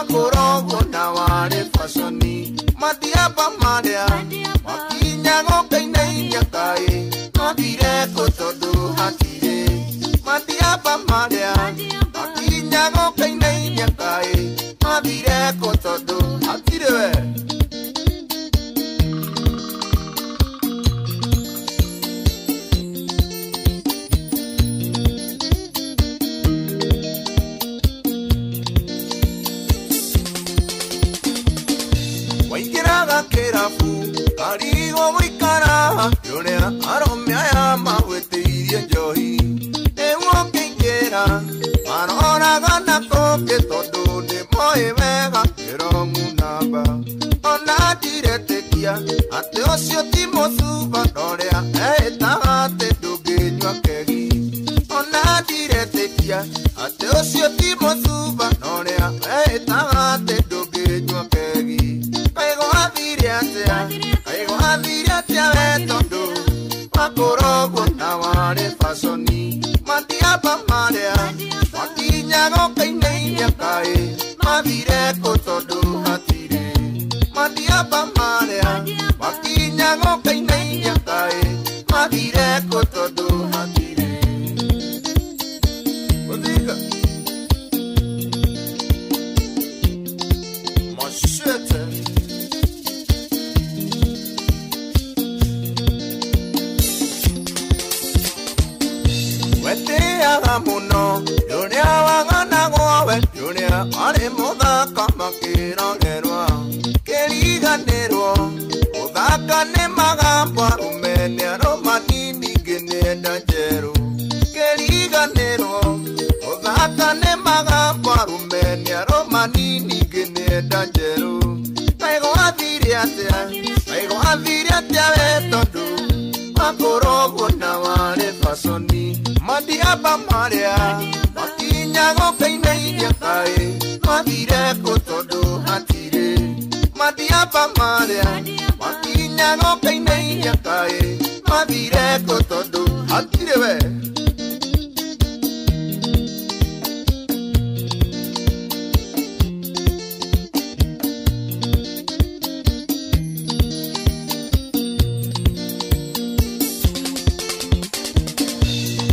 Wakũrogwo na warĩ baconi Matiaba marĩa Makinya gũkainainia kaĩ Mathire kũ tondũ hatirĩ Matiaba marĩa Makinya gũkainainia kaĩ Mathire kũ tondũ hatirĩ we. Waingĩraga kĩrabu karigwo gũikara ũrĩa arũme aya magwĩtĩirie njohi rĩu ũkĩingĩra maroraga na kũngĩ tondũ nĩmoĩ wega kĩrongu namba ona ndiretĩkia atĩ ũcio ti mũcuba norĩa eĩtaga atĩ ndũngĩnyua kegi ona ndiretĩkia atĩ ũcio ti mũcuba norĩa eĩtaga atĩ ndũngĩnyua kegi. Kaĩ gwathire atĩa kaĩ gwathire atĩa we tondũ wakũrogwo na warĩ baconi Matiaba marĩa makinya gũkainainia kaĩ mathire kũ tondũ hatirĩ Matiaba marĩa makinya gũkainainia kaĩ mathire kũ tondũ hatirĩ. Gũthiga Machete. Wetĩaga mũno ũrĩa waganagwo we ũrĩa warĩ mũthaka makĩrorerwa kĩriganĩrwo ũthaka nĩ magambo arũme nĩ arũmani ningĩ nĩenda njerũ kĩriganĩrwo ũthaka nĩ magambo arũme nĩ arũmani ningĩ nĩenda njerũ. Kaĩ gwathire atĩa kaĩ gwathire atĩa we tondũ wakũrogwo na warĩ baconi Matiaba marĩa makinya gũkainainia kaĩ mathire kũ tondũ hatirĩ Matiaba marĩa makinya gũkainainia kaĩ mathire kũ tondũ hatirĩ we.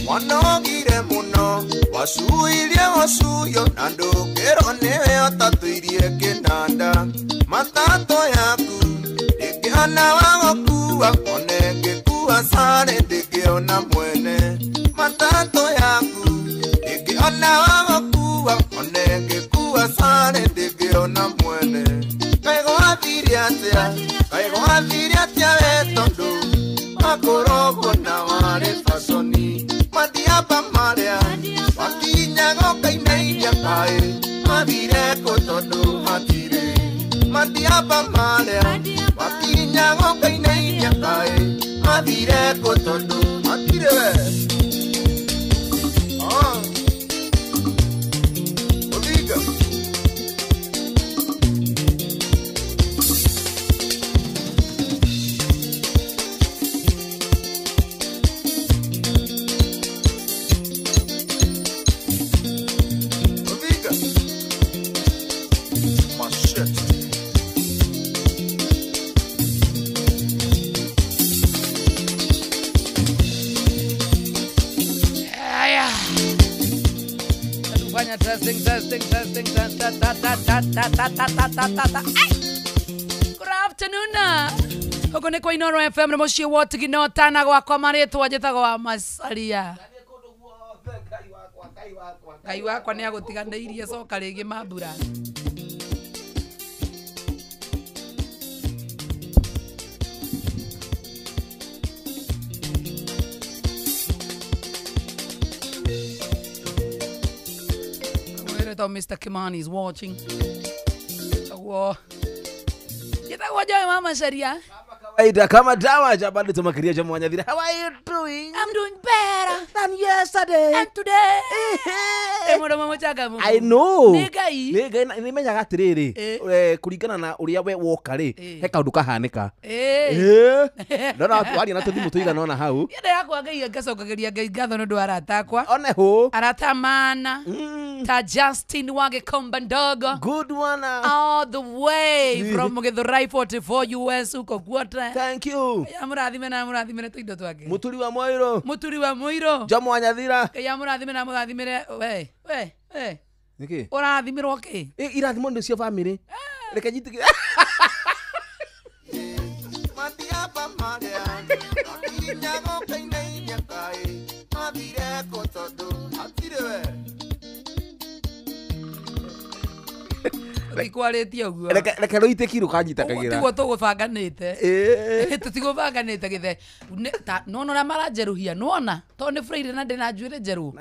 Wanogire mũno wacuirie gũcuio na ndũkĩrwo nĩwe ũtatũirie kĩnanda matatũ yaku ndĩngĩona wa gũkua one ngĩkua sare ndĩngĩona mwene matatũ yaku ndĩngĩona wa gũkua one ngĩkua sare ndĩngĩona mwene. Kaĩ gwathire atĩa kaĩ gwathire atĩa we tondũ wakũrogwo na warĩ baconi Matiaba marĩa makinya gũkainainia kaĩ mathire kũ tondũ hatirĩ Matiaba marĩa makinya gũkainainia kaĩ mathire kũ tondũ hatirĩ we. Obiga. Obiga. Machete. Aya. Tufanya testing testing testing ta ta ta ta ta ta ta ta ta ta ta. Ai! Good afternoon. Huko nĩ kwa Inoro FM na mũciĩ wa Tigino tana gwakwa marĩtwa njĩtagwo wa Macaria. Ngai wakwa nĩ agũtiganĩirie coka rĩngĩ mambura. Wĩrĩtwo Mr. Kimani is watching. Ũguo. Njĩtagwo Joy wa Macaria. Kawaida kama dawa jabali tumakiria jamu wanyathira. How are you doing? I'm doing better than yesterday and today. Mũndũ mũchangamũ. I know. Nĩ Ngai. Nĩ Ngai nĩ menyaga atĩrĩrĩ kũringana na ũrĩa we woka rĩ he kaũndũ kahanĩka. Ndona waria na tũthimũ tũigana ona hau. Niĩ ndĩrakwa Ngai ngacokagĩria Ngai ngatho nĩ ũndũ wa arata akwa. One hũ. Arata mana. Ta Justin wa Gikomba ndogo. Good one. All the way from Githurai 44 US uko guothe. Thank you. Ya murathime na murathimire tuindo twake. Muturi wa Moiro. Muturi wa Moiro. Jomo wa Nyathira. Ya murathime na murathimire we we we. Niki? Urathimirwo ki? Irathimo ndio cia family. Reke njitike. Matiaba maria. Nyago kainainia kai. Mathire ko tondu atire we. Tikwarĩtie ũguo. Reke rũitĩki rũkanyitakagira. Tiguo tũgũbanganĩte. Tũtigũbanganĩte gĩthe. Nĩwona ũrĩa maranjerũhia, nĩwona? Tondũ nĩ Friday na ndĩna njuĩrĩ njerũ.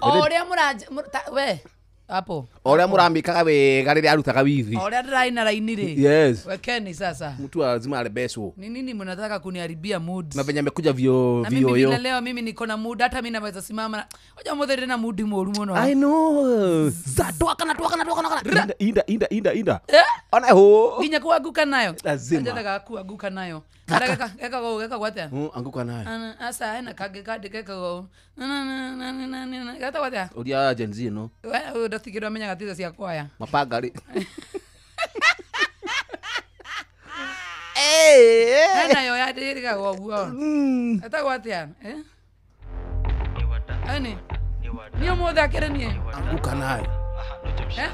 O ũrĩa we hapo. O ũrĩa mũramĩkaga wega rĩrĩa arutaga wivi. O ũrĩa ndĩraina raini rĩ. Yes. Wekeni sasa. Mtu lazima alebeswo. Ni nini mnataka kuniharibia mood? Na venye amekuja vio Na mimi vio. vile leo mimi niko na mood, hata mimi naweza simama. Ngoja mothe ndina mood moru muno. I know. Za twaka na twaka na twaka na. Inda inda inda inda. Ona ho. Nginya kuanguka nayo. Lazima. Nataka kuanguka nayo. Nataka keka gwatia. Anguka nayo. Asa ena kage kade keka go. Na gata gwatia. Uria Gen Z no. We ndatigirwo amenyaga tiza cia kwaya. Mapanga ri. Hena yo yadirika guo. Etagwo atia? Eh? Ani. Ni omothe akire nie. Anguka nayo. Eh?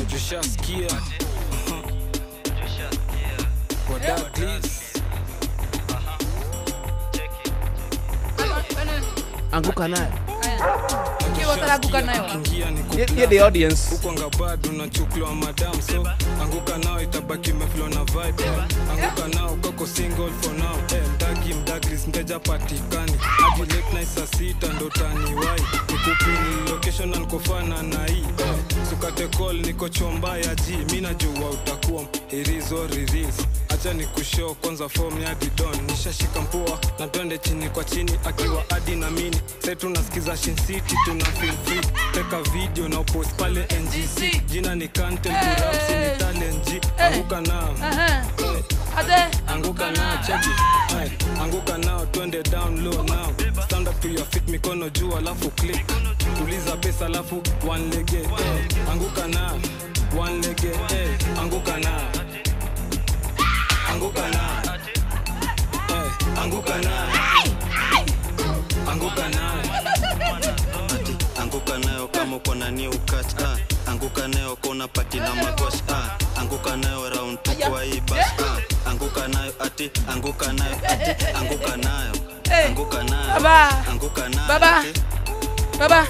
Tushasikia. Kwa Douglas. Anguka nayo. Anguka nayo. Yeah, the audience. Ukwanga bado na chuklo madam so anguka nao itabaki meflow na vibe. Anguka nao koko single for now. Mdagi mdagris mteja patikani. Hadi late night saa 6 ndo tani wai. Nikupini location na nikofana na hii. Sukate call niko chomba ya G. Mimi najua utakuwa irizo release. Acha nikushow kwanza form ya Didon. Nishashika mpoa na twende chini kwa chini akiwa hadi na mini. Sasa tunasikiza Shin City tuna feel free. Teka video na post pale NGC. Jina ni content to rap ni talent G. Anguka nao. Ade anguka nao cheki. Anguka nao twende down low now. Stand up to your feet mikono juu alafu click. Tuliza pesa alafu one leg. Anguka nao one leg. Anguka nao. Anguka nao. Anguka nao. Anguka nao. Anguka nayo kama uko na new catch anguka nayo kona party na magosh anguka nayo round 2 kwa hii bash anguka nayo ati anguka nayo ati anguka nayo anguka nayo baba anguka nayo baba baba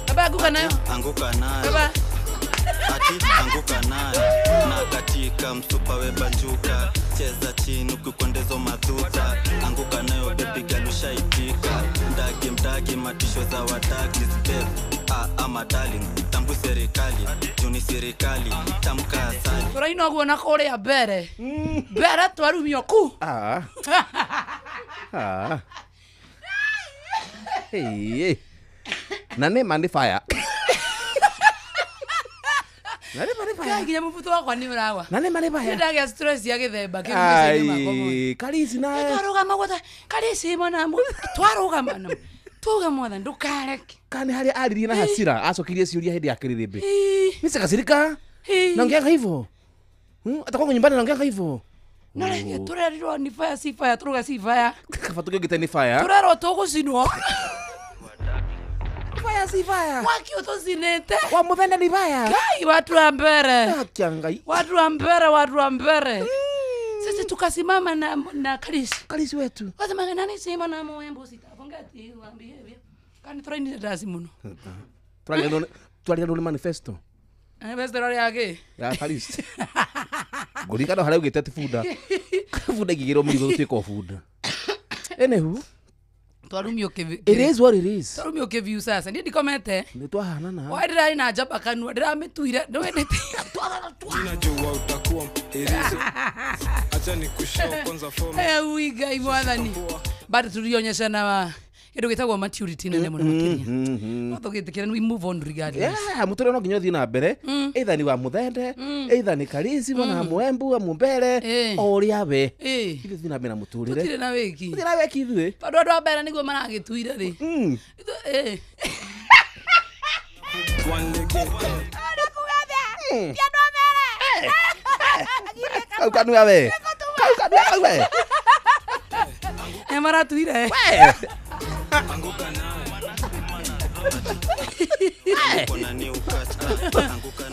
baba anguka nayo anguka nayo baba ati anguka nayo na katika msupa we banjuka cheza chini ukikondezo madhuta anguka nayo baby girl ushaitika mdagi mdagi matisho za wadagi babe ama darling tambu serikali juni serikali tamka asali turaino guo na kuria mbere mbere twarumio ku Hey na ne mani fire. Nani mani fire. Nginya mubuto wakwa ni uragwa. Nani mani fire. Ndagia stress ya githemba kiumbe makwa. Karisi naye. Twarugama gwotha karisi mwana twarugama na tuga mwana ndukareke. Kani hari aririe na hasira acokirie ciuria hindi ya kiririmbi. Mimi sikasirika. Naongeanga hivyo. Atakuwa nyumbani naongeanga hivyo. Nareke turerirwo ni fire si fire turuga si fire. Kaba tugegite ni fire. Turerwo tugucinwo. Fire si fire. Mwaki utucinite. Wa muthenya ni fire. Kai watu wa mbere. Akia ngai. Watu wa mbere, watu wa mbere. Sisi tukasimama na Karisi. Karisi wetu. Wasema nani sima na mwembo sitafungati waambie hivyo. Kani turaini ndazi muno. Twali ndo manifesto. Manifesto yake. Ya Karisi. Ngurikana haria ugite ati bunda. Bunda ingigirwo murigo gutuika o bunda. Anywho, twarumio kivi. It is what it is. Twarumio kiviu sasa. Ndi ndikomete. Ni twahanana. Wa ndira ina njamba kanua ndiramituire. Ndwendete. Ninajua utakuwa irizo. Acha nikushow kwanza form. Eh wi ngai mwathani. But tulionyesha na kindu gitagwo maturity nene muno makiria. No tugitikira we move on regardless. Yeah, muture no nginya thii na mbere. Either ni wa muthende, either ni Karisi mwana mwembu wa mumbere, o uria we. Ithuĩ thii na mbere na muturire. Tutire na wiki. Tutire na wiki ithuĩ. Tondu andu a mbere niguo maragituire ri. One leg. Kau kanua we. Kau kanua we. Nĩ maratuire.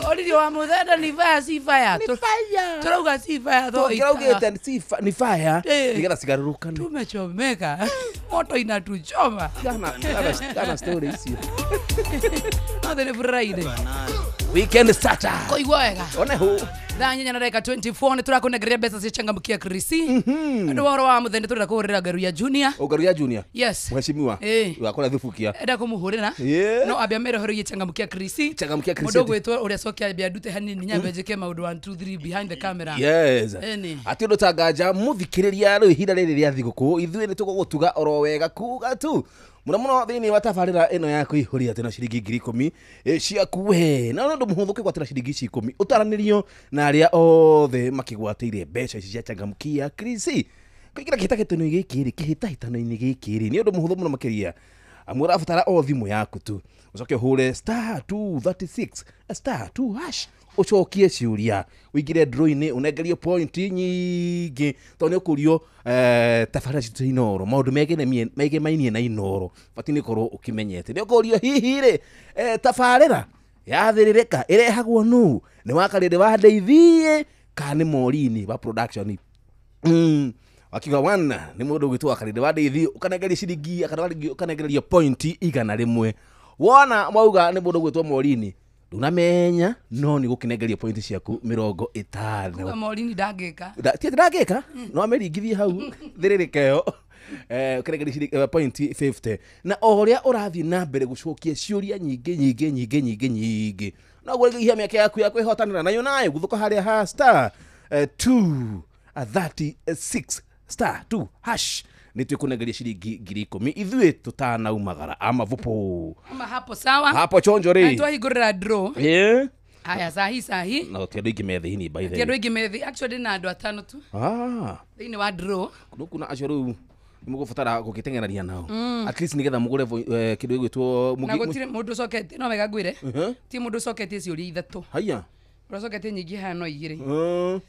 Oririo wa muthenda ni fire si fire. Ni fire. Turauga si fire tho. Tũngĩraugĩte ni fire. Nigetha cigarũrũkane. Tumechomeka. Moto inatuchoma. Kana story icio. Othe nĩ Friday. Weekend starter. Koigua wega. One hu. Thaa inyanya na ndagĩka 24 nĩ tũrakũnengeria mbeca cia changamkia Krisi. Andũ wa ũhoro wa mũthenya tũrenda kũhũrĩra Ngaruiya Junior. O Ngaruiya Junior. Yes. Mheshimiwa. Wakora thubukia. Enda kũmũhũrĩra. No ambia mere horo changamkia Krisi. Changamkia Krisi. Mũndũ gwĩtwo ũrĩa cokia ambia ndute hanini nyambe njĩke maũndũ 1 2 3 behind the camera. Yes. Ati ũndũ ta nganja mũthikĩrĩria rĩu ihinda rĩrĩ rĩa thigũkũ ithuĩ nĩ tũgũgũtuga oro wega kuga tu. Mũno mũno thĩinĩ wa tabarĩra ĩno ya kũihũria atĩ na ciringi 10,000 ciaku we na ũndũ mũhũthũ kwĩgwatĩra ciringi ici 10 ũtaranĩrio na arĩa othe makĩgwatĩire mbeca ici cia changamkia Krisi. Kũingĩra kĩhĩtahĩtano-inĩ gĩkĩ rĩ, kĩhĩtahĩtano-inĩ gĩkĩ rĩ nĩ ũndũ mũhũthũ mũno makĩria. Amu ũrabatara o thimũ yaku tu ũcoke ũhũre star 236 star 2 hash ũcokie ciũria ũingĩre draw-inĩ ũnengerio point nyingĩ tondũ nĩ ũkũrio tabarĩra citũ cia Inooro maũndũ megemainie na Inooro batiĩ nĩ ũkorwo ũkĩmenyete nĩ ũkũrio hihi rĩ tabarĩra yathĩrĩrĩka ĩrehagwo nũ nĩ wakarĩrĩ wa ndeithie kana nĩ Morini wa production. Wakiuga wana nĩ mũndũ ũgwĩtwo wakarĩrĩ wa ndeithi ũkanengeria ciringi ũkanengererio point 100 wona mauga nĩ mũndũ ũgwĩtwo Morini ndunamenya no nĩ gũkĩnengeria point ciaku 50. Kuga Morini ndangĩka. Ti ndangĩka no ameringithie hau thĩrĩrĩka ĩyo ũkĩnengeria point 50 na o ũrĩa ũrathiĩ na mbere gũcokia ciũria nyingĩ nyingĩ nyingĩ nyingĩ nyingĩ no ũgũrĩgia mĩaka yaku ya kwĩhotanĩra nayo nayo gũthũka harĩa ha star 236 star 2 hash nĩ twĩkũnengeria ciringi 10,000 ithuĩ tũtanaumagara ama vupo ama hapo sawa hapo chonjo rĩ twahingũrĩra draw. Yeah. Haya sahi sahi na ti andũ aingĩ me thĩinĩ by the way ti andũ aingĩ me thĩ actually na andũ atano tu thĩinĩ wa draw kuna acio rĩu nĩmũgũbatara gũgĩteng'erania nao at least nĩgetha mũgũre kĩndũ gĩgwĩtwo na gũtirĩ mũndũ ũcoketie no wega ngwĩre ti mũndũ ũcoketie ciũria ithatũ haya ũracoketie nyingĩ haha no igĩrĩ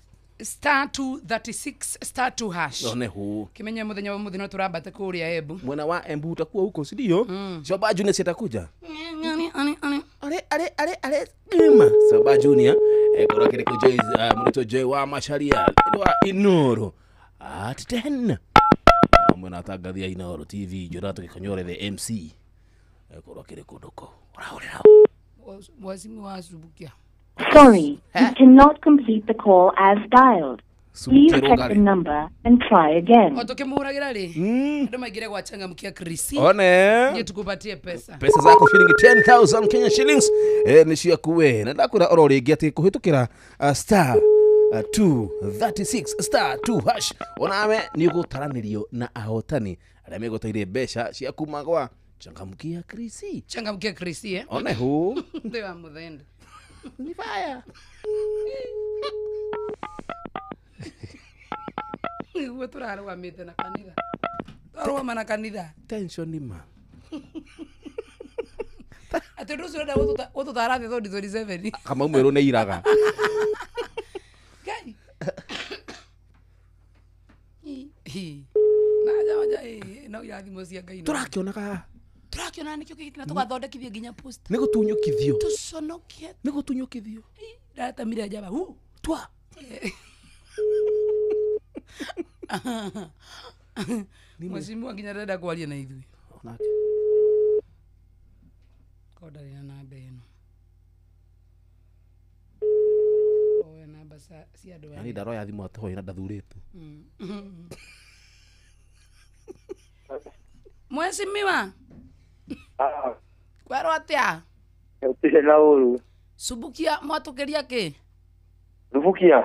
star 236 star 2 hash. One hu. Kimenye muthenya wa muthenya turambate kuria Embu. Mwena wa Embu utakuwa huko si ndio? Shoba Junior sitakuja. Are are are are ima. Shoba Junior kora kile kujoy mlito joy wa Macharia wa Inooro at 10. Mwena atangathia Inooro TV Jonathan Kanyore the MC. Kora kile kondoko. Ora Wazimu wa Subukia. Sorry, you cannot complete the call as dialed. Please check the number and try again. Otoke muhuragira ri. Ndo maigire kwa changamkia Krisi. One. Nye tukupatie pesa. Pesa zako shilingi 10,000 Kenya shillings. Ni ciaku na ndakwira oro ringi ati kuhitukira star 236 star 2 hash. Onawe ni ugutaranirio na ahotani aria megoteire mbeca cia kuma gwa changamkia Krisi. Changamkia Krisi eh. One hu. Ndio muthenda. Ni fire. Niguo tũrarũgamĩte na kanitha. Twarũgama na kanitha. Tension ni ma. Atĩ ũndũ ũcio ũrenda gũtũtara thĩ 2027. Kamau mwerũ nĩ iraga. Ngai. Na jaja no irathimo cia Ngai. Tũrakĩonaga. Tũrakĩona nĩkĩo kĩgĩtina tũgathondekithio nginya post. Nĩ gũtunyũkithio. Tũconokie. Nĩ gũtunyũkithio. Ndatamire njaba. Hu twa. Mheshimiwa nginya ndenda kwaria na ithuĩ. Onake. Ko ndarĩ na namba ĩno. Oya namba cia andũ. Yani ndaroya thimũ atohoe na ndathurĩtwo. Mheshimiwa. Kwerwo atia? Gũtirĩ na ũru. Subukia mwatũkĩria kĩ? Thubukia?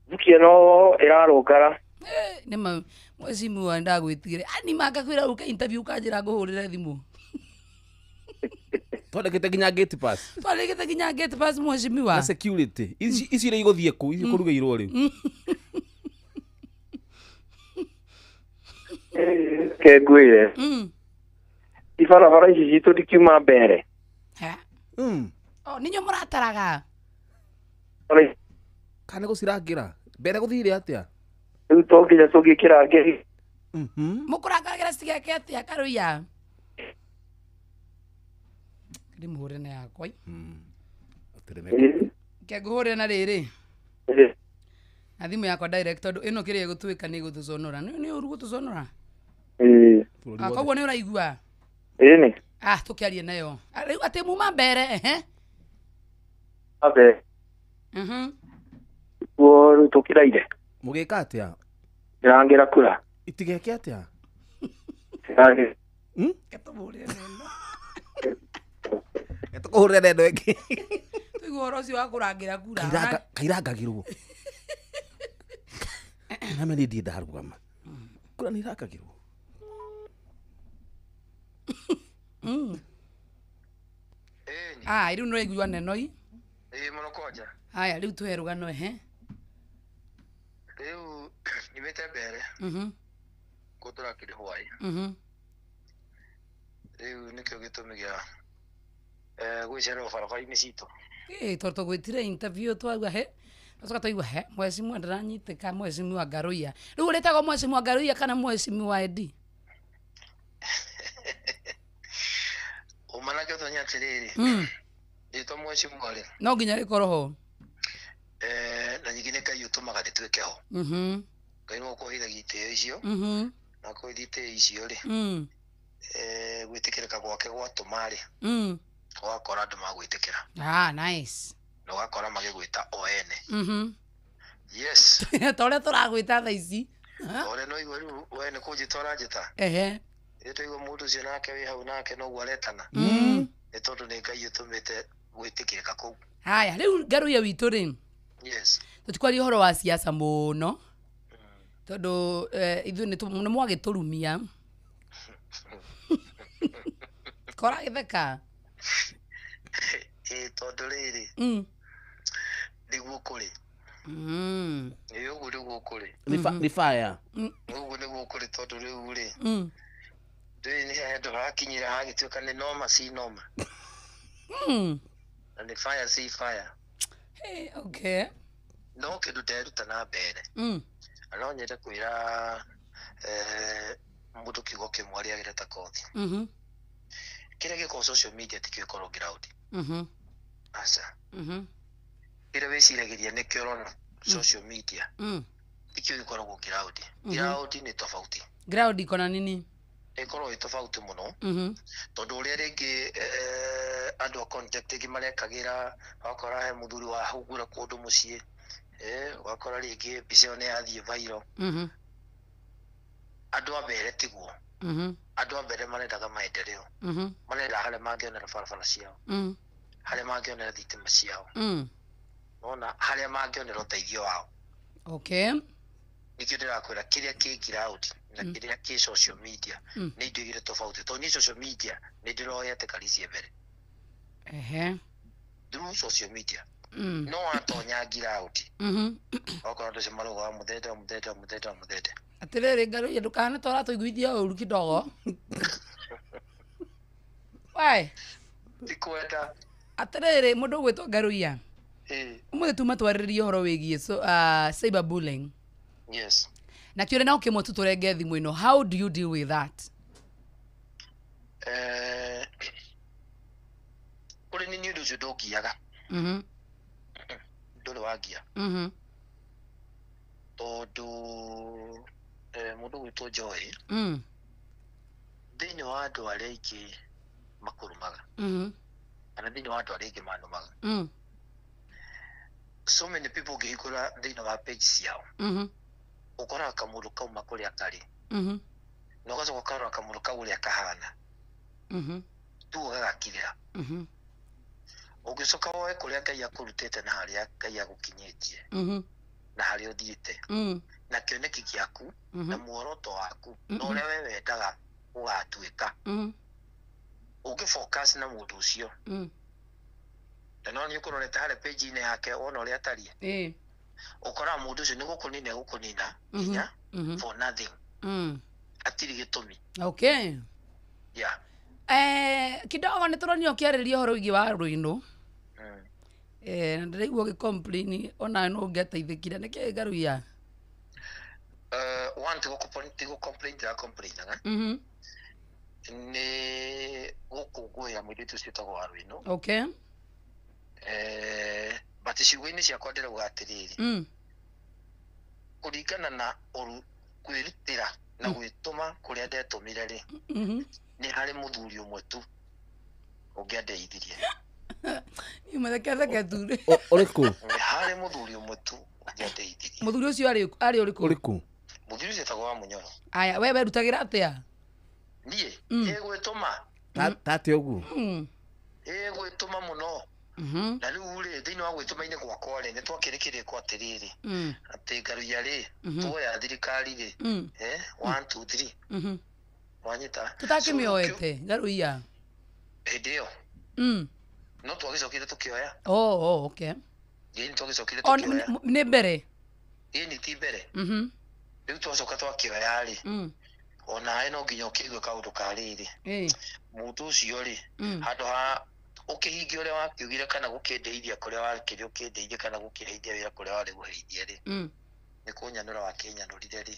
Thubukia no ĩrarũngara. Nĩ mheshimiwa ndagwĩtigĩre. Ani makakwĩra ũke interview kanjĩra ngũhũrĩre thimũ. Twandĩkĩte nginya gate pass. Twandĩkĩte nginya gate pass mheshimiwa. Na security. Ici iria igũthiĩ kũ? Ici kũrugĩirwo rĩu. Ke ngwĩre. Ibarabara ici citũ ndikiuma mbere. O ninyo mũrataraga. Kana gũcirangĩra mbere gũthire atĩa? Rĩu to nginya tũngĩkĩrangĩri. Mũkũrangagĩra citigeke atĩa Karuia? Ndĩmũhũre na yakwa. Ke ngũhũre na rĩrĩ. Na thimũ yakwa direct tondũ ĩno kĩrĩa ĩgũtuĩka nĩ ĩgũtũconora. Nĩ ũru gũtũconora? Koguo nĩ ũraigua? Ĩni. Tũkĩarie nayo. Rĩu atĩ muma mbere ehe. Mbere. Kuo rĩu tũkĩraire. Mũgĩka atĩa? Ndĩrangĩra kura. Itigeke atĩa? Ketũhũrĩre neno. Tũkũhũrĩre neno ĩngĩ. Tũigua ũhoro ũcio wa kũrangĩra kura. Kairangagĩrwo. Name nĩ ndiĩ ndarũgama. Kura nĩ irangagĩrwo. Rĩu nĩ ũraigua neno i? Ĩĩ mũno kwanja. Haya rĩu tũhe rũgano ehe. Rĩu nyumĩte mbere. Kũu tũrakĩrĩ hwaĩ. Rĩu nĩkĩo gĩtũmi gĩa gwĩcererwo barabara-inĩ citũ. Tondũ tũgwĩtire interview twaigua he. Twacoka twaigua he mwecimua ndaranyitĩka mwecimua Ngaruiya. Rĩu ũrĩtagwo mwecimua Ngaruiya kana mwecimua Edi? Uma nakĩo tonya atĩrĩrĩ. Rĩtwa mwecimua rĩ. No nginya rĩkorwo ho. Na nyingĩ nĩ Ngai ũtũmaga rĩtuĩke ho. Ngai nĩwe ũkũheithagia itĩo icio. Na akũheithia itĩo icio rĩ. Gwĩtĩkĩrĩka gwake gwatũma rĩ. Ũgakora andũ magwĩtĩkĩra. Nice. Na ũgakora magĩgwĩta o ene. Yes. Ta ũrĩa tũragwĩta thaa ici. Ũrĩa no igua rĩu we nĩ kũnjĩta ũranjĩta. Ehe. Rĩu twaigua mũndũ ũcio nake wĩ hau nake noguo aretana. Nĩ tondũ nĩ Ngai ũtũmĩte gwĩtĩkĩrĩka kũu. Haya rĩu Ngaruiya witũ rĩ. Yes. Tũtikwaria ũhoro wa siasa mũno. Tondũ ithuĩ nĩ mwagĩtũrumia. Kora gĩtheka. Tondũ rĩrĩ. Nĩguo kũrĩ. Ĩ ũguo nĩguo kũrĩ. Nĩ fire. Ũguo nĩguo kũrĩ tondũ rĩu rĩ. Rĩu nĩ handũ hakinyĩra hagĩtuĩka nĩ noma si noma. Na nĩ fire si fire. Hey, okay. No kĩndũ nderuta na mbere. Na no nyende kwĩra mũndũ kiugo kĩmwe arĩagĩre ta kothi. Kĩrĩa gĩkoragwo social media ti kĩo gĩkoragwo ground. Aca. Kĩrĩa wĩciragĩria nĩkĩo ũrona social media. Ti kĩo gĩkoragwo ground. Ground nĩ tofauti. Ground iko na nini? Ĩkoragwo ĩ tofauti mũno. Tondũ ũrĩa rĩngĩ andũ a contact ĩngĩ marekagĩra wakora he mũthuri wahungura kũndũ mũciĩ. Ũgakora rĩngĩ mbica ĩyo nĩ yathiĩ viral. Andũ a mbere tiguo. Andũ a mbere marendaga maendeleo. Marenda harĩa mangĩonera barabara ciao. Harĩa mangĩonera thitima ciao. Nona harĩa mangĩonera ũteithio wao. Okay. Nĩkĩo ndĩrakwĩra kĩrĩa kĩ ground na kĩrĩa kĩ social media nĩ indo igĩrĩ tofauti. Tondũ niĩ social media nĩ ndĩroyete Karisia mbere. Ehe. Through social media. No watonya ground. Okorwo andũ acio marauga mũthete mũthete mũthete mũthete. Atĩrĩrĩ Ngaruiya ndũkahane ta ũratũiguithia ũru kidogo. Wae. Ndikwenda. Atĩrĩrĩ mũndũ ũgwĩtwo Ngaruiya. Ũmũthĩ tuma twarĩrĩrie ũhoro wĩgiĩ cyber bullying. Yes. Na kĩũria no kĩmwe tu tũrenge thimũ ĩno. How do you deal with that? Kũrĩ nĩ ũndũ ũcio ndũngiaga. Ndũrĩ wangia. Tondũ mũndũ ũgwĩtwo Joy. Thĩinĩ wa andũ arĩa aingĩ makũrũmaga. Kana thĩinĩ wa andũ arĩa aingĩ manumaga. So many people ũngĩhingũra thĩinĩ wa page ciao. Ũkoraga kamũndũ kauma kũrĩa karĩ. Na ũgacoka ũkarora kamũndũ kau ũrĩa kahana. Tu gagakirĩra. Ũngĩcoka woe kũrĩa Ngai akũrutĩte na harĩa Ngai agũkinyĩtie. Na harĩa ũthiĩte. Na kĩoneki gĩaku na muoroto waku na ũrĩa we wendaga ũgatuĩka. Ũngĩ focus na mũndũ ũcio. Na no nĩ ũkũrorete harĩa page-inĩ yake wona ũrĩa atariĩ. Ũkoraga mũndũ ũcio nĩ gũkũnina egũkũnina nginya for nothing. Hatirĩ gĩtũmi. Okay. Yeah. Kidogo nĩ tũronio ũkĩarĩria ũhoro wĩgiĩ wa rũinũ. Na ndĩraigua ũgĩ-complain ona no ũngĩateithĩkire. Nĩkĩ Ngaruiya? One tigo complain ndĩra complainaga. Nĩ gũkũngũĩra mũirĩtu ũcio wĩtagwo Waruinũ. Okay. But ciugo-inĩ ciakwa ndĩrauga atĩrĩrĩ, kũringana na kwĩrutĩra na gwĩtũma kũrĩa ndetũmire rĩ, nĩ harĩ mũthuri ũmwe tu ũngĩandeithirie. Niĩ thure. Ũrĩkũ? Nĩ harĩ mũthuri ũmwe tu ũngĩandeithirie. Mũthuri ũcio arĩ ũrĩkũ? Ũrĩkũ? Mũthuri ũcio etagwo wa Mũnyoro. Aya, we werutagĩra atĩa? Niĩ ĩgwĩtũma. Tate ũguo. Ĩgwĩtũma mũno. Na rĩu rĩ, thĩinĩ wa gwĩtũma-inĩ gwakwa rĩ, nĩ twakĩrĩkĩrĩkwo atĩrĩrĩ, atĩ Ngaruiya rĩ, tuoya thirikari rĩ, 1 2 3. Wanyita? Tũtakĩmĩoete Ngaruiya. Hĩndĩ ĩyo. No twagĩcokire tũkĩoya. Oh, okay. Ĩĩ twagĩcokire tũkĩoya. Nĩ mbere? Ĩĩ nĩ ti mbere. Rĩu twacoka twakĩoya rĩ, onawe no nginya ũkĩigue kaũndũ ka rĩrĩ. Mũndũ ũcio rĩ, handũ ha ũkĩhingia ũrĩa wakiugire kana gũkĩndeithia kũrĩa wakĩrĩ ũkĩndeithia kana gũkĩheithia wĩra kũrĩa warĩ gũheithia rĩ, nĩ kũnyanũra wakĩnyanũrire rĩ.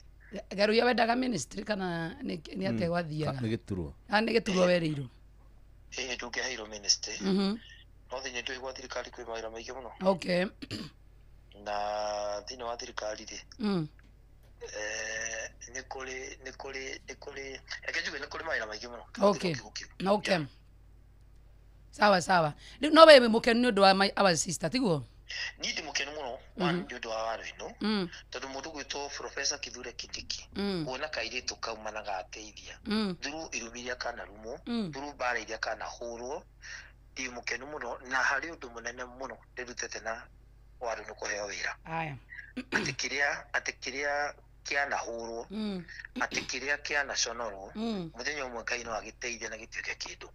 Ngaruiya wendaga ministry kana nĩ atĩa gwathiaga? Nĩ gĩturwa. Nĩ gĩturwa werĩirwo. Ĩĩ ndũngĩaheirwo ministry. No thĩinĩ ndũĩ gwa thirikari kwĩ mawĩra maingĩ mũno. Okay. Na thĩinĩ wa thirikari rĩ, nĩ kũrĩ reke njuge nĩ kũrĩ mawĩra maingĩ mũno. Okay. Okay. Sawa sawa. No we mũkenu nĩ ũndũ wa our sister tiguo? Niĩ ndĩ mũkenu mũno nĩ ũndũ wa Waruinũ, tondũ mũndũ gwĩtwo Professor Kithure Kindiki kuona kairĩtu kauma na gateithia through irumi iria kanarumwo, through mbara iria kanahũrwo, ndĩ mũkenu mũno na harĩ ũndũ mũnene mũno ndĩrutĩte na Waruinũ kũheo wĩra. Aya. Atĩ kĩrĩa kĩanahũrwo, atĩ kĩrĩa kĩanaconorwo, mũthenya ũmwe Ngai no agĩteithie na gĩtuĩke kĩndũ.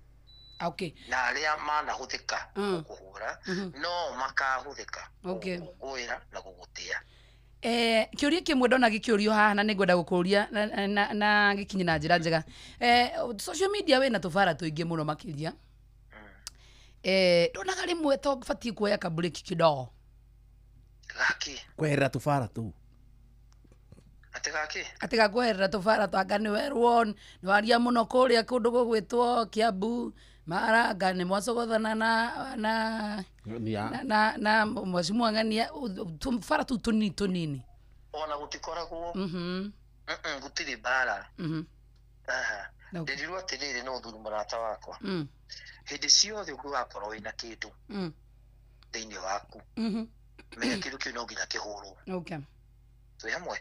Okay. Na arĩa manahũthĩka gũkũhũra no makahũthĩka gũkũngũĩra na gũgũtĩa. Kĩũria kĩmwe ndona gĩkĩũrio haha na nĩngwenda gũkũria na gĩkinye na njĩra njega. Social media wĩna tũbara tũingĩ mũno makĩria. Ndonaga rĩmwe to batiĩ kuoya kabureki kidogo. Gaki? Kweherera tũbara tũu. Atĩ gaki? Atĩ gakweherera tũbara twanga nĩ werwo nĩ waria mũno kũrĩa kũndũ gũgwĩtwo Kiambu Mara anga nĩ mwacogothana na mheshimiwa Ng'ania tũbara tũu tũnini tũnini. Ona gũtikoragwo. Gũtirĩ mbara. Ndĩrirwo atĩrĩrĩ no ũthuri mũrata wakwa. Hĩndĩ ciothe ũngĩgakorwo wĩna kĩndũ thĩinĩ waku, menya kĩndũ kĩu no nginya kĩhũrwo. Okay. Twĩ hamwe?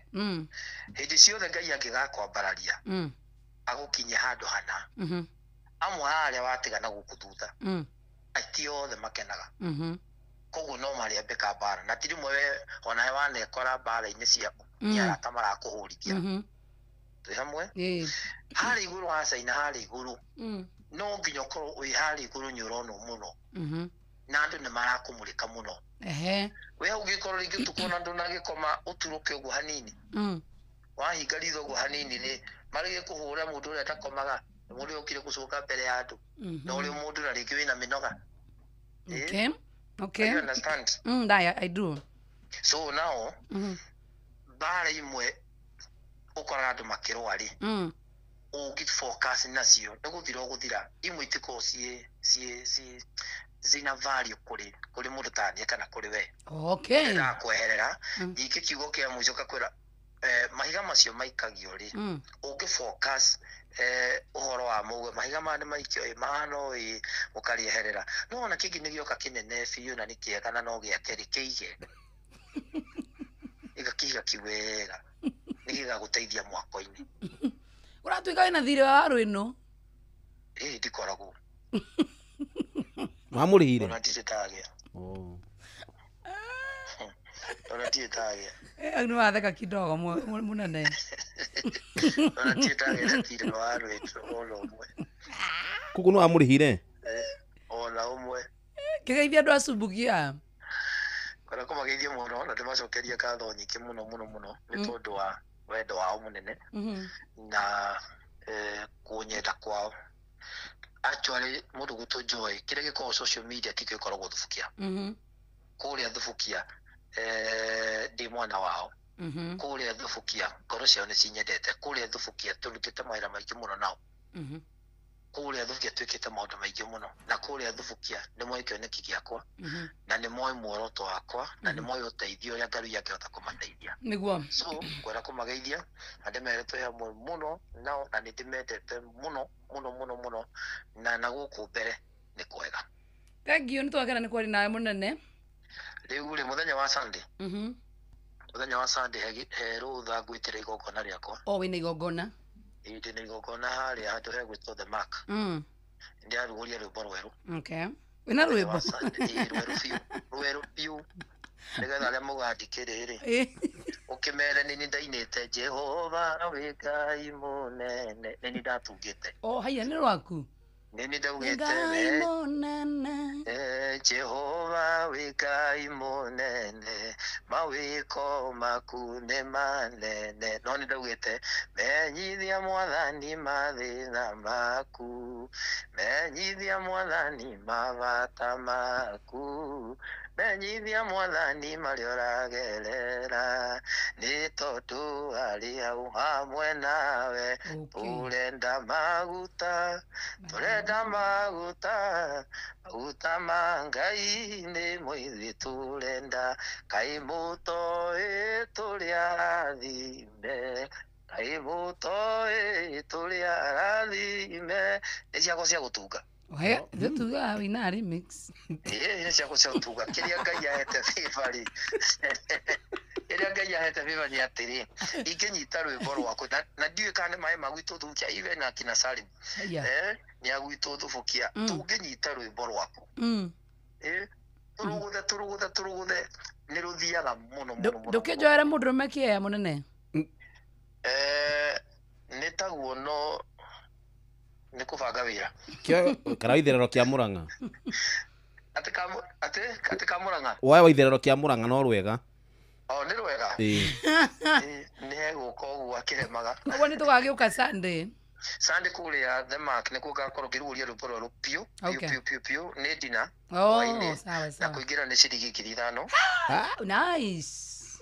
Hĩndĩ ciothe Ngai angĩgakwambararia agũkinyie handũ hana, amwe a arĩa watiga na gũkũ thutha ti othe makenaga. Koguo no marĩambĩka mbara na ti rĩmwe we onawe wanekora mbara-inĩ ciaku nĩ arata marakũhũrithia. Twĩ hamwe? Harĩa igũrũ wa Caina harĩa igũrũ no nginya ũkorwo wĩ harĩa igũrũ nĩ ũronwo mũno na andũ nĩ marakũmũrĩka mũno. We ũngĩkorwo rĩngĩ ũtukũ ona ndũnagĩkoma ũturũke ũguo hanini, wahinga ritho ũguo hanini rĩ, marĩgĩ kũhũra mũndũ ũrĩa atakomaga, mũndũ ũrĩa ũkire gũcoka mbere ya andũ, na ũrĩa mũndũ na rĩngĩ wĩna mĩnoga. Okay. Okay. You understand? I do. So now, mbara imwe ũkoraga andũ makĩrũa rĩ, ũngĩ focus nacio nĩ gũthira ũgũthira. Imwe itikoragwo ciĩ zina value kũrĩ mũndũ ta niĩ kana kũrĩ we. Okay. Ndakweherera ningĩ kiugo kĩa mũico ngakwĩra mahiga macio maikagio rĩ, ũngĩ focus ũhoro wa mũgwe mahiga maya nĩ maikio ĩ mahana ĩ ũkarĩeherera. No ona kĩngĩ nĩ gĩoka kĩnene biũ na nĩ kĩega na no gĩake rĩ, kĩige. Gĩgakiiga kĩu wega nĩ gĩgagũteithia mwako-inĩ. Ũratuĩka wĩna thirĩ wa Waruinũ? Ĩĩ ndikoragwo. Wamũrĩhire? Ona ndirĩ ndagĩa. Ona ndirĩ ndagĩa. Nĩ watheka kidogo mũnene. Ona ndirĩ ndagĩa na thirĩ wa Waruinũ ona ũmwe. Koguo nĩ wamũrĩhire? Ona ũmwe. Kĩgeithia andũ a Subukia. Kana kũmageithia mũno na ndĩmacokerie ngatho nyingĩ mũno mũno mũno nĩ tondũ wa wendo wao mũnene na kũnyenda kwao. Actually mundu gwitwo Joy kĩrĩa gĩkoragwo social media tikio gĩkoragwo Thubukia. Kũrĩa Thubukia ndĩ mwana wao. Kũrĩa Thubukia ngoro ciao nĩ cinyendete. Kũrĩa Thubukia tũrutĩte mawĩra maingĩ mũno nao. Kũrĩa Thubukia twĩkĩte maũndũ maingĩ mũno na kũrĩa Thubukia nĩ moĩ kĩoneki gĩakwa na nĩ moĩ muoroto wakwa na nĩ moĩ ũteithio ũrĩa Ngai angĩhota kũmateithia. Nĩguo. So ngwenda kũmageithia na ndĩmere twĩ hamwe mũno nao na nĩ ndĩmendete mũno mũno mũno mũno na gũkũ mbere nĩ kwega. Thank you, nĩ twakena nĩ kwaria nawe mũnene. Rĩu rĩ mũthenya wa Sunday. Mũthenya wa Sunday he rũtha ngwĩtĩra igongona rĩakwa. O wĩna igongona? Ĩĩ ndĩna igongona harĩa handũ hegwĩtwo The Mark. Ndĩrarugũria rwĩmbo rwerũ. Okay. Wĩna rwĩmbo? Ĩĩ rwerũ biũ. Rwerũ biũ. Nĩgetha arĩa mũgandikĩrĩ rĩ. Ũkĩmere nĩ niĩ ndainĩte Jehova wĩ Ngai mũnene. Nĩ niĩ ndatungĩte. O haiya nĩ rwaku? Nĩ niĩ ndaugĩte Ngai mũnene. Jehova wĩ Ngai mũnene, mawĩko maku nĩ manene. No nĩ ndaugĩte menyithia Mwathani mathĩna maku, menyithia Mwathani mabata maku, menyithia Mwathani marĩa ũragerera, nĩ tondũ arĩ hau hamwe nawe. Tũrenda maguta, tũrenda maguta, maguta ma Ngai nĩ mũithuĩ tũrenda. Kaĩ mũtoĩ tũrĩ arathime, kaĩ mũtoĩ tũrĩ arathime. Nĩ ciakwa cia gũtunga. Ohe, tugaga wĩna remix. Ĩĩ nĩ ciakwa cia gũtunga. Kĩrĩa Ngai ahete favor rĩ. Kĩrĩa Ngai ahete favor nĩ atĩrĩ, ingĩnyita rwĩmbo rwaku na ndiũĩ kana nĩ maĩ ma gwitũ Thubukia even akina Salim. Nĩ agwitũ Thubukia tũngĩnyita rwĩmbo rwaku. Tũrũgũthe tũrũgũthe tũrũgũthe nĩ rũthiaga mũno mũno mũno. Ndũkĩnjoere mũndũrũme kĩea mũnene? Nĩ taguo no nĩ kũbanga wĩra. Kĩo kana itherero kĩa Murang'a. Atĩ ka Murang'a? Woe wa itherero kĩa Murang'a no rwega. O nĩ rwega. Ĩĩ. Nĩ hegũka ũguo akĩremaga. Ũguo nĩ tũgagĩũka Sunday. Sunday kũrĩa The Mark nĩkuo ngakorwo ngĩrugũria rwĩmbo rwerũ biũ biũ biũ biũ nĩ dina. Oh, sawa sawa. Na kũingĩra nĩ ciringi 5,000. Nice.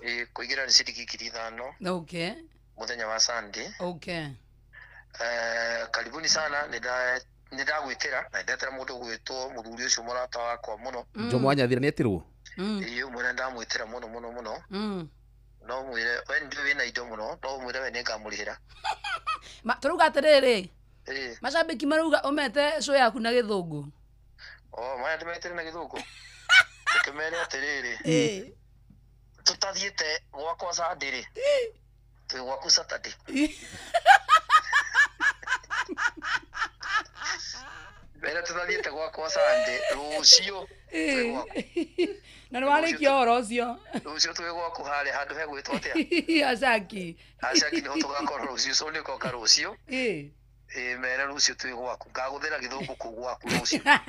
Ĩĩ kũingĩra nĩ ciringi 5,000. Okay. Mũthenya wa Sunday. Okay. Karibuni sana nĩ ndagwĩtĩra na ndetera mũndũ ũgwĩtwo mũthuri ũcio mũrata wakwa mũno. Jomo wa Nyathira nĩ etirwo? Ĩĩ ũmwe ndamwĩtĩra mũno mũno mũno. No mwĩre we ndiũĩ wĩna indo mũno, no mwĩre we nĩngamũrĩhĩra. Tũrauga atĩrĩrĩ, macambĩki marauga ũmete show yaku na gĩthũngũ. O maya ndĩmetĩre na gĩthũngũ. Ũkĩmere atĩrĩrĩ, tũtathiĩte gwakwa Sunday rĩ, twĩ gwaku Saturday. Mbere tũtathiĩte gwakwa Sunday, rũciũ twĩ gwaku. Na nĩ warĩkia ũhoro ũcio. Rũciũ twĩ gwaku harĩa handũ hegwĩtwo atĩa? Acaki. Acaki nĩho tũgakorwo rũciũ, so nĩ ũkoka rũciũ. Ĩĩ mere rũciũ twĩ gwaku. Ngagũthĩra gĩthũngũ kũu gwaku rũciũ.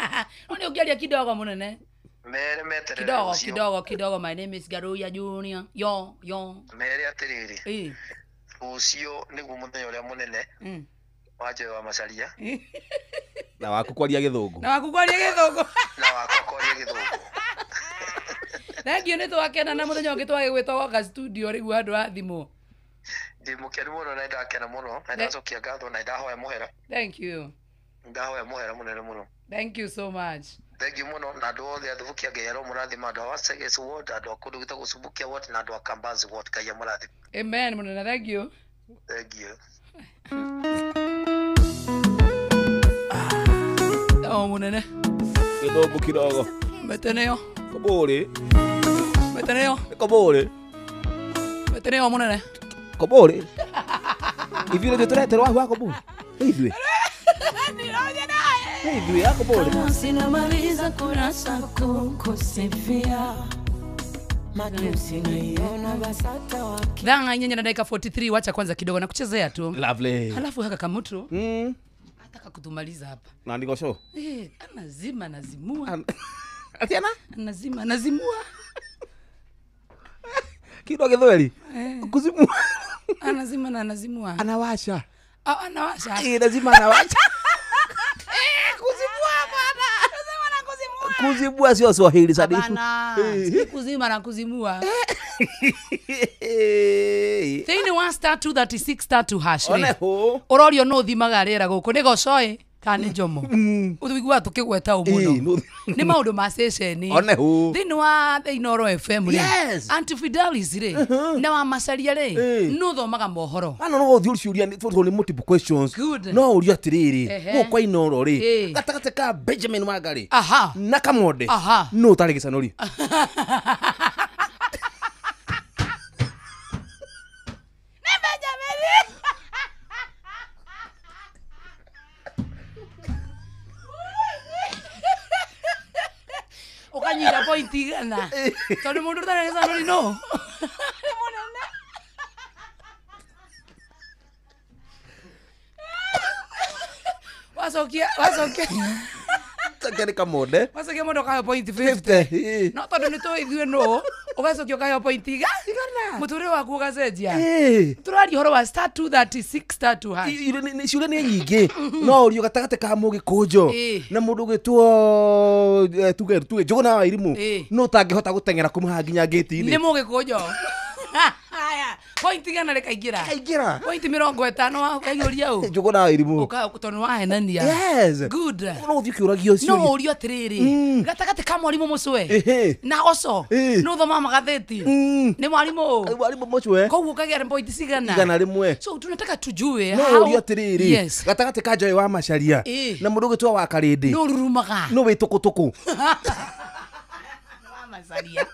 No nĩ ũngĩaria kidogo mũnene. Mere meterere kidogo rũciũ. Kidogo kidogo, my name is Garuya Junior. Yo yo. Mere atĩrĩrĩ. Ĩĩ. Rũciũ nĩguo mũthenya ũrĩa mũnene. Wa Joy wa Macharia. Na waku kwaria gĩthũngũ. Na waku kwaria gĩthũngũ. Na wakwa kwaria gĩthũngũ. Thank you nĩ twakena na mũthenya ũngĩ twagĩgwĩta woka studio rĩu handũ ha thimũ. Ndĩ mũkenu mũno na ndakena mũno na ndacokia ngatho na ndahoya mũhera. Thank you. Ndahoya mũhera mũnene mũno. Thank you so much. Thank you mũno na andũ othe a Thubukia Ngai aromũrathima, andũ a Waseges Ward, andũ a kũndũ gwĩtagwo Subukia Ward na andũ a Kambazi Ward, Ngai amũrathime. Amen mũnene, thank you. Thank you. O mũnene. Gĩthũngũ kidogo. Meteneo. Kobori. Meteneo. Kobori. Meteneo mũnene. Kobori. Ithuĩ nĩ tũreterwo hau ha Kobori. Ithuĩ. Ithuĩ ya Kobori. Sinamaliza kurasa kukusifia. Matusi naiona basata wake. Dhanga nyenye na dakika 43, wacha kwanza kidogo na kuchezea tu. Lovely. Halafu haka kamutu. Ataka kutumaliza hapa. Na ndiko show. Anazima nazimua. Atiana? Anazima nazimua. Kidogo githweri. Kuzimua. Anazima na anazimua. Anawasha. Anawasha. Lazima anawasha. Kuzibua sio Swahili sadifu. Hapana, si kuzima na kuzimua. Thĩinĩ wa star 236 star 2 hash rĩ, ũrorio nũ ũthimaga rĩera gũkũ nĩ Gocoĩ kana nĩ Jomo. Ũiguaga tũkĩgweta ũ mũno. Nĩ maũndũ ma ceceni. Thĩinĩ wa The Inooro FM rĩ, Aunty Fidelis rĩ, na wa Macaria rĩ, nũ ũthomaga mohoro. Ano no ũthiĩ ũciũria tondũ nĩ multiple questions. No ũrio atĩrĩrĩ, gũkũ kwa Inooro rĩ, gatagatĩ ka Benjamin Wangari na Kamonde, nũ ũtarĩ gĩcanũri? Ukanyita point igana tondu mundu utarĩ gĩcanũri no nĩ mũnene. Wacokia Nĩ Kamonde. Wacokia mũndũ ũkaheo point 50. No tondũ nĩ tũĩ ithuĩ nũ ũgacokia ũkaheo point igana, mũtũrĩre waku ũgacenjia. Tũraria ũhoro wa star 236 star 2 hash. Ciũria nĩ nyingĩ. No ũrio gatagatĩ ka Mũgĩkũnjo na mũndũ ũgwĩtwo tuge Njũgũna wa Irimũ, no ũtangĩhota gũteng'era kuma haha nginya ngĩti-inĩ. Nĩ Mũgĩkũnjo. Haya, point igana rĩkaingĩra. Kaingĩra. Point 50 waiyũria ũ? Njũgũna wa Irimũ. Tondũ wahenania. Yes. Good. No ũthiĩ ũkĩũragio ciũria. No ũrio atĩrĩrĩ, gatagatĩ ka mwarimũ Mũcwe na Oco, nũ ũthomaga magathĩti? Nĩ mwarimũ ũ? Mwarimũ Mũcwe. Koguo ũkagĩa point cigana? Igana rĩmwe. So tunataka tujue No ũrio atĩrĩrĩ, Yes. gatagatĩ ka Joy wa Macaria na mũndũ ũgwĩtwo wa Karĩndĩ, nũ ũrurumaga? Nũ wĩ tũkũtũkũ? Macaria.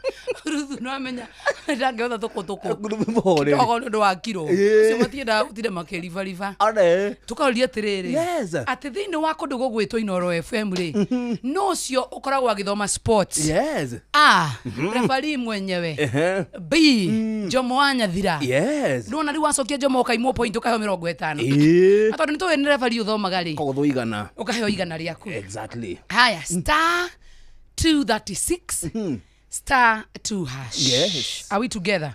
Ruthu no amenya ndangĩhota tũkũtũkũ. Mũhoreri. Togo nĩ ũndũ wa kiro. Ũcio matiendaga gũtinda makĩribariba. Tũkaũria atĩrĩrĩ, Yes. atĩ thĩinĩ wa kũndũ gũgwĩtwo Inooro FM rĩ, no ũcio ũkoragwo agĩthoma sports. Yes. A, referee mwenyewe. B, Jomo wa Nyathira. Yes. Nĩwona rĩu wacokia Jomo ũkaimwo point ũkaheo 50. Na tondũ nĩtũĩ nĩ referee ũthomaga rĩ, Koguo igana. ũkaheo igana rĩaku. Exactly. Haya, star 236 star 2 hash. Yes. Are we together?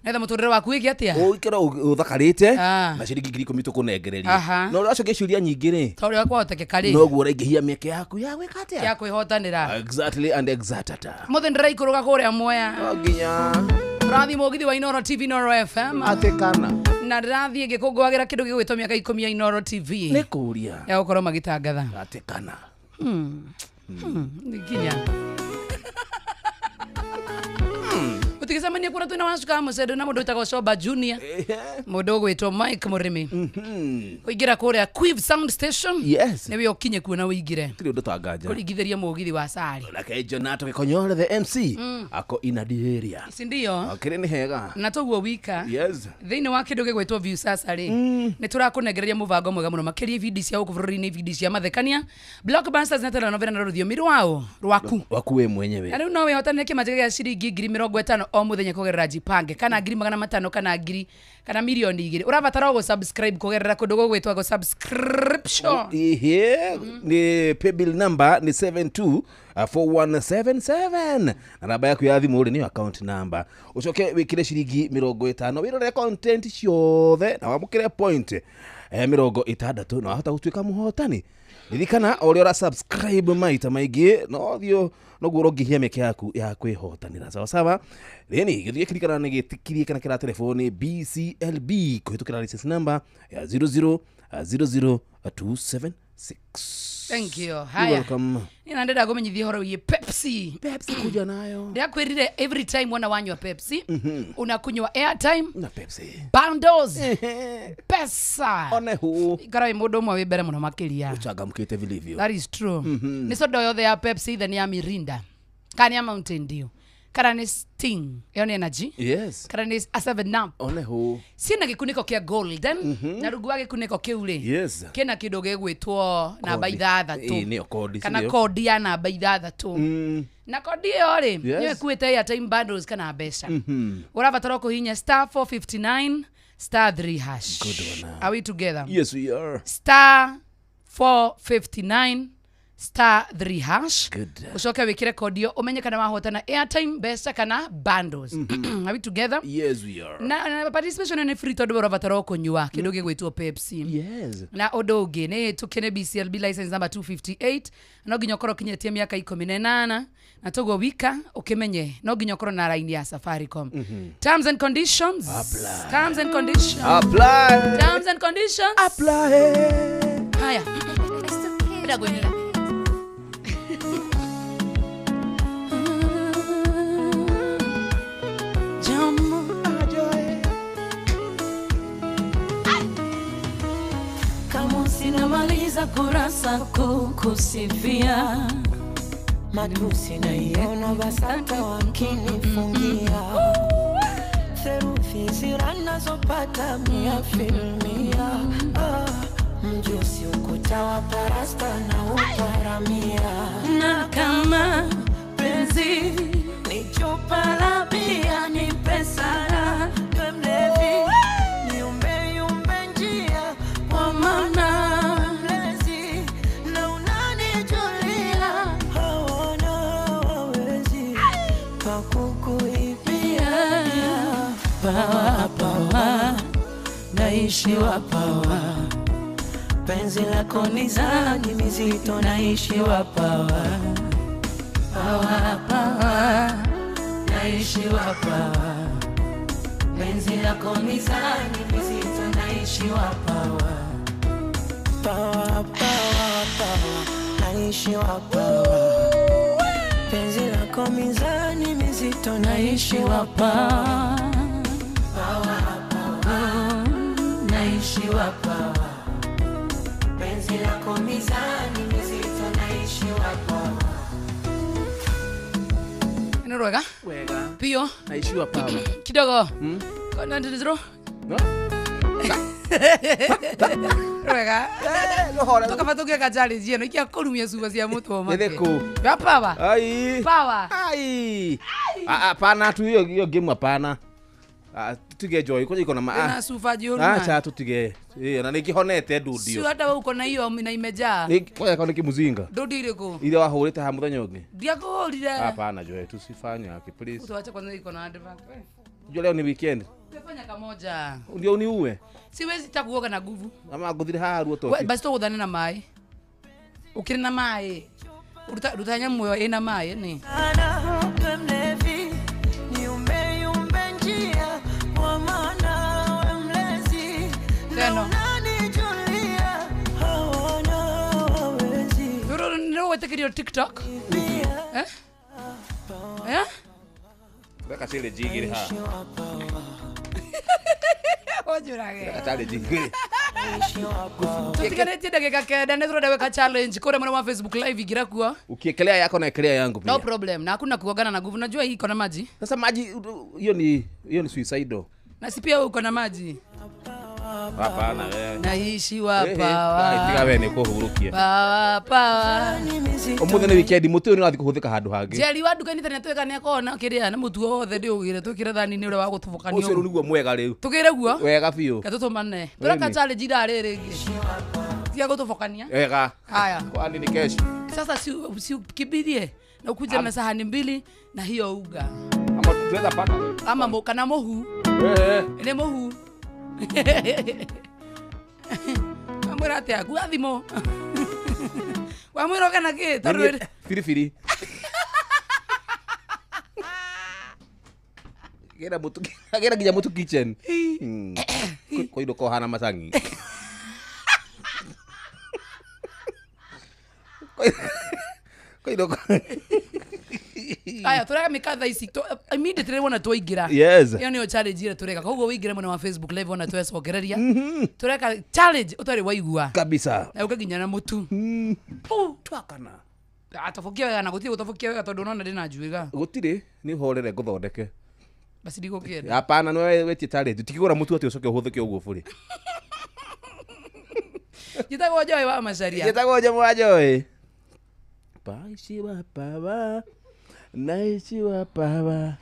Netha mũtũrĩre waku wĩke atĩa? Ũikara ũthakarĩte na ciringi 10,000 tũkũnengereria. No ũracokia ciũria nyingĩ rĩ, ta ũrĩa kwahotekeka rĩ, noguo ũraingĩhia mĩeke yaku ya gwĩka atĩa? Ya kwĩhotanĩra. Exactly and exactata. Mũthĩ ndĩraikũrũka kũrĩa Mwea. No nginya tũrathiĩ mũgithi wa Inooro TV Inooro FM. Atĩ kana. Na ndĩrathiĩ ngĩkũngũagĩra kĩndũ gĩgwĩtwo mĩaka 10 ya Inooro TV. Nĩ kũũria. Ya gũkorwo magĩtangatha. Atĩ kana. Nĩ nginya. Ũtigĩcemania kũrĩa twĩna Wacuka Mũcendo na mũndũ wĩtagwo Coba Junior, mũndũ ũgwĩtwo Mike Mũrĩmi. Ũingĩra kũrĩa Quiv Sound Station. Yes. Nĩwe ũkinye kuo na ũingĩre. Tirĩ ũndũ ta nganja. Ũringithĩrie mũgithi wa Sari. Nake Jonato Gĩkonyore the MC ako ina area. Si ndio? Kĩrĩ nĩ hega. Na toguo wika. Yes. Thĩinĩ wa kĩndũ gĩgwĩtwo View Sasa rĩ, nĩ tũrakũnengereria mũbango mwega mũno makĩria ibindi cia gũkũ bũrũri-inĩ, ibindi cia mathekania, blockbusters na telenovela na rũthiomi rwao rwaku. Waku we mwenyewe. Na rĩu no wĩhotanĩre kĩmanjĩka gĩa ciringi 50,000 o mũthenya kũgerera Jipange, kana 500,000, kana 1,000, kana 2,000,000. Ũrabatara o gũ-subscribe kũgerera kũndũ gũgwĩtwo gũ subscription. Ihe ni paybill number ni 724177 na namba yaku ya thimũ rĩ nĩyo account number. Ũcoke wĩkĩre ciringi 50 wĩrore content ciothe na wamũkĩre point 60 na wahota gũtuĩka mũhotani. Ririkana o ũrĩa ũra subscribe maita maingĩ no noguo ũrongihia mĩeke yaku ya kwĩhotanĩra. Sawa sawa. Rĩni gĩthiĩ kĩririkana nĩ gĩtĩkirie kana kĩra telefoni BCLB kũhĩtũkĩra license number ya 0000276. Thank you. You're Haya. welcome. Nina ndenda kũmenyithia ũhoro wĩgiĩ Pepsi. Pepsi kuja nayo. Ndakwĩrire every time wona wanyua Pepsi, unakunywa airtime na Pepsi. Bundles. Pesa. One hu. Ikara wĩ mũndũ ũmwe wĩ mbere mũno makĩria. Uchangamkĩte vilivyo. That is true. Nĩ soda yothe ya Pepsi either nĩ ya Mirinda, kana nĩ ya Mountain Dew, kana nĩ Sting, ĩyo nĩ energy. Yes. Kana nĩ a 7 Up. One hu. Ciĩna gĩkunĩko kĩa golden, na rungu wa gĩkunĩko kĩu rĩ, Yes. kĩna kĩndũ gĩgwĩtwo namba Kodi. 6. Nĩyo kodi, Kana sindio? kodi ya namba 6. Na kodi ĩyo rĩ, nĩyo ĩkuĩte airtime bundles kana mbeca. Ũrabatara kũhihinya star 459 star 3 hash. Good one. Are we together? Yes, we are. Star 459 star 3 hash. Good. Ucoke wikire kodi ĩyo ũmenye kana wahotana airtime, mbeca kana bundles. Are we together? Yes, we are. Na participation nĩ free tondũ ũrabatara o kũnyua kĩndũ gĩgwĩtwo Pepsi. Yes. Na ũndũ ũngĩ nĩ tũkĩne BCLB license number 258, no nginya ũkorwo ũkinyĩtie mĩaka 18, na toguo wika ũkĩmenye no nginya ũkorwo na line ya Safaricom. Terms and conditions. Apply. Terms and conditions. Apply. Terms and conditions. Apply. Haya. Ndagwĩnĩra. Kama sinamaliza kurasa kukusifia, matusi naiona BASATA wakinifungia, therufi ziranazopata mia filmia, mjusi ukuta wa parasta na uparamia, na kama penzi ni chupa la bia ni pesa niwe mlevi niumbe yumbe njia kwa maana mlezi na unanijulia hawana wawezi pa kukuibia. Pawa pawa naishi wa pawa, penzi lako ni zani mizito naishi wa pawa, pawa pawa naishi wa pawa, penzi lako ni zani mizito naishi wa pawa, pawa pawa pawa naishi wa pawa, penzi lako mizani mizito naishi wa pawa, pawa pawa naishi wa pawa, penzi lako mizani mizito naishi wa pawa. Nĩ wega? Wega. Pio. Naishi wa pawa. Kidogo. Kona ndizro. No? Wega. Tukaba tũgĩka challenge ĩno ikia kũrumia cuba cia mũtwe make. Nĩthĩkũ? Ya pawa. Ai. Pawa. Ai. Hapana tu hiyo hiyo game hapana. Tutige joy kwa iko na ma. Na cuba njũru. Acha tutige. Na nikihonete Sio ndudio. hata wewe uko na hiyo na imejaa. Ni kwa kwa nikimuzinga. Ndudi irĩkũ? Ile wahũrĩte ha mũthenya ũngĩ. Ndiakũhũrire. Hapana Joy, tusifanye haki please. Tuache kwanza iko na advert. Jua leo ni weekend. Tumefanya kamoja. Ndio uniue. Siwezi takuoga na nguvu. Ama nguthire haha ruo toki. Basi tũgũthane na maĩ. Ũkĩrĩ na maĩ. Ruta nyamũ ĩyo ĩna maĩ nĩ. Niwe mlevi niumbe yumbe njia kwa maana we mlezi na Teno. unanijulia hawana wawezi Nĩ wetĩkĩrio TikTok? Eh? Eh? Weka challenge igĩrĩ haha. Wanjũrage. Weka challenge igĩrĩ. Tutiganĩtie ndagĩka 9 nĩ tũrenda gwĩka challenge kũrĩa mwena wa Facebook live ingira kuo. Ukiekelea yako na ekelea yangu pia. No problem. Na hakuna kuogana na nguvu. Najua hii iko na maji. Sasa maji hiyo ni suicidal. Na si pia uko na maji. Hapana wewe. Naishi wa pawa. Tiga wewe ni kũhurũkia. Pawa pawa. Ũmũthĩ nĩ weekend mũtĩ ũyũ nĩ ũrathiĩ kũhũthĩka handũ hangĩ. Njeri wa nduka nĩ tweka nĩ akona kĩrĩa na mũtu wothe ndĩũgĩre twĩkĩre thani-inĩ ũrĩa wa gũtubũkanio. Ũcio rĩu nĩguo mwega rĩu. Tũgĩre guo? Wega biũ. Ke tũtũmane. Tũreka challenge ithaa rĩrĩ rĩngĩ. Tiga gũtubũkania. Wega. Haya. Kwani ni kesho. Sasa si ukimbilie na ukuje na sahani mbili na hiyo uga. Ama tuweza pata. Ama kana mohu. Nĩ mohu. Wamwĩra atĩa? Gua thimũ. Wamwĩra kana kĩ? Tondũ Firifiri. Gera mutu gera nginya mutu kitchen. Kwa indo kohana macangi. Kwa indo. Aya tureka mikatha ici immediately wona twaingira. Yes. Iyo niyo challenge ira tureka. Koguo wingire mwena wa Facebook live wona twecokereria. Tureka challenge utari waigua. Kabisa. Na uke nginya na mutu. Twakana. Atobokia wega na gutire gutobokia wega tondu nona ndina njuiga. Gutire ni horere nguthondeke. Basi ndigũkĩenda. Hapana no wetie challenge. Tikigura mutu ati ucoke uhuthike uguo buri. Njĩtagwo Joy wa Macharia. Njĩtagwo Joy wa Joy. Paishiwa pawa. Naishiwa pawa.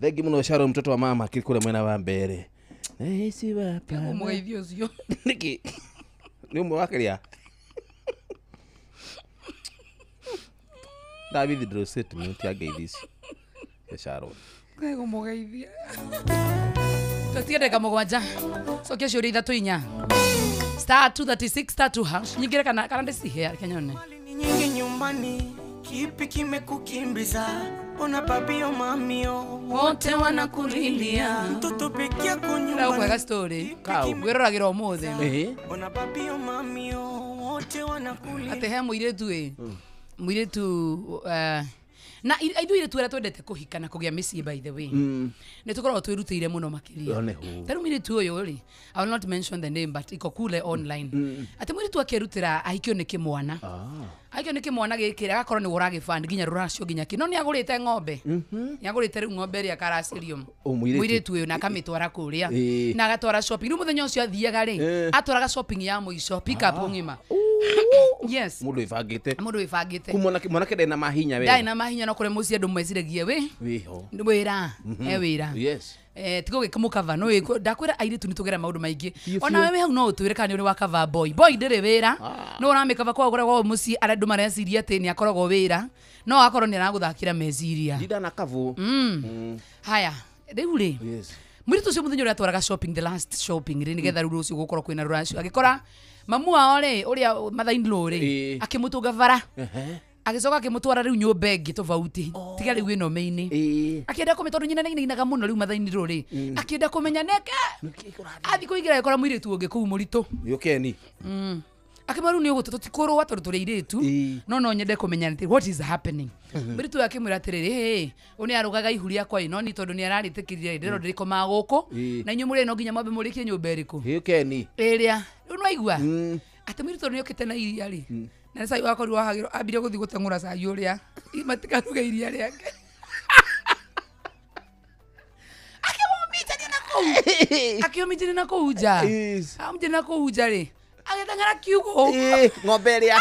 Thengi muno Sharon mtoto wa mama akiri kule mwena wa mbere. Naishiwa pawa. Mũgeithio ũcio. Niki. Ni ũmwe wa kĩrĩa? Nda withdraw statement ya ngeithi ici. Ya Sharon. Ngũmũgeithia. Tũtige ndagĩka 7. Cokia ciũria 3 4. Star 236 star 2 hash. Nyingĩre kana ndĩcihe reke nyone. Nyingi nyumbani, kipi kimekukimbiza? Ona papio mamio wote wanakulilia. Mtoto peke yako nyumbani. Ndagũkwega story. Ngwĩroragĩra ũmũthĩ. Ona papio mamio wote wanakulilia. Atĩ he mũirĩtu ĩ. Mũirĩtu na ithuĩ airĩtu arĩa twendete kũhika na kũgĩa mĩciĩ by the way. Nĩ tũkoragwo twĩrutĩire mũno makĩria. Ta rĩu mũirĩtu ũyũ rĩ, I will not mention the name but iko kule online. Atĩ mũirĩtu akerutĩra ahikio nĩ kĩmwana. Ahikio nĩ kĩmwana gĩkĩ agakorwo nĩwe ũragĩband nginya rũracio nginya kĩ. No nĩ agũrĩte ng'ombe. Nĩ agũrĩte rĩu ng'ombe ĩrĩa akaracĩrio. Mũirĩtu ũyũ na akamĩtwara kũrĩa. Na agatwara shopping. Rĩu mũthenya ũcio athiaga rĩ, atwaraga shopping ya mũico, pick up ng'ima. Yes. Mũndũ wĩbangĩte. Mũndũ wĩbangĩte. Mwanake ndarĩ na mahinya wega. Ndarĩ na mahinya no kũrĩ mũciĩ andũ meciragia wĩ. Wĩho. Wĩra. He wĩra. Yes. Tiga ũgĩkĩmũkava no ndakwĩra airĩtu nĩtũgera maũndũ maingĩ. Ona wewe hau no ũtwĩre kana nĩ ũrĩ wa cover boy. Boy ndĩrĩ wĩra. No ũramĩkava kwa ũgũra kwa mũciĩ arĩa andũ mareciria atĩ nĩ akoragwo wĩra. No akorwo nĩ aragũthakĩra meciria. Ndina kavũ. Haya, rĩu rĩ. Yes. Mũirĩtu ũcio mũthenya ũrĩa atwaraga shopping the last shopping rĩ nĩgetha rĩu rũciũ gũkorwo kwĩna rũracio agĩkora mamu wao rĩ ũrĩa mother-in-law rĩ akĩmũtũnga bara. Agĩcoka akĩmũtwara rĩu nyũmba ĩngĩ tofauti tiga rĩu ĩno mĩinĩ. Akĩenda kũmenya tondũ nyina nĩainainaga mũno rĩu mother-in-law rĩ akĩenda kũmenya nĩkĩ athiĩ kũingĩra agĩkora mũirĩtu ũngĩ kũu mũritũ. Yũkeni. Akĩmwĩra rĩu nĩ tũtikũrũa tondũ tũrĩ airĩtu no no nyende kũmenya atĩ what is happening. Mũirĩtu ũyũ akĩmwĩra atĩrĩrĩ hĩ ũyũ nĩ arũgaga ihu rĩakwa ĩ no ni tondũ nĩ ararĩtĩkĩrire ndĩrona ndĩrĩkomaga gũkũ na inyuĩ mũrĩ no nginya mwambe mũrĩkie nyũmba ĩrĩkũ. Yũkeni. Ĩrĩa rĩu nĩwaigua atĩ mũirĩtu ũyũ nĩokĩte na iria rĩ na nĩ cai wakorirwo wahagĩrwo ambire gũthiĩ gũteng'ũra cai ũrĩa matikaruge iria rĩake. Akĩmũmitania na kũu. Akĩmũmitania na kũu nja. Amũmitania na kũu nja rĩ agĩteng'era kiugũ. Ng'ombe ĩrĩa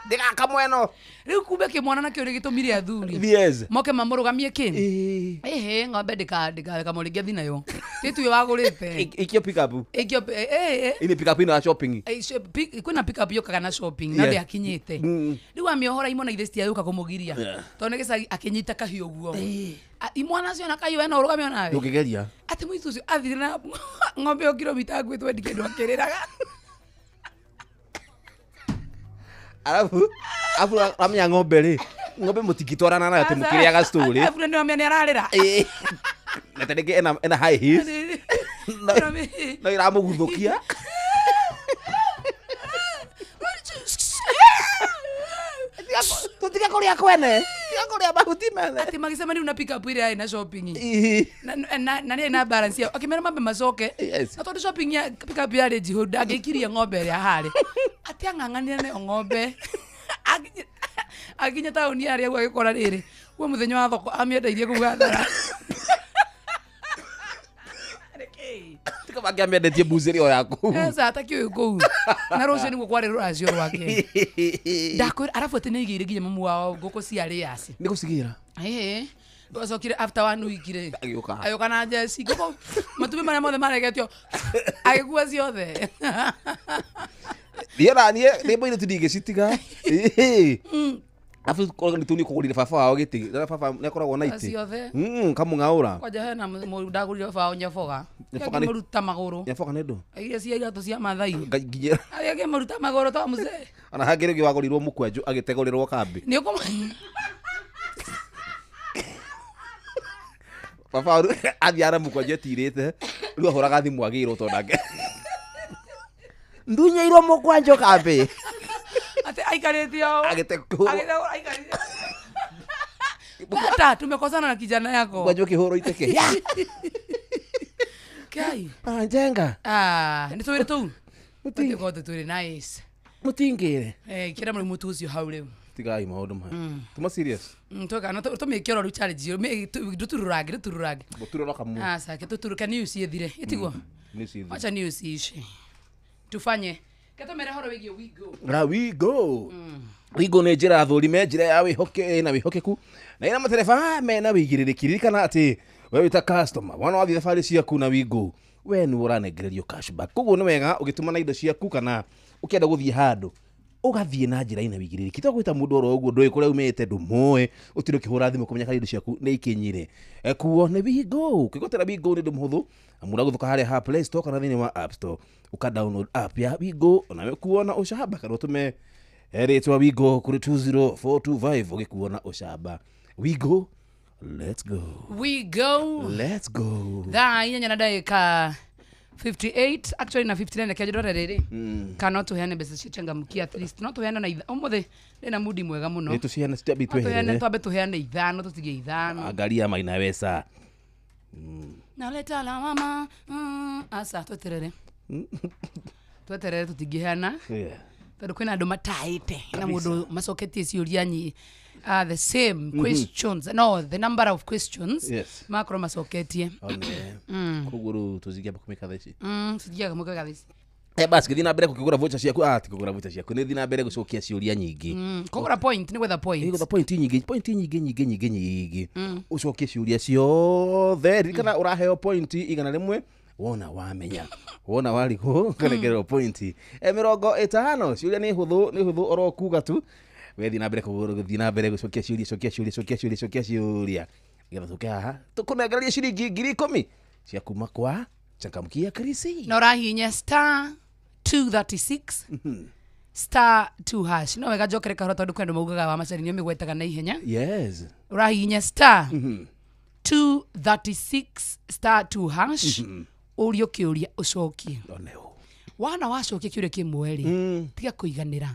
ndĩgaka mweno. Rĩu kumbe kĩmwana nakĩo nĩ gĩtũmire athuri. Yes. Moke mamũrũgamie kĩ. Ĩhĩ ng'ombe ndĩkamũrĩnge thi nayo. Tĩtuĩ wagũrĩte. Ikio pick up. Ikio Ine pick up ino ya shopping. Kwĩna pick up yũkaga na shopping na ndĩakinyĩte. Rĩu amĩohora imwana ithe citiagĩũka kũmũgiria. Tondũ nĩ gĩcagi akĩnyita kahiũ ũguo. Imwana cio na kahiũ we no ũrũgame onawe. Ndũngĩgeria. Atĩ mũirĩtu ũcio athire na ng'ombe ĩyo kilomita nguhĩ twendi kĩndũ akĩrĩraga. Alafu ramenya ng'ombe rĩ ng'ombe mũtingĩtwarana nayo atĩ mũkĩrĩaga story. Alafu nĩ wamenya nĩ ararĩra. Na ta rĩngĩ ena high heels. No iramũguthũkia. Tũtiga kũrĩa kwene. Tiga kũrĩa mahuti mene. Atĩ magĩcemania rĩu na pick up ĩrĩa ĩna shopping. Na nĩ na balance yao. Akĩmera mambe macoke. Na tondũ shopping ya pick up yarĩ njihũru ndangĩikirie ng'ombe ĩrĩa harĩ. Atĩ ang'ang'anire nayo ng'ombe. Akinya taũni harĩa ũguo agĩkora rĩrĩ. Guo mũthenya wa thoko amĩendeirie kũu hathara. Tiga mangĩamĩendetie mbucĩrĩ o yaku. Aca atakĩũĩ kũu. Na rũciũ nĩguo kwarĩ rũracio rwake. Ndakwĩra arabu atĩ nĩaigĩire nginya mamu wao ngũkũ cia rĩaci. Nĩ gũcigĩra. Ĩĩ. Acokire after 1 week rĩ. Agĩũka. Agĩũka na njeci. Ngũkũ matumbĩ marĩa mothe maregetio agĩkua ciothe. Niĩ ona niĩ nĩ mũirĩtu ndingĩcitiga. Alafu nĩ tũ nĩ kũgũrire baba wao gĩtĩ. Baba nĩ akoragwo na itĩ. Ciothe. Kamũng'aũra. Kwanja hena mũndũ ndagũrire baba wao nyaboga. Nyaboga nĩ Akĩmũruta magũrũ. Nyaboga nĩ ndũ? Iria cia iratũ cia Mathai. Nginyĩra. Arĩa akĩmũruta magũrũ ta mũzee. Ona hangĩ rĩngĩ wagũrirwo mũkwanjũ agĩtegũrĩrwo kambĩ. Nĩ ũkũmũ Baba wao athiaga na mũkwanjũ etirĩte. Rĩu ahũraga thimũ agĩirwo tondũ nake. Ndunyeirwo mũkwanjũ kambĩ. Atĩ aikarĩte o. Agĩtegũrwo. Aikarĩte. Bata tumekosana na kijana yako. Mũkwanjũ ũkĩhũrwo iteke. Kai. Njenga. Nĩ twĩre tũu. Tũtigwo twĩre nice. Mũtingĩre. Kĩra mũrĩ mũtu ũcio hau rĩu. Tigai maũndũ maya. Tuma serious. Tweka no tũmĩke oro rĩu challenge ndũtururange ndũtururange. Gũturũra kamwe. Aca ke tũturuke news ĩthire. Ĩtigwo. News ĩthire. Wacha news ici. Tufanye. Ketũmere horo wĩgiĩ we go. Na we go. Wigo nĩ njĩra thũrime njĩra ya wĩhoke na wĩhokeku na ĩna matereba mena wĩigĩrĩrĩki. Ririkana atĩ we wĩ ta customer wona wathiĩ thabarĩ ciaku na Wigo we nĩwe ũranengererio cashback. Koguo nĩ wega ũgĩtũmana indo ciaku kana ũkĩenda gũthiĩ handũ Ũgathiĩ na njĩra ina wĩigĩrĩrĩki. To gwĩta mũndũ oro ũguo ndũĩ kũrĩa umĩte, ndũmũĩ, ũtinde ũkĩhũra thimũ kũmenya kana indo ciaku nĩ ikinyire. Kuo nĩ Wingo. Ũkĩgũtĩra Wingo nĩ ũndũ mũhũthũ, amu ũragũthũka harĩa ha Play Store kana thĩinĩ wa App Store, ũka download app ya Wingo onawe kuo na ũcamba, kana ũtũme rĩtwa Wingo kũrĩ 20425 ũgĩkuo na ũcamba. Wingo, let's go. We go. Let's go. Thaa 8 na ndagĩka 58 actually na 59 kĩa njĩrore rĩrĩ kana no tũheane mbeca cia changamkia at least no tũheane na ũmũthĩ ndĩna mudi mwega mũno. Nĩ tũciheane, citiambi No tũheane, tweherere. twambe tũheane 5, tũtige 5. Angalia mainaweza. Naleta lawama asa tweterere tweterere tũtingĩheana tondũ kwĩna andũ mataĩte na mũndũ macoketie ciũria nyi the same questions, no the number of questions makorwo macoketie. Koguo rĩu tũcingĩamba kũmĩka thaa ici. Tũthiaga mũkaga thaa ici. Basi gĩthiĩ na mbere gũkĩgũra voucher ciaku, ti kũgũra voucher ciaku, nĩ thiĩ na mbere gũcokia ciũria nyingĩ. Kũgũra point nĩ gwetha point. Nĩ gwetha point nyingĩ, point nyingĩ nyingĩ nyingĩ nyingĩ. Ũcokie ciũria ciothe, ririkana ũraheo point 100 wona wamenya, wona warigwo ũkanengererwo point 50. Ciũria nĩ hũthũ, nĩ hũthũ oro kuga tu. Wethiĩ na mbere gũthiĩ na mbere gũcokia ciũria, cokia ciũria, cokia ciũria, cokia ciũria nĩgetha tũke haha tũkũnengererie ciringi 10,000 cia kuma kwa Changamkia Krisi. Na ũrahihinya star 236 star 2 hash. No wega njokere kahora tondũ kwĩ andũ maugaga wa macari nĩ ũmĩgwetaga na ihenya. Yes. Ũrahihinya star 236 star 2 hash, ũrio kĩũria ũcokie. Wana wacokia kĩũria kĩmwe rĩ, tiga kũiganĩra,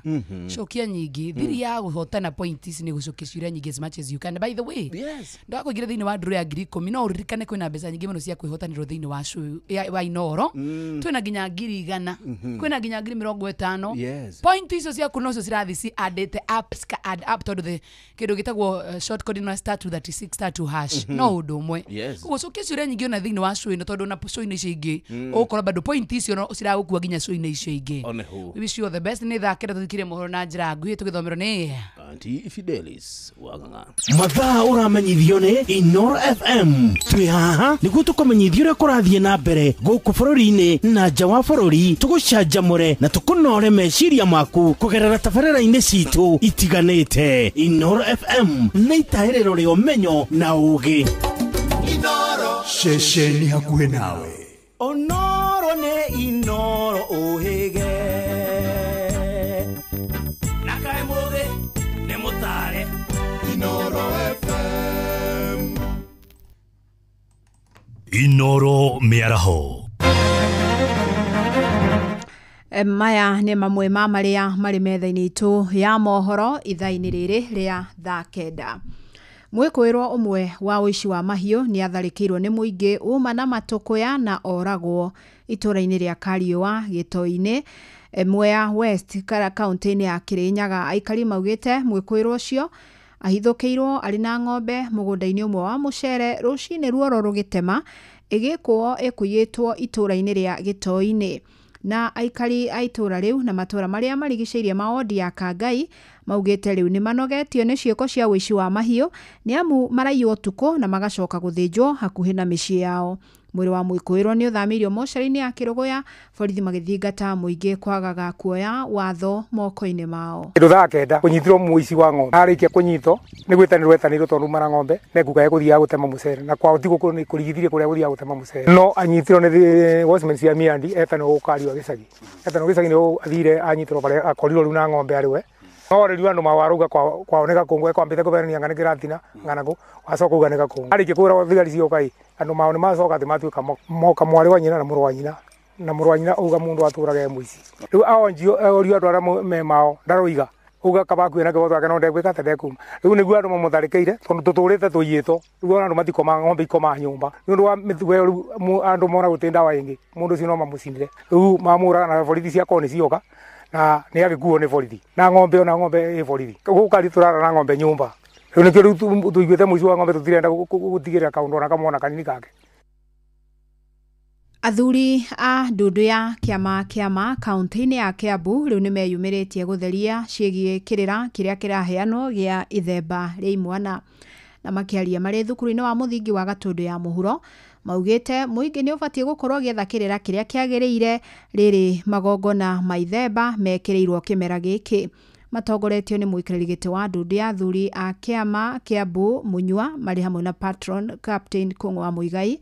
cokia nyingĩ. Thiri ya kũhotana point ici nĩ gũcokia ciũria nyingĩ as much as you can. By the way, ndakũingĩra thĩinĩ wa ndũrũ ya 10,000, no ũririkane kwĩna mbeca nyingĩ mũno cia kwĩhotanĩrwo thĩinĩ wa show wa Inooro. Twĩna nginya 100,000, kwĩna nginya 50,000. Point icio ciaku nocio cirathiĩ ci addĩte apps ka add up, tondũ the kĩndũ gĩtagwo short code ĩno star 236 star 2 hash no ũndũ ũmwe. Koguo cokia ciũria nyingĩ ona thĩinĩ wa show ĩno, tondũ ona show-inĩ icio ingĩ ũgũkora bado point icio no ciragũkua nginya show-inĩ icio ingĩ. We wish you all the best. Nĩ thaa 9 tũthikĩrie mohoro na njĩra nguhĩ tũgĩthomerwo nĩ Auntie Fidelis Wang'ang'a. Mathaa ũramenyithio nĩ Inooro FM. Twĩ haha nĩguo tũkũmenyithie ũrĩa kũrathiĩ na mbere gũkũ bũrũri-inĩ na nja wa bũrũri, tũgũcanjamũre na tũkũnore meciria maku kũgerera tabarĩra-inĩ citũ itiganĩte. Inooro FM nĩ itahĩrĩro rĩa ũmenyo na ũũgĩ. Ceceni hakuhĩ nawe. Onoro nĩ Inooro ũhĩge, na kaĩ mũthĩ nĩ mũtare. Inooro FM. Inooro mĩaraho. Maya nĩ mamwe ma marĩa marĩ metha-inĩ itũ ya mohoro ithaa-inĩ rĩrĩ rĩa thaa 9. Mwĩkũĩrwo ũmwe wa ũici wa mahiũ nĩ atharĩkĩirwo nĩ mũingĩ uma na matũkũya na oragwo itũũra-inĩ rĩa Kariũa Gĩtoi-inĩ, Mwea West kaunti-inĩ ya Kĩrĩnyaga. Aikari maugĩte mwĩkũĩrwo ũcio ahithũkĩirwo arĩ na ng'ombe mũgũnda-inĩ ũmwe wa mũcere rũcinĩ ruoro rũgĩtema ĩgĩkũo ĩkũiyĩtwo itũũra-inĩ rĩa Gĩtoi-inĩ. Na aikari a itũũra rĩu na matũũra marĩa marigicĩirie ma wodi ya Kangai maugĩte rĩu nĩ manogetio nĩ ciĩko cia ũici wa mahiũ, nĩ amu maraiywo ũtukũ na magacoka gũthĩnjwo hakuhĩ na mĩciĩ yao. Mwĩrĩ wa mwĩkũĩrwo nĩ ũthamĩirio mocarĩ-inĩ ya Kĩrũgũya, borithi magĩthingata mũingĩ kwagaga kuoya watho moko-inĩ mao. Kĩndũ thaa 9 kũnyitirwo mũici wa ng'ombe, arĩkia kũnyitwo nĩ gwĩtanĩrwo etanĩirwo tondũ uma na ng'ombe nekuga egũthiaga gũtema mũcere, na kwao ti kũrigithirie kũrĩa gũthiaga gũtema mũcere, no anyitirwo nĩ watchman cia Miandi, etanĩrwo gũkario gĩcagi, etanĩrwo gĩcagi nĩ athire anyitirwo barĩa akorirwo rĩu na ng'ombe arĩ we. No rĩu andũ mawarauga kwao nĩ gakũngũ, ekwambĩte kũberania ng'a nĩ kĩratina ng'anakũ, wacoka uga nĩ gakũngũ. Arĩkia kũgũra thigari cioka ĩ, andũ mao nĩ macoka atĩ matuĩka moka mwarĩ wa nyina na mũrũ wa nyina, na mũrũ wa nyina auga mũndũ atũraga e mũici. Rĩu aonjio orio andũ arĩa me mao ndaroiga, auga kaba akuĩ na kĩboto ake no ndegwĩka atĩ ndekuma. Rĩu nĩguo andũ mamũtharĩkĩire tondũ tũtũrĩte tũiyĩtwo, rĩu ona andũ matikomaga, ng'ombe ikomaga nyũmba nĩ ũndũ wa mĩtugo ĩyo. Rĩu andũ mona gũtirĩ ndawa ĩngĩ, mũndũ ũcio no mamũcinire. Rĩu mamũraga na borithi cia koni cioka na nĩ agĩkuo nĩ borithi na ng'ombe ona ng'ombe ĩ borithi gũkũ kari tũrara na ng'ombe nyũmba. Rĩu nĩkĩo rĩu tũiguĩte mũici wa ng'ombe tũtirenda gũtigĩrĩra kaũndũ ona kamwe ona kanini kake. Athuri a ndundu ya kĩama kĩama kaunti-inĩ ya Kiambu rĩu nĩmeyumĩrĩtie gũtheria ciĩgiĩ kĩrĩra kĩrĩa kĩraheanwo gĩa ithemba rĩa imwana. Na makĩaria marĩ thukuru-inĩ wa mũthingi wa Gatũndũ ya Mũhuro, Maugĩte mũingĩ nĩ ũbatiĩ gũkorwo ũgĩetha kĩrĩra kĩrĩa kĩagĩrĩire rĩrĩ magongona ma ithemba mekĩrĩirwo kĩmera gĩkĩ. Matongoretio nĩ mũikarĩri gĩtĩ wa ndundu ya athuri a kĩama Kĩambu Munyua marĩ hamwe na patron Captain Kũng'ũ wa Mũigai.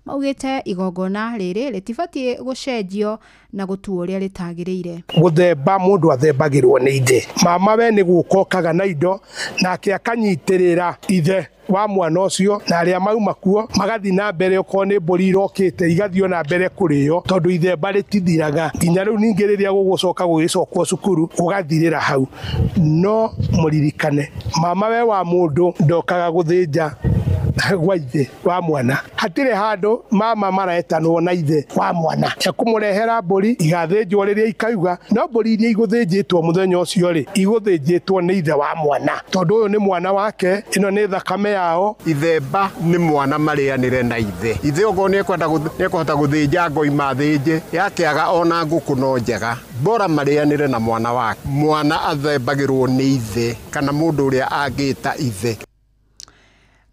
Maugĩte igongona rĩrĩ rĩtibatiĩ gũcenjio na gũtuo ũrĩa rĩtagĩrĩire. Gũthemba mũndũ athembagĩrwo nĩ ithe. Mama we nĩ gũka okaga na indo nake akanyitĩrĩra ithe wa mwana ũcio na arĩa mauma kuo magathiĩ na mbere, okorwo nĩ mbũri irokĩte igathiĩ na mbere kũrĩo tondũ ithemba rĩtithiraga nginya rĩu. Ningĩ rĩrĩa gũgũcoka gũgĩcokwo cukuru gũgathirĩra hau. No mũririkane mama we wa mũndũ ndokaga gũthĩnja gwa ithe wa mwana. Hatirĩ handũ mama maretanwo na ithe wa mwana ekũmũrehera mbũri igathĩnjwo rĩrĩa ikauga, no mbũri iria igũthĩnjĩtwo mũthenya ũcio rĩ igũthĩnjĩtwo nĩ ithe wa mwana tondũ ũyũ nĩ mwana wake, ĩno nĩ thakame yao. Ithemba nĩ mwana marĩanĩre na ithe. Ithe okorwo nĩekũhota gũthĩnja ngoima thĩnje yakĩaga ona ngũkũ no njega, bora marĩanĩre na mwana wake. Mwana athembagĩrwo nĩ ithe kana mũndũ ũrĩa angĩta ithe.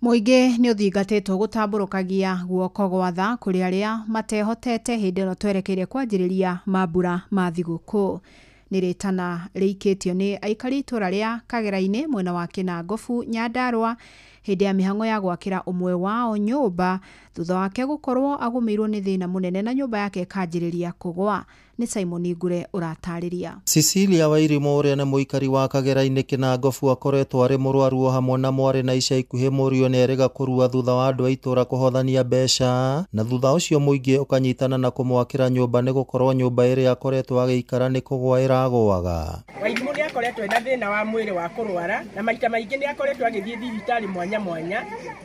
Mũingĩ nĩ ũthingatĩtwo gũtambũrũkagia guoko gwa tha kũrĩ arĩa matehotete hĩndĩ ĩno twerekeire kwanjĩrĩria mambura ma thigũkũ. Nĩ rĩtana rĩikĩtio nĩ aikari itũra rĩa Kagera-inĩ mwena wa Kĩnangobu Nyandarũa hĩndĩ ya mĩhang'o ya gwakĩra ũmwe wao nyũmba thutha wake gũkorwo agũmĩirwo nĩ thĩna mũnene na nyũmba yake ĩkanjĩrĩria kũgwa. Nĩ Simon Ngure ũratarĩria. Cecilia Wairimu ũrĩa nĩ mũikari wa Kagera-inĩ Kĩnangobu akoretwo arĩ mũrwaru o hamwe na mwarĩ na ica ikuhĩ mũriũ nĩerĩga kũrua thutha wa andũ a itũra kũhothania mbeca na thutha ũcio mũingĩ ũkanyitana na kũmwakĩra nyũmba nĩ gũkorwo nyũmba ĩrĩa akoretwo agĩikara nĩ kũgwa ĩragũaga. Wairimu nĩ akoretwo ena thĩna wa mwĩrĩ wa kũrwara na maita maingĩ nĩ akoretwo agĩthiĩ thibitarĩ mwanya mwanya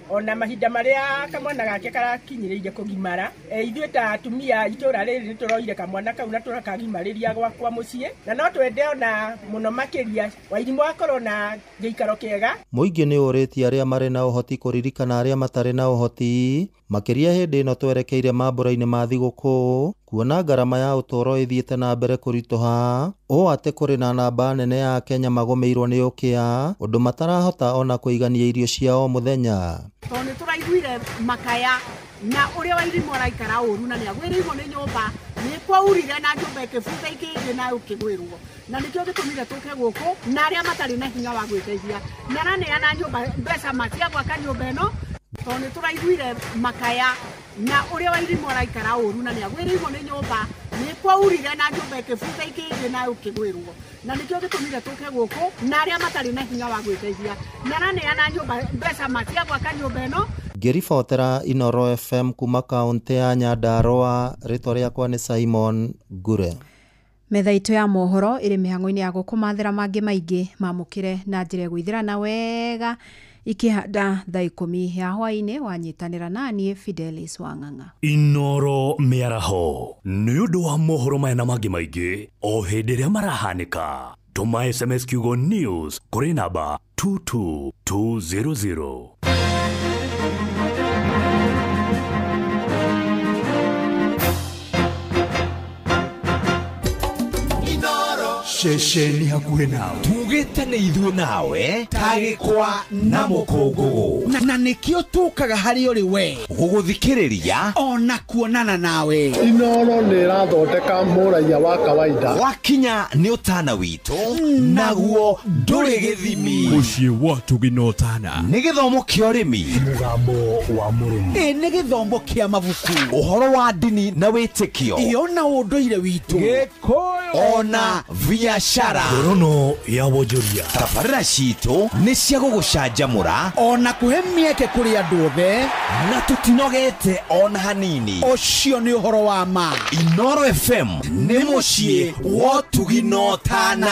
ona mahinda marĩa kamwana gake karakinyĩrĩire kũgimara. Ithuĩ ta atumia itũra rĩrĩ nĩ tũroire kamwana kau na tũrakagimarĩria gwakwa mũciĩ na no twende ona mũno makĩria Wairimu akorwo na gĩikaro kĩega. Mũingĩ nĩ ũrĩtie arĩa marĩ na ũhoti kũririkana arĩa matarĩ na ũhoti makĩria hĩndĩ ĩno twerekeire mambura-inĩ ma thigũkũ kuona ngarama ya ũtũũro ĩthiĩte na mbere kũritũha ũũ atĩ kũrĩ na namba nene ya Kenya magũmĩirwo nĩ ũkĩa ũndũ matarahota ona kũigania irio cia o mũthenya. Tondũ nĩ tũraiguire makaya na ũrĩa Wairimu araikara ũru na nĩagwĩrĩirwo nĩ nyũmba nĩ kwaurire na nyũmba ĩkĩbutha ikĩngĩ na ũkĩgwĩrwo na nĩkĩo gĩtũmire tũke gũkũ na arĩa matarĩ na hinya wa gwĩteithia nĩ araneana nyũmba mbeca cia gwaka nyũmba ĩno tondũ nĩ tũraiguire makaya na ũrĩa Wairimu araikara ũru na nĩagwĩrĩirwo nĩ nyũmba nĩ kwaurire na nyũmba ĩkĩbutha ikĩngĩ na ũkĩgwĩrwo na nĩkĩo gĩtũmire tũke gũkũ na arĩa matarĩ na hinya wa gwĩteithia nĩ araneana nyũmba mbeca cia gwaka nyũmba ĩno. Ngĩribotera Inoro FM kuma kaũntĩ ya Nyandarũa, rĩtwa rĩakwa nĩ Simon Ngure. Metha itũ ya mohoro ĩrĩ mĩhang'o-inĩ ya gũkũmathĩra mangĩ maingĩ mamũkĩre na njĩra ĩgũithĩrana wega ikĩhanda thaa 10 ya hwaĩ-inĩ. Wanyitanĩra naniĩ Fidelis Wang'ang'a. Inoro mĩaraho nĩ ũndũ wa mohoro maya na mangĩ maingĩ o hĩndĩ ĩrĩa marahanĩka. Tũma SMS kiugo news kũrĩ namba 22200. Ceceni hakuhĩ nawe tugĩte nĩ ithuĩ nawe tagĩkwa na mũkũngũgũ na nĩkĩo tũkaga harĩ ũrĩ we gũgũthikĩrĩria ona kuonana nawe. Inoro nĩ ĩrathondeka mũraiya wa kawaida wakinya nĩ ũtana witũ naguo ndũrĩ gĩthimi. Mũciĩ wa Tũginotana nĩ gĩthomo kĩa ũrĩmi, mũgambo wa mũrĩmi, nĩ gĩthomo kĩa mabuku, ũhoro wa ndini na wĩtĩkio, iyo na ũndũire witũ, Gĩkũyũ ona biashara. Ngorono ya wonjoria. Tabarĩra citũ nĩ cia gũgũcanjamũra ona kũhe mĩeke kũrĩ andũ othe na tũtinogete ona hanini. Ũcio nĩ ũhoro wa ma. Inoro FM nĩ mũciĩ wa Tũginotana.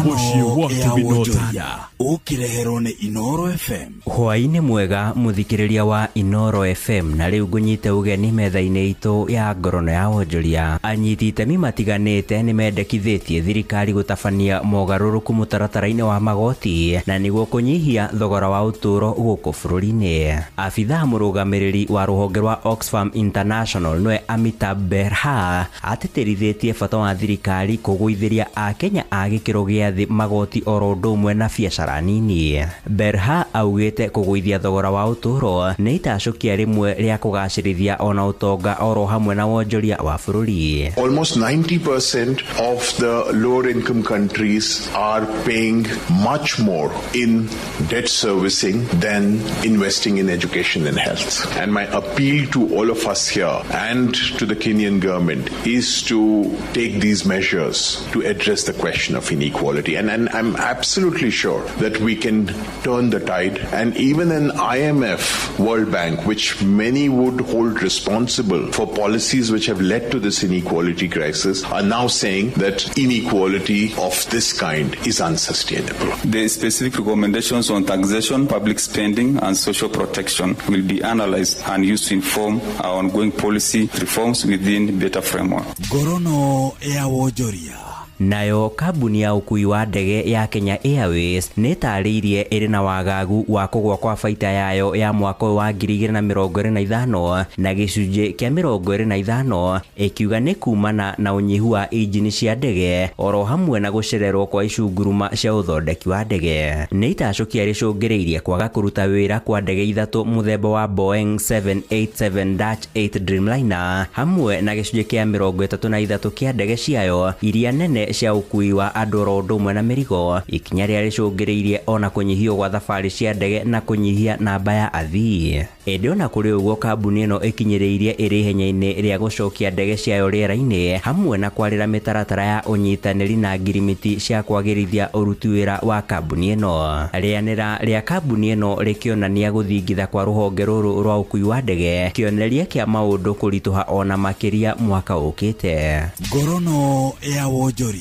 Mũciĩ wa Tũginotana ũkĩreherwo nĩ Inoro FM. Hwaĩ-inĩ mwega mũthikĩrĩria wa Inoro FM, na rĩu ngũnyite ũgeni metha-inĩ itũ ya ngorono ya wonjoria. Anyiti itemi matiganĩte nĩ mendekithĩtie thirikari gũtabania mogarũrũku mũtaratara-inĩ wa magoti na nĩguo kũnyihia thogora wa ũtũũro gũkũ bũrũri-inĩ. Abithaa mũrũgamĩrĩri wa rũhonge rwa Oxfam International nĩwe Amitabh Berha atĩtĩrithĩtie bata wa thirikari kũgũithĩria Akenya a gĩkĩro gĩa gĩa thĩ, magoti oro ũndũ ũmwe na biacara nini. Berha augĩte kũgũithia thogora wa ũtũũro nĩ itacũkia rĩmwe rĩa kũgacĩrithia ona ũtonga oro hamwe na wonjoria wa bũrũri. Almost 90% of the lower income countries are paying much more in debt servicing than investing in education and health. And my appeal to all of us here and to the Kenyan government is to take these measures to address the question of inequality. And I'm absolutely sure that we can turn the tide. And even an IMF, World Bank, which many would hold responsible for policies which have led to this inequality crisis, are now saying that inequality of this kind is unsustainable. The specific recommendations on taxation, public spending, and social protection will be analyzed and used to inform our ongoing policy reforms within better framework. Ngorono ya wonjoria. Nayo kambuni ya ũkui wa ndege ya Kenya Airways nĩ ĩtarĩirie ĩrĩ na wagagu wa kũgũa kwa baita yayo ya mwaka wa 2025 na gĩcunjĩ kĩa 25, ĩkiuga nĩ kumana na ũnyihu wa injini cia ndege oro hamwe na gũcererwo kwa icunguruma cia ũthondeki wa ndege. Nĩ itacũkia rĩcũngĩrĩirie kwaga kũruta wĩra kwa ndege ithatũ mũthemba wa Boeing 787-8 Dreamliner hamwe na gĩcunjĩ kĩa 33 kĩa ndege ciayo iria nene cia ũkui wa andũ oro ũndũ ũmwe na mĩrigo, ikinya rĩrĩa rĩcũngĩrĩirie ona kũnyihio gwa thabarĩ cia ndege na kũnyihia namba ya athii. Ĩndĩ ona kũrĩ ũguo, kambuni ĩno ĩkinyĩrĩirie ĩrĩ ihenya-inĩ rĩa gũcokia ndege ciayo rĩera-inĩ hamwe na kwarĩra mĩtaratara ya ũnyitanĩri na ngirimiti cia kwagĩrithia ũruti wĩra wa kambuni ĩno. Rĩanĩra rĩa kambuni ĩno rĩkĩonania gũthingitha kwa rũhonge rũrũ rwa ũkui wa ndege, kĩonereria kĩa maũndũ kũritũha ona makĩria mwaka ũkĩte. Ngorono ya wonjoria.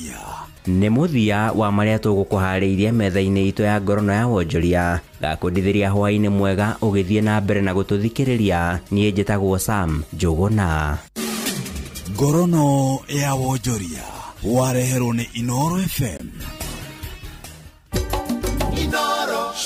Nĩ mũthia wa marĩa tũgũkũharĩirie metha-inĩ itũ ya ngorono ya wonjoria. Ngakwendithĩria hwaĩ-inĩ mwega ũgĩthiĩ na mbere na gũtũthikĩrĩria. Niĩ njĩtagwo Sam Njũgũna. Ngorono ya wonjoria wareherwo nĩ Inoro FM.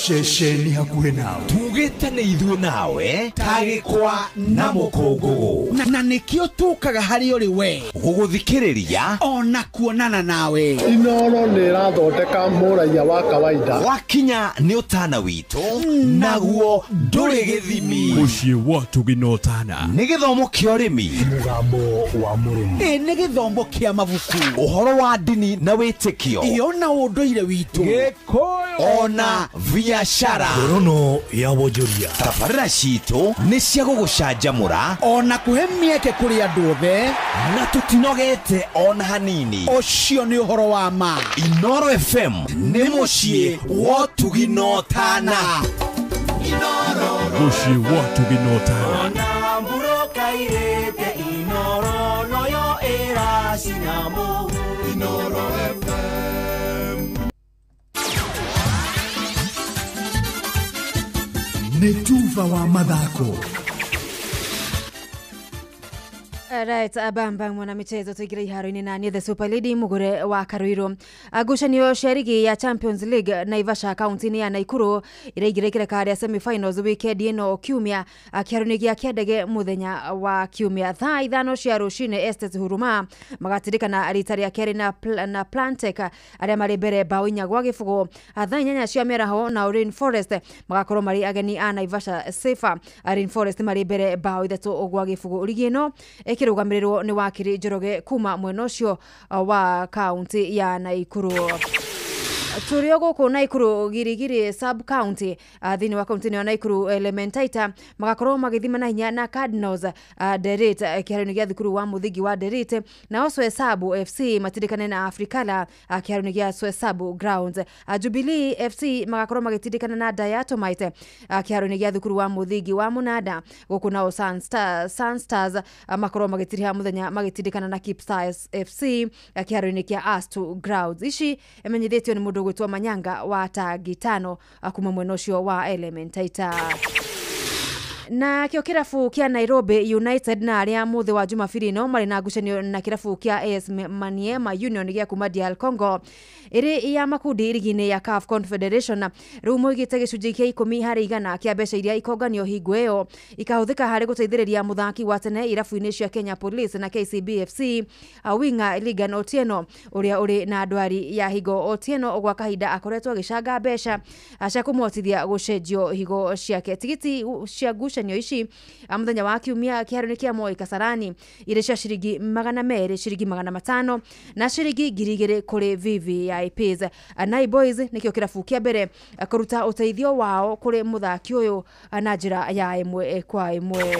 Ceceni hakuhĩ nawe tugĩte nĩ ithuĩ nawe tagĩkwa na mũkũngũgũ, na nĩkĩo tũkaga harĩ ũrĩ we gũgũthikĩrĩria ona kuonana nawe. Inoro nĩ ĩrathondeka mũraiya wa kawaida. Wakinya nĩ ũtana witũ naguo ndũrĩ gĩthimi. Mũciĩ wa Tũginotana nĩ gĩthomo kĩa ũrĩmi, mũgambo wa mũrĩmi, nĩ gĩthomo kĩa mabuku, ũhoro wa ndini na wĩtĩkio, ĩyo na ũndũire witũ, Gĩkũyũ ona biashara. Ngorono ya wonjoria. Tabarĩra citũ nĩ cia gũgũcanjamũra ona kũhe mĩeke kũrĩ andũ othe, na tũtinogete ona hanini. Ũcio nĩ ũhoro wa ma. Inoro FM nĩ mũciĩ wa Tũginotana. Mũciĩ wa Tũginotana. Ona mburoka irĩte Inoro noyo ĩracina mũhu. Inoro FM. Nĩ tuba wa mathako. Right, bamba mwana michezo tuingire iharo-inĩ na niĩ the Super Lady Mugure wa Karuiru. Ngucanio cia rigi ya Champions League Naivasha kaunti-inĩ ya Naikuru iraingĩra ikereka rĩa semi-finals weekend ĩno kiumia kĩharo-inĩ gĩa Kĩandege mũthenya wa kiumia thaa 5 cia rũcinĩ. Estes Huruma magatirikana rita rĩa kerĩ na Plantec arĩa marĩ mbere bao 4-0. Thaa 8 cia mĩaraho na Rainforest magakorwo marĩ ageni a Naivasha Safer. Rainforest marĩ mbere bao 3-0. Rigi ĩno ĩkĩrũgamĩrĩrwo nĩ wakiri Njoroge kuma mwena ũcio wa kaunti ya Naikuru. Tũrĩ o gũkũ Naikuru Girigiri sub county thĩinĩ wa kaunti ya Naikuru Elementaita magakorwo magĩthima na hinya na Cardinals Derit kĩharo-inĩ gĩa thukuru wa mũthingi wa Derit, nao Swesabu FC matindĩkane na Africala kĩharo-inĩ gĩa Swesabu Grounds. Jubilee FC magakorwo magĩtindĩkana na Diatomite kĩharo-inĩ gĩa thukuru wa mũthingi wa Mũnanda. Gũkũ nao Sun Stars makorwo magĩtiriha mũthenya magĩtindĩkana na Keep Stars FC kĩharo-inĩ kĩa Astu Grounds. Ici imenyithĩtio nĩ mũndũ gwĩtwo Manyanga wa Tangitano kuma mwena ũcio wa Elementaita. Na kĩo kĩrabu kĩa Nairobi United na arĩa mũthĩ wa Jumabiri no marĩ na ngucanio na kĩrabu kĩa AS Maniema Union gĩa kuma DR Congo ĩrĩ ya makundi rigi-inĩ ya CAF Confederation. Rĩu moigĩte gĩcunjĩ kĩa 10% kĩa mbeca iria ikonganio hingo ĩyo ikahũthĩka harĩ gũteithĩrĩria mũthaki wa tene irabu-inĩ cia Kenya Police na KCB FC winga Ligan Otieno ũrĩa ũrĩ na ndwari ya higo. Otieno gwa kahinda akoretwo agĩcanga mbeca cia kũmũhotithia gũcenjio higo ciake. Tigiti cia ngucanio ici mũthenya wa kiumia kĩharo-inĩ kĩa Moi Kasarani irĩ cia ciringi 200, ciringi 500 na ciringi 2000 kũrĩ VVIPs. Nai Boys nĩkĩo kĩrabu kĩa mbere kũruta ũteithio wao kũrĩ mũthaki ũyũ na njĩra ya 1 kwa 1.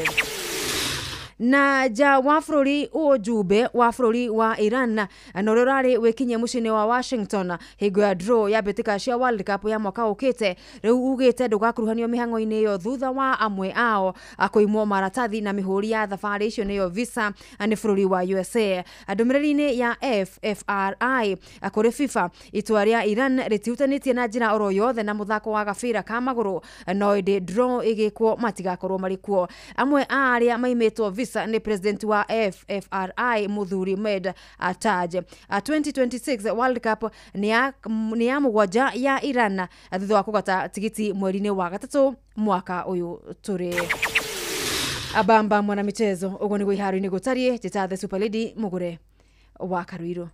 Na ja wa bũrũri ujumbe wa bũrũri wa Iran na ũrĩa ũrarĩ wĩkinyie mũciĩ-inĩ wa Washington hingo ya draw ya mbĩtĩka cia World Cup ya mwaka ũkĩte rĩu ugĩte ndũgakuruhanio mĩhang'o-inĩ ĩyo thutha wa amwe ao kũimwo maratathi na mĩhũri ya thabarĩ icio nĩyo visa nĩ bũrũri wa USA. Ndũmĩrĩri-inĩ ya FFRI kũrĩ FIFA itua rĩa Iran rĩtihutanĩtie na njĩra oro yothe na mũthako wa gabira ka magũrũ, no ĩndĩ draw ĩgĩkwo matigakorwo marĩ kuo. Amwe a arĩa maimĩtwo visa ni president wa FFRI Muthuri Med Taj. 2026 World Cup ni ya mũgwanja ya Iran thutha wa kũgata tigiti mweri-inĩ wa gatatũ mwaka ũyũ tũrĩ. Abamba mwana michezo ũguo nĩguo iharo-inĩ gũtariĩ. Njĩta The Super Lady Mũgũre wa Karuirũ.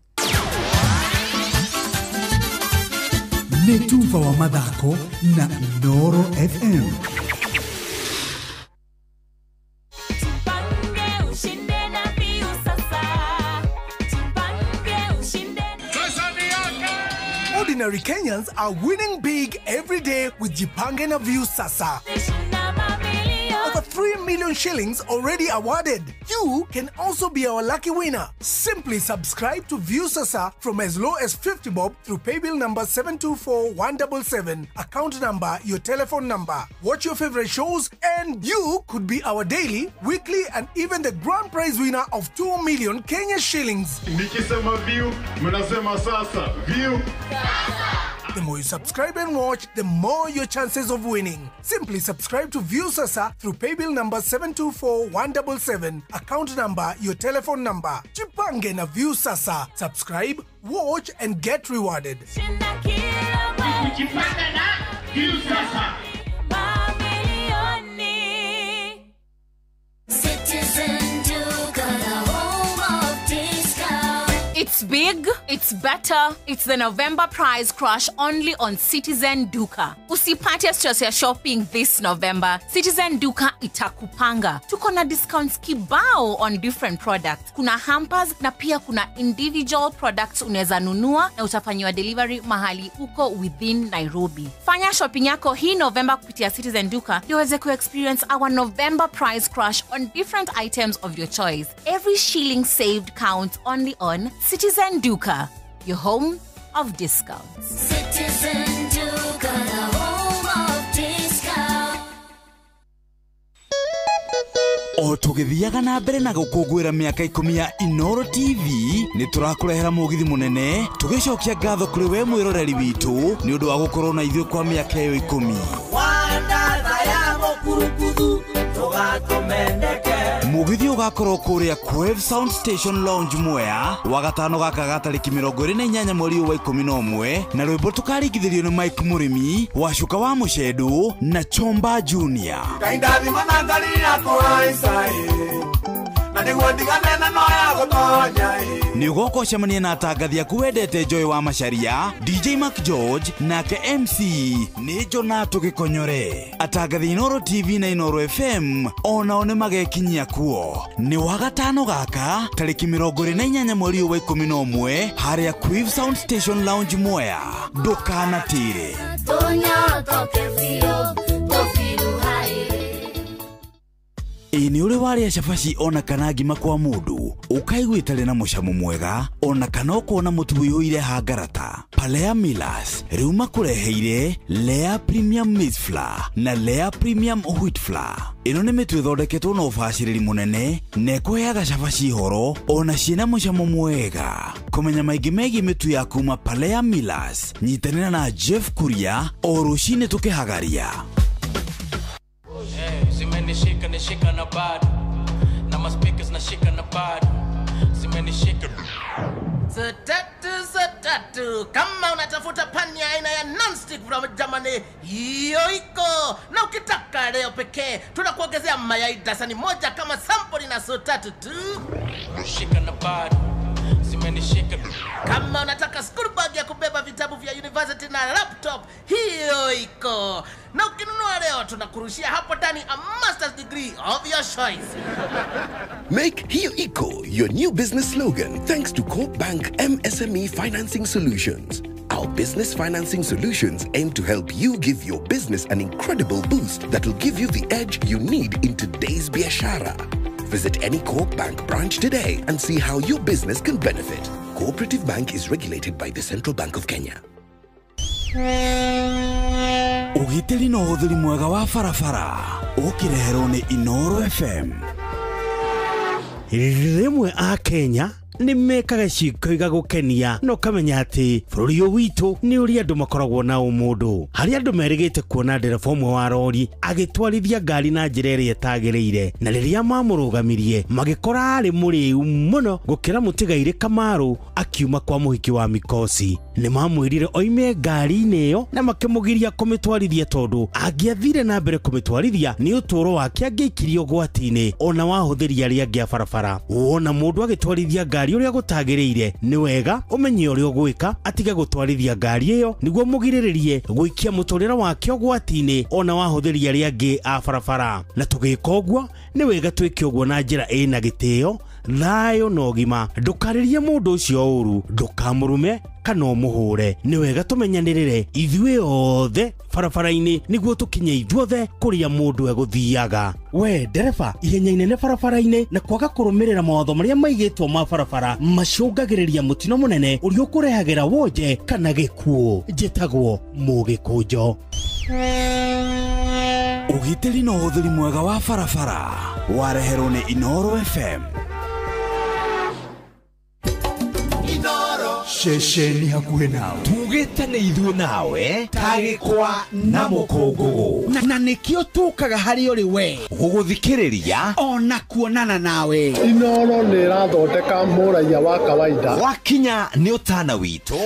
Nĩ tuba wa mathako na Inooro FM. Ordinary Kenyans are winning big every day with Jipange na Viusasa. Over 3 million shillings already awarded. You can also be our lucky winner. Simply subscribe to Viusasa from as low as 50 bob through paybill number 724177, account number, your telephone number. Watch your favorite shows and you could be our daily, weekly and even the grand prize winner of 2 million Kenya shillings. Nikisema view, mnasema sasa. View. The more you subscribe and watch, the more your chances of winning. Simply subscribe to Viusasa through paybill number 724177, account number, your telephone number. Jipange na Viusasa. Subscribe, watch and get rewarded. Jipange na Viusasa. It's big, it's better, it's the November price crash only on Citizen Duka. Usipate stress ya shopping this November. Citizen Duka itakupanga. Tuko na discounts kibao on different products. Kuna hampers na pia kuna individual products unaweza nunua na utafanyiwa delivery mahali uko within Nairobi. Fanya shopping yako hii November kupitia Citizen Duka ndio uweze ku-experience our November price crash on different items of your choice. Every shilling saved counts only on Citizen Duka, your home of discounts. Citizen Duka, the home of discounts. O tũgĩthiaga na mbere na gũkũngũĩra mĩaka 10 ya Inooro TV nĩ tũrakũrehera mũgithi mũnene tũgĩcokia ngatho kũrĩ we mwĩroreri witũ nĩ ũndũ wa gũkorwo na ithuĩ kwa mĩaka ĩyo 10. Mũgithi ũgakorwo kũrĩa Quave Sound Station Lounge Mwea wagatano gaka ga tarĩki 28 mweri wa 11 na rwĩmbo tũkaringithĩrio nĩ Mike Mũrĩmi wa Cuka wa Mũcendũ na Chomba Junior. Nĩ ũgoka ũcemanie na atangathi aku wendete Joy wa Macharia, DJ Mark George nake MC nĩ Jonato Gĩkonyore. Atangathi Inooro TV na Inooro FM onao nĩ magekinyia kuo. Nĩ wagatano gaka tarĩki 28 mweri wa 11 harĩa Quave Sound Station Lounge Mwea. Ndũkanatĩre. Ĩ nĩ ũrĩ warĩa cabaci ona kana ngima kwa mũndũ ũkaigua ĩtarĩ na mũcamo mwega ona kana ũkona mũtu ũiyũire hangarata. Palea Millers rĩu makũreheire Lea Premium Maize Flour na Lea Premium Wheat Flour. Ĩno nĩ mĩtu ĩthondeketwo na ũbacĩrĩri mũnene na ĩkũheaga cabaci horo ona ciĩna mũcamo mwega. Kũmenya maingĩ megiĩ mĩtu ya kuma Palea Millers nyitanĩra na Jeff Kuria o rũcinĩ tũkĩhagaria. Zimenishika. Zimenishika na bado. Na ma speakers na shika na bado. Zimenishika. Satatu. Kama unatafuta pani ya aina ya non-stick from Germany, hiyo iko. Na ukitaka leo pekee, tunakuongezea mayai dasani moja kama sample na sotatu tu. Shika na bado. Zimenishika. Kama unataka school bag ya kubeba vitabu vya university na laptop, hiyo iko. Na ukinunua leo tunakurushia hapo ndani a master's degree of your choice. Make Hiyo Iko your new business slogan thanks to Co-op Bank MSME Financing Solutions. Our business financing solutions aim to help you give your business an incredible boost that will give you the edge you need in today's biashara. Visit any Co-op Bank branch today and see how your business can benefit. Cooperative Bank is regulated by the Central Bank of Kenya. Ũgitĩri na ũhũthĩri mwega wa barabara ũkĩreherwo nĩ Inoro FM. Rĩmwe a Kenya nĩ mekaga ciĩko igagũkenia na ũkamenya atĩ bũrũri ũyũ witũ nĩ ũrĩa andũ makoragwo na ũmũndũ. Harĩa andũ merĩgĩte kuona ndereba ũmwe wa rori agĩtwarithia ngari na njĩra ĩrĩa ĩtagĩrĩire, na rĩrĩa mamũrũgamirie magĩkora arĩ mũrĩu mũno gũkĩra mũtigairĩ Kamaru akiuma kwa mũhiki wa Mikosi. Nĩ mamwĩrire oime ngari-inĩ ĩyo na makĩmũgiria kũmĩtwarithia tondũ angĩathire na mbere kũmĩtwarithia nĩ ũtũũro wake angĩaikirio ũgwati-inĩ ona wahũthĩri arĩa angĩ a barabara. Wona mũndũ agĩtwarithia ngari ũrĩa gũtagĩrĩire nĩ wega ũmenye ũrĩa ũgwĩka atige gũtwarithia ngari ĩyo nĩguo mũgirĩrĩrie gũikia mũtũrĩre wake ũgwati-inĩ ona wahũthĩri arĩa angĩ a barabara. Na tũgĩka ũguo nĩ wega twĩke ũguo na njĩra ĩna gĩtĩo, thayũ na ũgima. Ndũkarĩrie mũndũ ũcio ũru, ndũkamũrume kana ũmũhũre. Nĩ wega tũmenyanĩrĩre ithuĩ othe barabara-inĩ nĩguo tũkinye ithuothe kũrĩa mũndũ egũthiaga. We ndereba, ihenya inene barabara-inĩ na kwaga kũrũmĩrĩra mawatho marĩa maigĩtwo ma barabara macũngagĩrĩria mũtino mũnene ũrĩa ũkũrehagĩra wonje kana gĩkuũ. Njĩtagwo Mũgĩkũnjo. Ũgitĩri na ũhũthĩri mwega wa barabara wareherwo nĩ Inoro FM. Ceceni hakuhĩ nawe tugĩte nĩ ithuĩ nawe tagĩkwa na mũkũngũgũ na nĩkĩo tũkaga harĩ ũrĩ we gũgũthikĩrĩria ona kuonana nawe. Inoro nĩ ĩrathondeka mũraiya wa kawaida. Wakinya nĩ ũtana witũ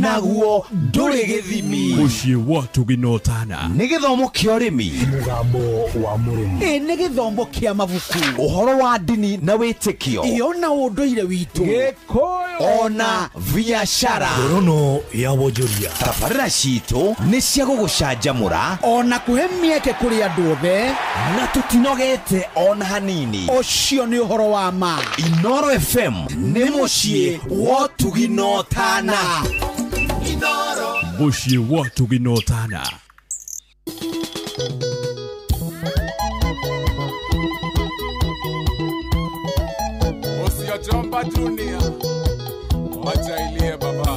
naguo ndũrĩ gĩthimi. Mũciĩ wa Tũginotana nĩ gĩthomo kĩa ũrĩmi, mũgambo wa mũrĩmi, nĩ gĩthomo kĩa mabuku, ũhoro wa ndini na wĩtĩkio, iyo na ũndũire witũ, Gĩkũyũ ona biashara. Ngorono ya wonjoria. Tabarĩra citũ nĩ cia gũgũcanjamũra ona kũhe mĩeke kũrĩ andũ othe, na tũtinogete ona hanini. Ũcio nĩ ũhoro wa ma. Inoro FM nĩ mũciĩ wa Tũginotana. Mũciĩ wa Tũginotana. Usiojomba Junior, wacha ilie baba.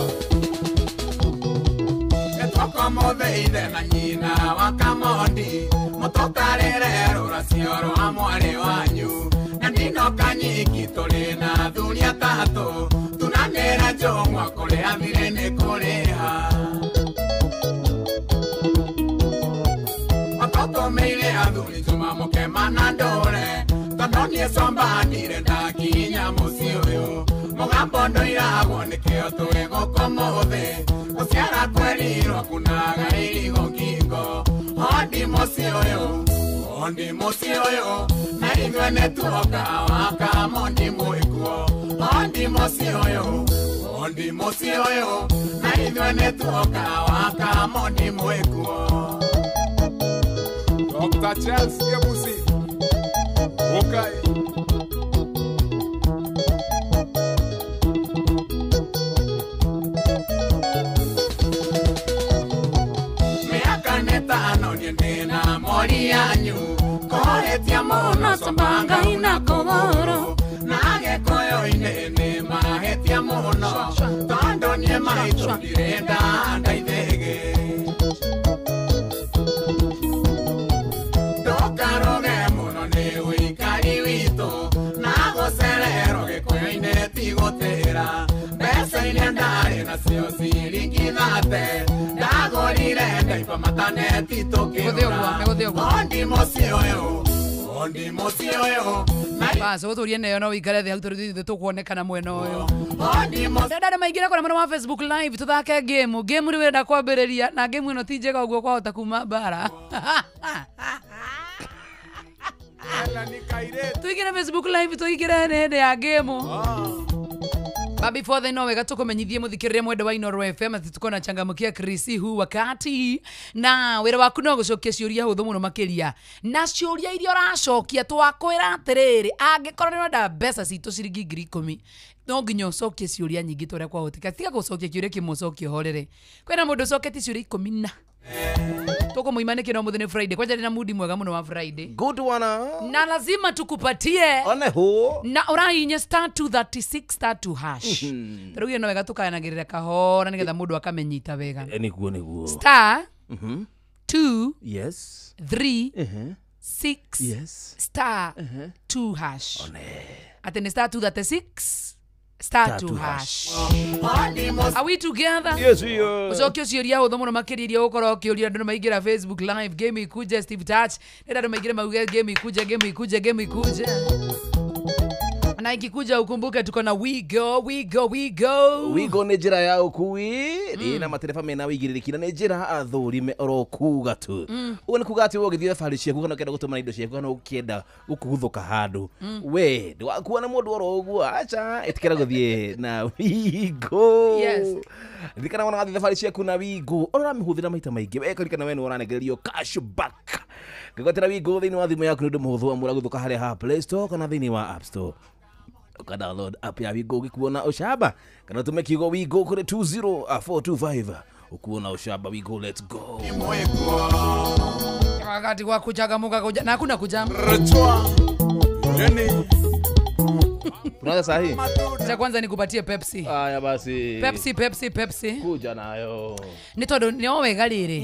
Etwakwa mothe ithe na nyina wa Kamondi, mũtũtarĩre rũracio rwa mwarĩ wanyu. Na ndinoka nyiki tũrĩ na athuri atatũ, tunanĩra njũng'wa kũrĩa thirĩ nĩ kũrĩha. Matũtũmĩire athuri Juma mũkema na ndũre, tondũ niĩ comba ndirĩ ndakinya mũciĩ ũyũ. Mũgambo ndũiragwo nĩkĩo twĩ gũkũ mũthĩ, gũciara kwerirwo kunaga irigo ngingo. Hondi mũciĩ ũyũ, hondi mũciĩ ũyũ, na ithuĩ nĩtuoka wa Kamondi mwĩkuo. Hondi mũciĩ ũyũ, hondi mũciĩ ũyũ, na ithuĩ nĩtuoka wa Kamondi mwĩkuo. Dr. Charles Kebusi, okay. Ndina mori yanyu kohetia muno sombanga ina kogoro na gĩkũyũ-inĩ nĩ mahetia mũno tondũ niĩ maitũ ndirenda ndaithĩgĩ. Ndũkarũge mũno nĩ ũikari witũ na gũcererwo gĩkũyũ-inĩ ti gũtĩra. Mbeca iria ndarĩ nacio ciringi thate ndagũrire ndaiba mataneti tũkĩgũra. Hondi mũciĩ ũyũ, Bas ũtũrie neyo no wĩikare thĩ hau tondũ ithuĩ tũkuonekana mwena ũyũ. Ndenda maingĩra kũrĩa mwena wa Facebook live tũthake game. Game rĩu ĩrenda kwambĩrĩria na game ĩno ti njega ũguo kwahota kuma mbara. Tuingĩre Facebook live tuingĩre nĩ hĩndĩ ya game. But before then no wega tukumenyithie muthikiriria mwendo wa Inooro FM ati tuko na changamukia Chris hu wakati na wira waku no gucokia ciuria huthu muno makiria na ciuria iria uracokia twakwira atiriri angikorwo ni urenda mbeca citu ciringi 10,000 no nginya ucokie ciuria nyingi toria kwahoteka tiga gucokia kiuria kimwe ucokie horere kwina mundu ucoketie ciuria 10 na tuko muimane kino muthi ni Friday kwanja ndina mood mwega muno wa Friday good one na lazima tukupatie one ho na urahinya star 236 star 2 hash mm-hmm. Riu no wega tukayanagirira kahora nigetha mundu akamenyita wega niguo niguo star 2 yes 3 6 yes star 2 hash one ati ni star 236 star 2 hash. Are we together? Yes, we are. Ucokie ciuria huthu muno makiria iria ukorwo ukiuria andu maigira Facebook live game ikuje Steve Touch nenda andu maigire mauge game ikuje game ikuje game ikuje na ikikuja ukumbuke tuko na we go we go we go we go nĩ njĩra ya ũkui na matereba mena wĩigĩrĩrĩki na nĩ njĩra athũrime oro kuga tu ũguo nĩ kuga atĩ we ũgĩthiĩ thabarĩ ciaku kana ũkĩenda gũtũmana indo ciaku kana ũkĩenda gũkuguthũka handũ we ndũgakuo na mũndũ oro ũguo acha ĩtĩkĩra gũthiĩ na we go. Yes. Ririkana wona wathiĩ thabarĩ ciaku na we go ũramĩhũthĩra maita maingĩ we ririkana we nĩ ũranengererio cash back ngĩgwatĩra we go thĩinĩ wa thimũ yaku nĩ ũndũ mũhũthũ amu ũragũthũka harĩa ha Play Store kana thĩinĩ wa App Store uka download app ya Wigo gikuona ushaba kana utume kiugo Wigo kuri 20425 ukuona ushaba. Wigo, let's go. Wakati wa kuchagamuka kuja na hakuna kujam. Tunaanza sahi. Cha kwanza nikupatie Pepsi. Haya basi. Pepsi Pepsi Pepsi. Kuja nayo. Ni tondu ni o wega riri.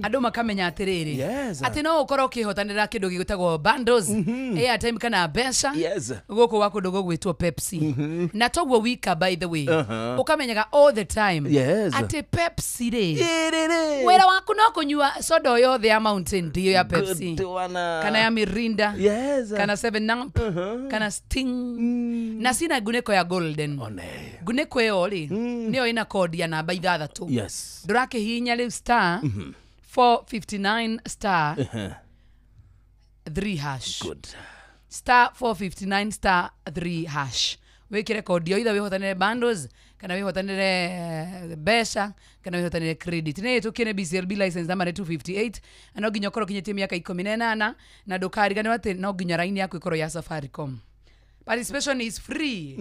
Andu makamenya atiriri. Yes. Ati no ukorwo ukihotanira kindu gigwitagwo bundles, airtime kana mbeca. Yes. Guku wa kundu gugwitwo Pepsi. Na toguo wika by the way. Ukamenyaga all the time. Yes. Ati Pepsi ri. Wira waku no kunyua soda yothe ya Mountain Dew ya Pepsi. Kana ya Mirinda. Yes. Kana 7 Up. Kana Sting. Na sina nguniko ya golden. Nguniko ĩyo rĩ nĩyo ĩna kodi ya namba 6. Yes. Ndũrakĩhihinya rĩu star 459 star 3 hash. Good. Star 459 star 3 hash. Wĩkĩre kodi either wĩhotanĩre bundles kana wĩhotanĩre mbeca kana wĩhotanĩre credit. Nĩ ĩtũkie nĩ BCLB license number 258 na no nginya ũkorwo ũkinyĩtie mĩaka 18 na ndũkariganĩrwo atĩ no nginya raini yaku ĩkorwo ya Safaricom. Participation is free.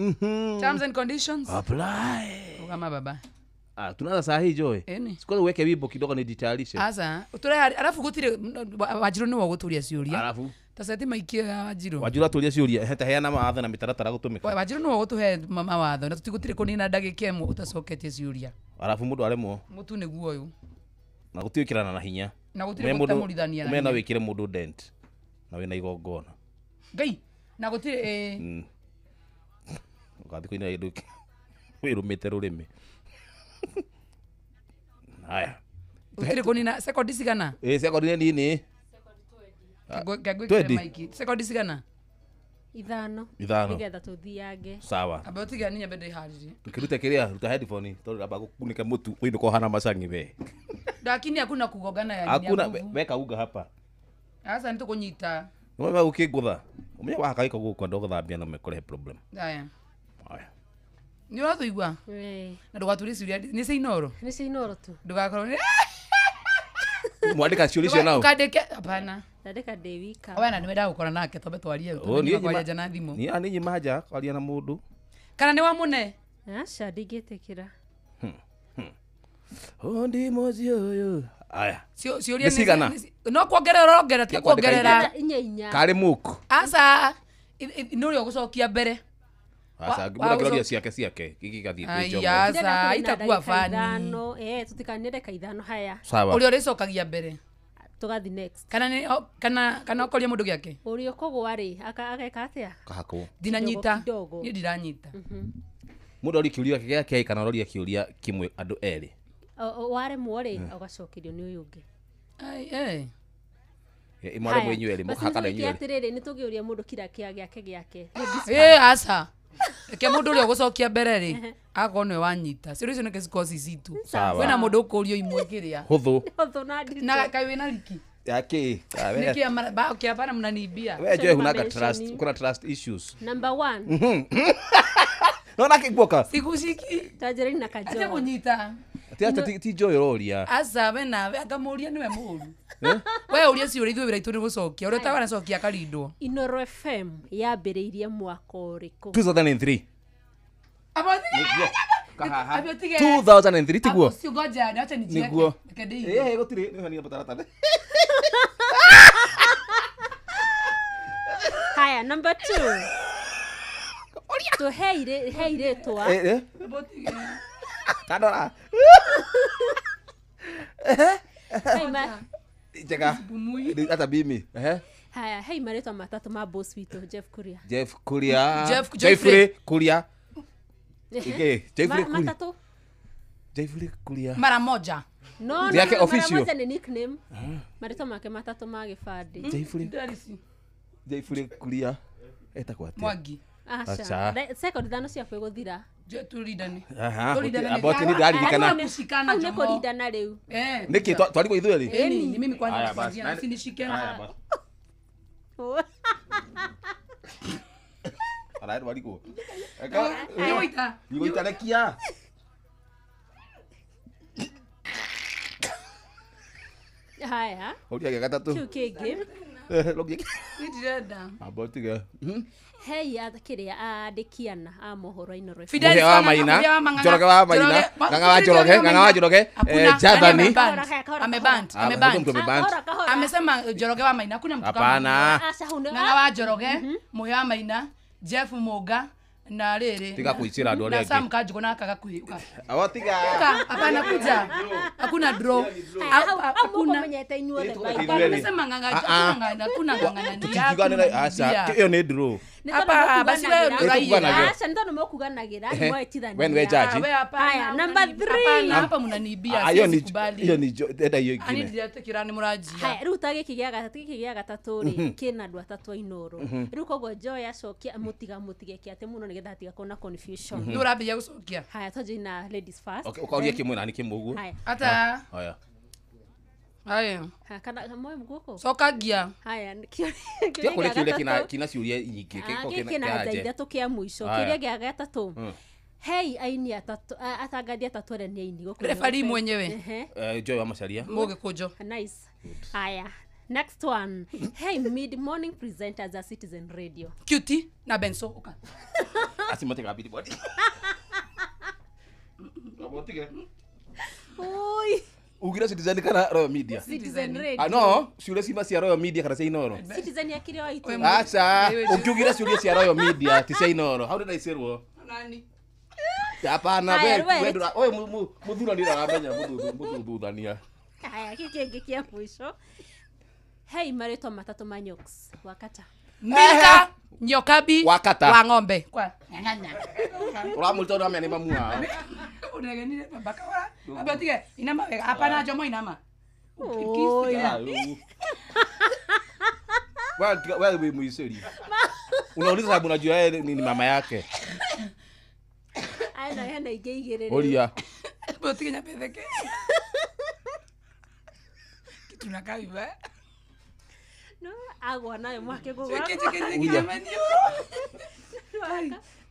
Terms and conditions apply. Kama baba. Ah, tunaanza saa hii Joy. Sikwaza uweke wimbo kidogo nijitayarishe. Asa, utore alafu gutire Wanjiru ni waguturia ciuria. Alafu ta seti maikie Wanjiru. Wanjiru aturia ciuria, heta heana mawatho na mitaratara gutumika. Wanjiru ni wagutuhe mawatho na tutigutire kunina ndagika ĩmwe utacoketie ciuria. Alafu mundu aremwo. Mutu niguo uyu. Na gutiwikirana na hinya. Na gutire gutamurithania. Umena wikire mundu dent. Na wina igongona. Ngai. Na gutire ugathi kuina indu wirumite rurimi. Haya gutire kunina sekondi cigana sekondi ni nini ngwikire maiki sekondi cigana ithano nigetha tuthiange sawa amba utiga ni nyambe ndiharirie tukirute kiria ruta headphone tondu amba gukunike mutu windu ko hana macangi we lakini hakuna kugongana ya hakuna weka uga hapa sasa nitukunyita wewe ukigutha umenye wahaka giko guku andu guthambia no mekurehe problem. Haya. Haya. Ni urathuigua? Na ndugaturie ciuria ni cia Inooro? Ni cia Inooro tu. Ndugakorwo ni mwandika ciuria icio nao. Ukandike hapana. Ndandika ndĩ wika. Wewe na niwenda gukora nake tombe twarie kwaria nja na thimu. Ni ani nyima nja kwaria na mundu. Kana ni wa mune? Aca ndingĩtĩkĩra. Ondi mozi oyo. Aya. Ciuria ni no kuongerera urongerera ti kuongerera inya. Kari muku. Aca nĩ ũrĩa ũgũcokia mbere. Aca ngura kĩroria ciake gĩgathiĩ kwĩ njomo. Aca itakuwa fani. Tutikanire ndagĩka ithano haya. Sawa. Ũrĩa ũrĩcokagia mbere. Tugathi next. Kana ni kana okoria mundu giake. Ũrĩa ũkũgwa rĩ ageka atĩa? Kahakwo. Ndinanyita. Niĩ ndiranyita. Mundu ori kĩũria gĩake kana ũroria kĩũria kĩmwe andũ erĩ. Waremwo rĩ ũgacokerio nĩ ũyũ ũngĩ. Ai eh. Imware mwe inyuĩ erĩ mũkahakana inyuĩ erĩ. Atirĩrĩ nĩ tũngĩũria mũndũ kira kĩa gĩake gĩake. Aca. Reke mũndũ ũrĩa ũgũcokia mbere rĩ akorwo nĩwe wanyita. Ciũria icio nĩkĩo cikoragwo ci citũ. Kwĩna mũndũ ũkũrio imwe kĩrĩa. Hũthũ. Hũthũ na nditũ. Na kaĩ wĩna riki? Yake. Nĩkĩ okay, hapana mnaniibia. Wewe Joy hunaka trust, kuna trust issues. Number 1. Naona kiguoka. Sikushiki. Tajiri na kajo. Acha kunyita. Ati acha ti Joy ũroria. Aca we nawe angamũria niwe mũru. We ũria ciũria ithuĩ wĩra itũ nĩ gũcokia. Ũrĩa ũtaganacokia akarindwo. Inoro FM yambĩrĩirie mwaka ũrĩkũ? 2003. Abo 2003 tiguo. Acio ngoja acha nijieke. Niguo. Reke ndĩige. Gũtirĩ nĩ hania mũtaratara. Haya, number 2. To hei rĩtwa. Kandora. Njega. Hata mimi. Haya, hei marĩtwa matatũ ma boss witũ Jeff Kuria. Jeff Kuria. Jeffrey Kuria. Ike, Jeffrey Kuria. Matatu. Jeffrey Kuria. Mara moja. No, no, mara moja ni nickname. Marĩtwa make matatũ ma gĩbandĩ. Jeffrey Kuria. Etagwo atĩa? Mwangi. Aca. Second ithano ciaku ĩgũthira. Tulindane. About ni ndaririkana. Nĩ kũrindana rĩu. Nĩkĩ twarigwo ithuĩ erĩ? Ĩni, ni mimi kwanza kwanza usinishike. Ara twarigwo. Nĩgũita. Nĩgũita rekia. Haya. Ũria gĩa gatatũ. Kĩu kĩngĩ. Ndirenda. Amba tiga. Hei kĩrĩa andĩkiana a mohoro Inoro. Mũhĩa wa Maina, Njoroge wa Maina, Ng'ang'a wa Njoroge, Ng'ang'a wa Njoroge, Jathani. Ameband, ameband. Amesema Njoroge wa Maina, hakuna mtu kama. Hapana. Ng'ang'a wa Njoroge, Mũhĩa wa Maina, Jeff Muga na rĩrĩ. Tiga kuicira andũ arĩa Na angĩ. Sam Kanjũgũ na akaga kwĩruka. Awa tiga. Hapana kuja. Hakuna draw. Hakuna. Mũmenyete inyuothe. Amesema Ng'ang'a, hakuna Ng'ang'a. Tũtingiuganĩra aca, ĩyo nĩ draw. Hapa basi wewe ndio aca nĩ tondũ mũkuganagĩra nĩ mwetithania. We nĩwe judge. Wewe hapana. Haya, number 3. Hapana, hapa mnaniibia. Siwezi kubali. Hiyo ni enda hiyo ingine. Ani ndiretĩkĩra nĩ mũranjia. Haya, rĩu ta gĩkĩ gĩa gatatũ, gĩkĩ gĩa gatatũ rĩ, kĩna andũ atatũ a Inoro. Rĩu koguo Joy acokia mũtigeke atĩ mũno nĩgetha hatigakorwo na confusion. Nĩ ũrambĩrĩria gũcokia. Haya, twanjie na ladies first. Okay, ũkaũria kĩmwe na nĩ kĩmwe ũguo. Haya. Ata. Haya. Haya. Kana moyo mguko. Coka ngia. Haya, Tiga kũrĩa kĩũria kĩna ciũria nyingĩ. Gĩkĩ kĩna anja ithatũ kĩa mũico. Kĩũria gĩa gatatũ. Hei aini atatũ, atangathi atatũ arĩa nĩ aini gũkũ. Referee mwenyewe. Joy wa Macharia. Mũgĩkũnjo. Nice. Haya. Next one. Hey, mid-morning presenters at Citizen Radio. Cutie na Benso. Uka. Asimate kabidi body. Abotige. Oi. Ugira Citizen kana Royal Media? Citizen Radio. Ah no, ciũria cima cia Royal Media kana cia Inoro? Citizen ya kĩrĩa waitũ. Acha, ũngiugira ciũria cia Royal Media ti cia Inoro. How did I say wo? Nani? Hapana, we we oyo muthurani ũramenya mũthuthuthania. Haya, gĩkĩ kĩngĩ kĩa mũico. Hei marĩtwa matatũ ma nyoks wakata. Milka Nyokabi Wakata. Wa ng'ombe. Kwa ng'ang'anya. Ũramũrita ũramenya nĩ mamu wao. Unegenire baba kahora. Amba tige inama wega. Hapana Jomo inama. Wewe wewe muiseri. Unauliza sababu unajua yeye ni mama yake. Ana hena ingĩ igĩrĩ. Ũria. Amba tige nyambetheke. Kitu nakaa vibaya. No, agwa nayo mwake gũgwa.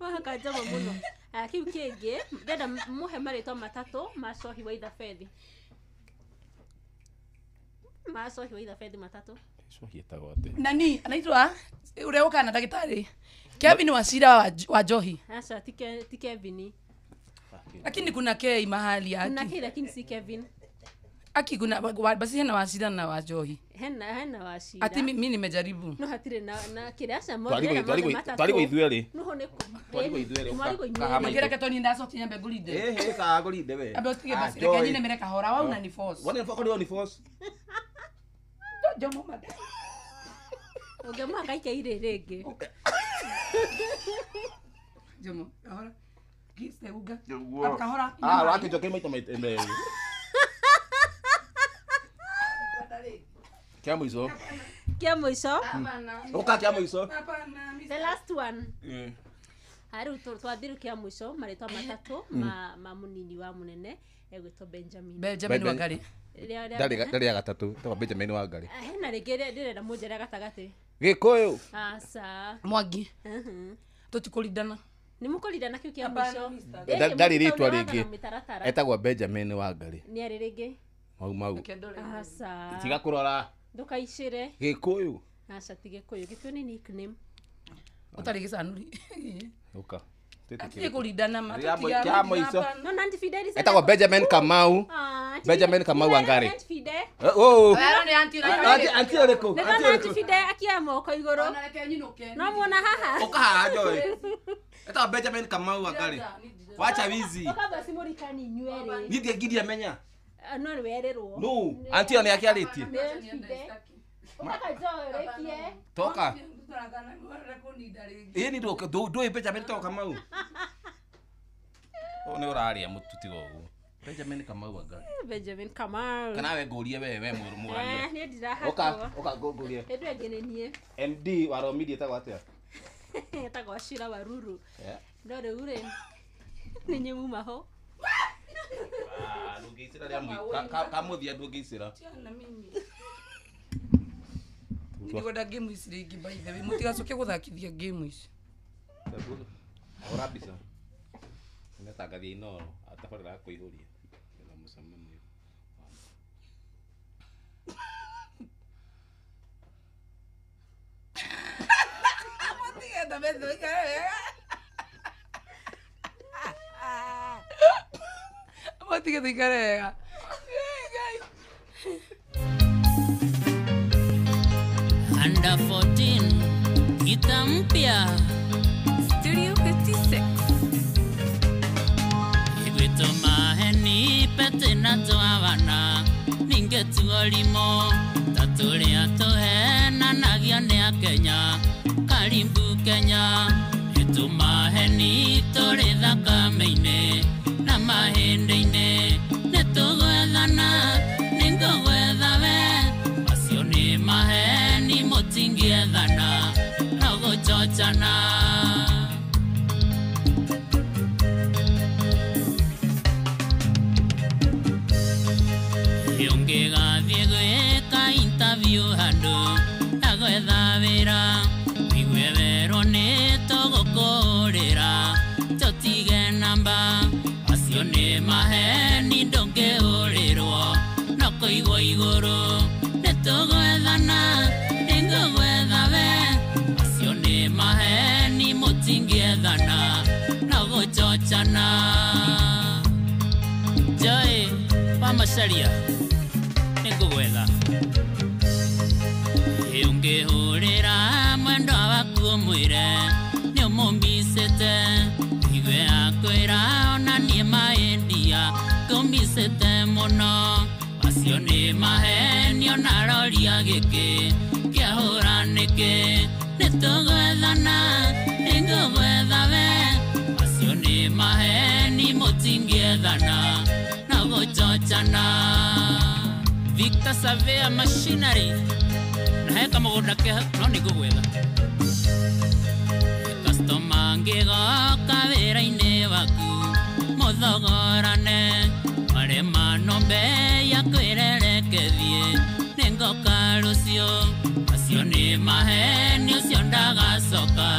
Wahaka njama mũno. Kĩu kĩngĩ, ndĩrenda mũhe marĩtwa matatũ ma cohi wa ithabethi. Ma cohi wa ithabethi matatũ. Cohi etagwo atĩa? Nani, anaitwa ũrĩa ũkaga na ndagĩtarĩ. Kevin Wachira wa Njohi. Aca, ti Kevin. Lakini kuna K mahali aki. Kuna K lakini si Kevin. Aki kuna basi hena Wachira na wa Njohi. Hena Wachira. Ati mimi nimejaribu. No hatire na kile aca moja. Twarigwo ithuĩ erĩ. No ne. Twarigwo ithuĩ erĩ. Kira ketoni ndacokia nyambe ngũrinde. Ka ngũrinde we. Ambe ũtige basi reke nyine mere kahora wa una ni force. Wana ni ni force. Jomo mada. Ũngĩmũhaka aikia irĩ rĩngĩ. Jomo kahora. Giste uga. Kahora. Ah, wakĩnjokia maita merĩ. Kĩa mũico. Kia mwisho. Uka kia mwisho. The last one. Haru twathiru kia mwisho maritwa matatu ma munini wa munene egwitwo Benjamin. Benjamin Wangari. Ndari ya gatatu twa Benjamin Wangari. Hena ringi ndirenda munjere gatagati. Gikuyu. Aca. Mwangi. Tutikurindana. Ni mukurindana kiu kia mwisho. Ndari ritwa ringi. Etagwo Benjamin Wangari. Ni ari ringi. Mau mau. Aca. Tiga kurora. Ndukaicire. Gikuyu. Aca ti Gikuyu. Gikuyu ni nickname. Utari gicanuri. Uka. Tutikurindana ma. Kia mwisho. No na Auntie Fide. Etagwo Benjamin Kamau. Benjamin Kamau Wangari. Auntie Fide. Oh. Auntie Auntie Oreko. Auntie Fide akia moko iguru. No muona haha. Uka haha Joy. Etagwo Benjamin Kamau Wangari. Wacha wizi. Uka basi murikani nywere. Nithie ngiria menya. No ni wererwo. No, auntie ni akiaritie. Uka Joy rekie. Toka. Ĩ ni ndũĩ Benjamin to Kamau. O nĩ ũraria mũtutigo ũguo. Benjamin Kamau Wangari. Benjamin Kamau. Kana we ngũrie we mũranie. Niĩ ndirahatwo. Ũka ngũrie. Ĩndũ ĩngĩ nĩ niĩ. MD wa Romedia etagwo atĩa? Etagwo Ashira Waruru. No rĩu rĩ nĩ inyuĩ muma ho. Ndũngĩicĩra rĩa kamũthia ndũngĩicĩra. Ndikwenda game ici rĩngĩ by the way mũtigacoke gũthakithia game ici. Hũra mbica. Nĩtangathia Inooro atabarĩra kũihũria. Ena mũcemanio. Mũtigenda methũika wega. Mũtige tũikare wega. Under 14 kita mpya Studio 56 Igwito maheni pete na tuavana ninge tuolimo tatulia tuhena nagio ni a Kenya karimbu Kenya itu maheni turi thakame-inĩ na mahĩndĩ-inĩ nĩtũgwethana nĩngũgwetha we macio nĩ maheni mũtingĩethana no gũchochana. Ũngĩgathiĩ gwĩka interview handũ na gwetha wĩra wigue werwo nĩ tũgũkũrĩra tũtige namba macio nĩ maheni ndũngĩũrĩrwo no kũigwo igũrũ nĩtũgwethana nĩngũgwetha we macio nĩ maheni mũtingĩethana no gũchochana. Joy wa Macharia nĩngũgwetha. Ũngĩhũrĩra mwendwa waku ũmwĩre nĩũmũmicĩte igue akwĩra ona niĩ maĩndia ngũmicĩte mũno macio nĩ maheni ona roria gĩkĩ kĩahũra nĩkĩ nĩtũgwethana nĩngũgwetha we macio nĩ maheni mũtingĩethana no gũchochana. Victor Savea Machinery na heka mũgũnda ke no nĩngũgwetha. Customer angĩgoka wĩra-inĩ waku mũthogorane marema nombe ya kwĩrerekethie nĩngoka rũciũ macio nĩ maheni ũcio ndagacoka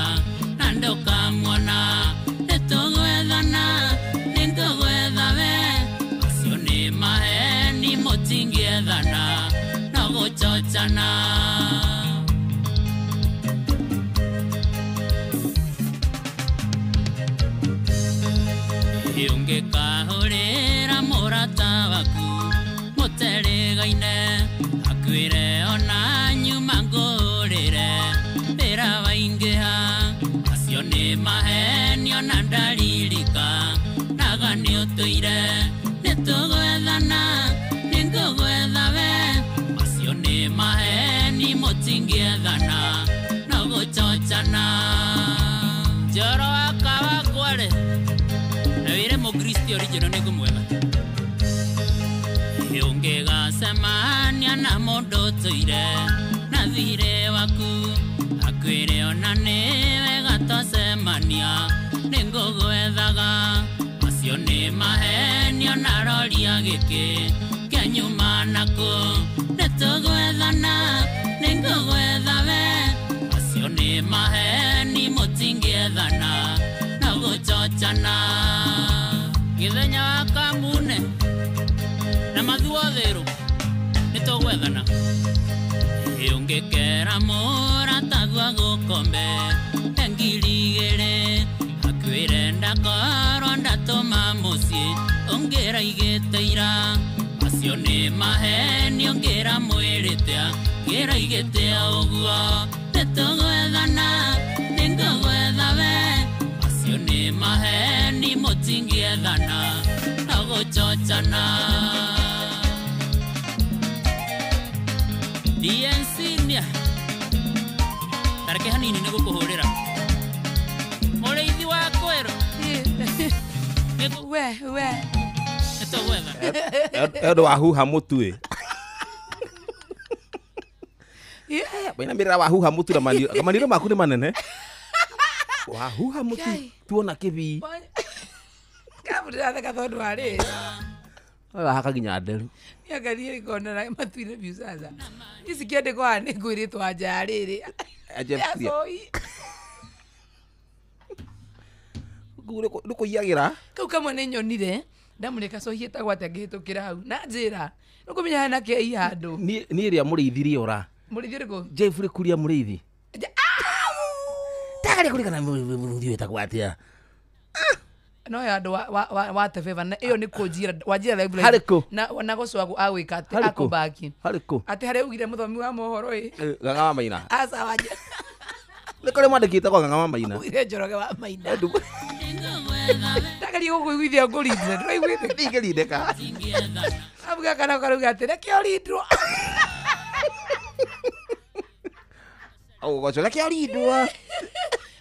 na ndũkamuona nĩtũgwethana nĩngũgwetha we macio nĩ maheni mũtingĩethana no gũchochana. Ũngĩkahũrĩra mũrata waku mũterĩgaine akwĩre ona nyuma ngũrĩre wĩra waingĩha macio nĩ maheni ona ndaririka naga nĩũtũire nĩtũgwethana nĩngũgwetha we macio nĩ maheni mũtingĩethana no gũchochana. Njoro wakawakwarĩ na wĩre mũkristo original nĩngũmwetha. Ũngĩgacemania na mũndũ ũtũire na na thirĩ waku akwĩre ona nĩ wega twacemania nĩngũgwethaga macio nĩ mahenio na roria gĩkĩ kĩa nyuma nakũ nĩtũgwethana nĩngũgwetha we macio nĩ maheni mũtingĩethana na gũchochana gĩthenya wa kamune na mathuothĩrũ nĩtũgwethana ũngĩkera mũratagua gũkombe ngiri igĩrĩ akwĩre ndakorwo ndatũma mũciĩ ũngĩra igĩte ira macio nĩ maheni ũngĩra mwĩrĩte ngĩra igĩte ũguo nĩtũgwethana nĩngũgwetha we macio nĩ maheni mũtingĩethana no gũchochana DNC nia tareke hanini nĩ gũkũhũrĩra mũrĩithi wa kwĩrũ we nĩtũgwetha ũndũ wahuha mũtu ĩ wainamĩrĩra wahuha mũtu na maniũrũ maku nĩ manene wahuha mũtu tuona kĩbii kabu ndĩratheka tondũ wa rĩrĩ wahaka nginya nderu niangarie ikona matuire biũ sasa ici kĩandĩkwo haha nĩ ngwĩrĩtwo anja rĩrĩ nĩ kũiyagĩra kau kamwe nĩ nyonire ndamũrĩka cohi ĩtagwo atĩa ngĩhĩtũkĩra hau na njĩra nĩkũmenya hena kei handũ niĩ ĩrĩa mũrĩithi rĩora mũrĩithi ũrĩkũ Jeffrey Kuria mũrĩithi ndagaria kũririkana mũrĩithi wĩtagwo atĩa no ya andũ wa tebeba na ĩyo nĩ kũnjira wanjira live harĩkũ na gũcwagu agwĩka atĩ akũbaki harĩkũ atĩ harĩa ugire mũthomi wa mohoro ĩ Ng'ang'a wa Maina aca wanjira nĩ kũrĩ mwandĩkĩte kwa Ng'ang'a wa Maina ugire Njoroge wa Maina ndagaria gũkũiguithia ngũrindire ndũraiguĩte ndingĩrindĩka abuga kana karauga atĩ reke ũrindwo ũgoco reke ũrindwo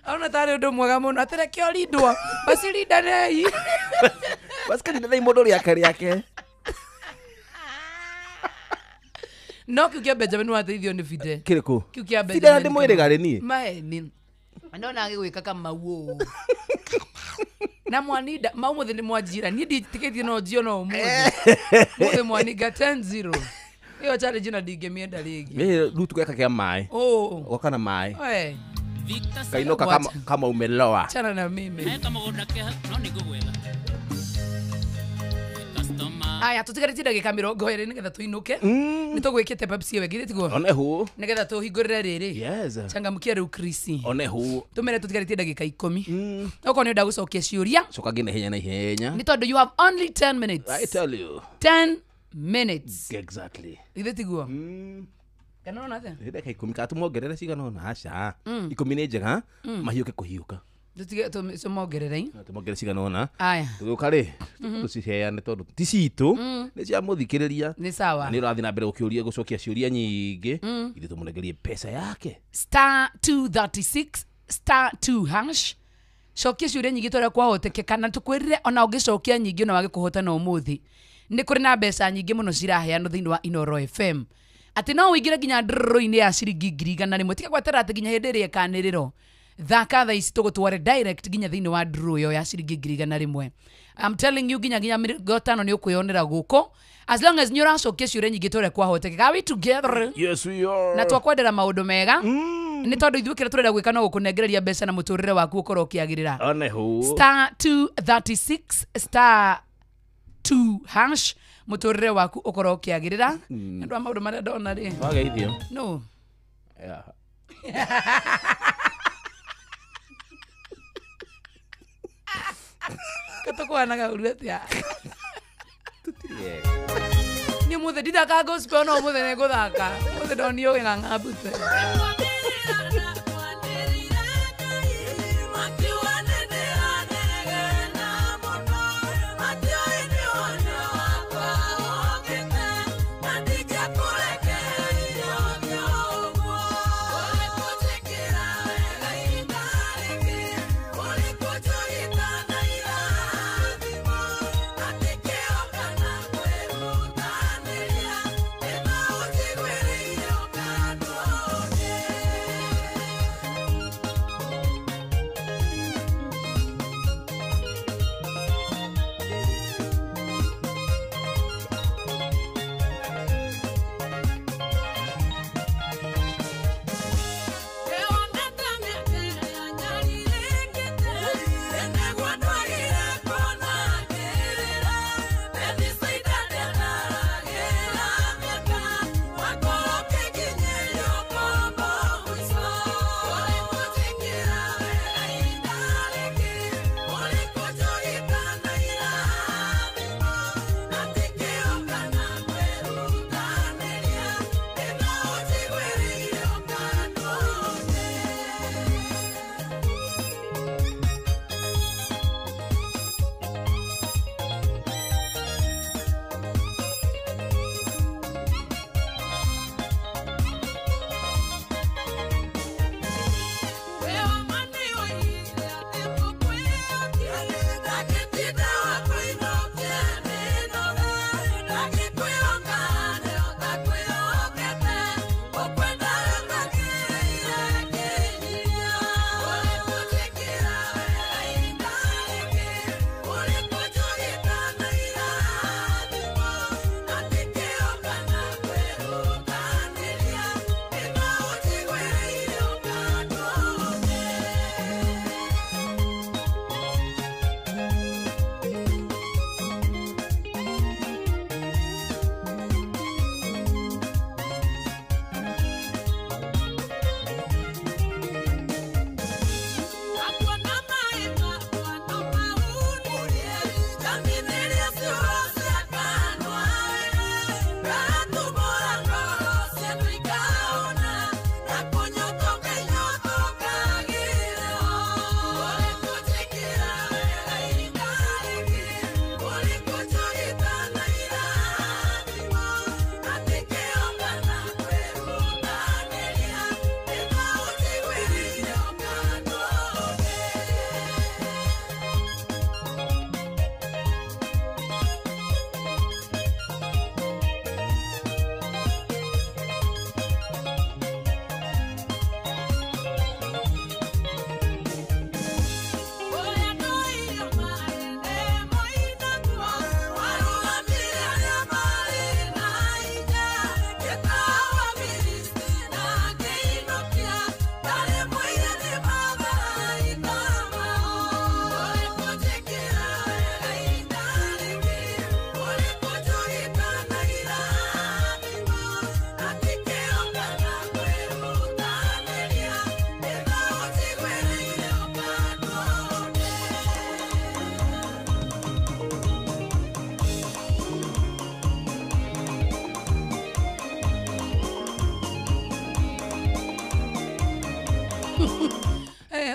Aona tarĩ ũndũ mwega mũno atĩ reke ũrindwo basi rindanei basi karindanei mũndũ rĩake rĩake no kĩu kĩa Benjamin wateithio nĩ Fide kĩrĩkũ kĩu kĩa Fide na ndĩmwĩrĩga rĩ niĩ maheni ndona agĩgwĩka kamau ũũ na mwaninda mau mũthĩ nĩ mwanjira niĩ ndiĩtĩkĩtie no njio no ũmũthĩ mũthĩ mwaninga 10-0 ĩyo challenge na ndingĩmĩenda rĩngĩ rĩu tũgeka kĩa maĩ ũgoka na maĩ kainoka kama umeloa chana na mimi aya tutigarĩtie ndagĩka 20 nĩgetha tũinũke nĩ tũgwĩkĩte Pepsi ĩyo ĩngĩ tiguo onehu nĩgetha tũhingũrĩre rĩrĩ yes changamkia rĩu Krisi onehu tũmere tũtigarĩtie ndagĩka 10 okorwo nĩ ũrenda gũcokia ciũria coka nginya ihenya na ihenya nĩ tondũ you have only 10 minutes I tell you 10 minutes exactly ithe tiguo kana ũrona atĩa ndagĩka 10 kana tũmongerere cigana ũna aca 10 nĩ njega mahiũke kũhiũka tutige tũmongerere tũmongerere cigana ũna aya tũgĩũka rĩ tũciheane tondũ ti citũ nĩ cia mũthikĩrĩria nĩ sawa nĩ ũrathiĩ na mbere gũkĩũria gũcokia ciũria nyingĩ ithuĩ tũmũnengerie mbeca yake star 236 star 2 hash cokia ciũria nyingĩ torĩa kwahotekeka na tũkwĩrire ona ũngĩcokia nyingĩ ona wage kũhotana ũmũthĩ nĩ kũrĩ na mbeca nyingĩ mũno ciraheanwo thĩinĩ wa Inoro FM atĩ no ũingĩre nginya ndũrũrũ-inĩ ya ciringi 100,000 tiga gweterera atĩ nginya hĩndĩ ĩrĩa ĩkanĩrĩrwo thaka thaa ici tũgũtware direct nginya thĩinĩ wa ndũrũ ĩyo ya ciringi 100,000 I'm telling you nginya 50 nĩ ũkwĩyonera gũkũ as long as nĩ ũracokia ciũria nyingĩ torĩa kwahotekeka. Are we together? Yes we are. Na twakwendera maũndũ mega nĩ tondũ ithuĩ kĩrĩa tũrenda gwĩka no gũkũnengereria mbeca na mũtũrĩre waku ũkorwo ũkĩagĩrĩra. Onehu star 236 star 2 hash mũtũrĩre waku ũkorwo ũkĩagĩrĩra nĩ ũndũ wa maũndũ marĩa ndona rĩ wageithio no yeah. Katũkũhanaga ũru atĩa niĩ mũthĩ ndithakaga gospel no ũmũthĩ nĩ ngũthaka ũmũthĩ ndonio ng'ang'a mbute.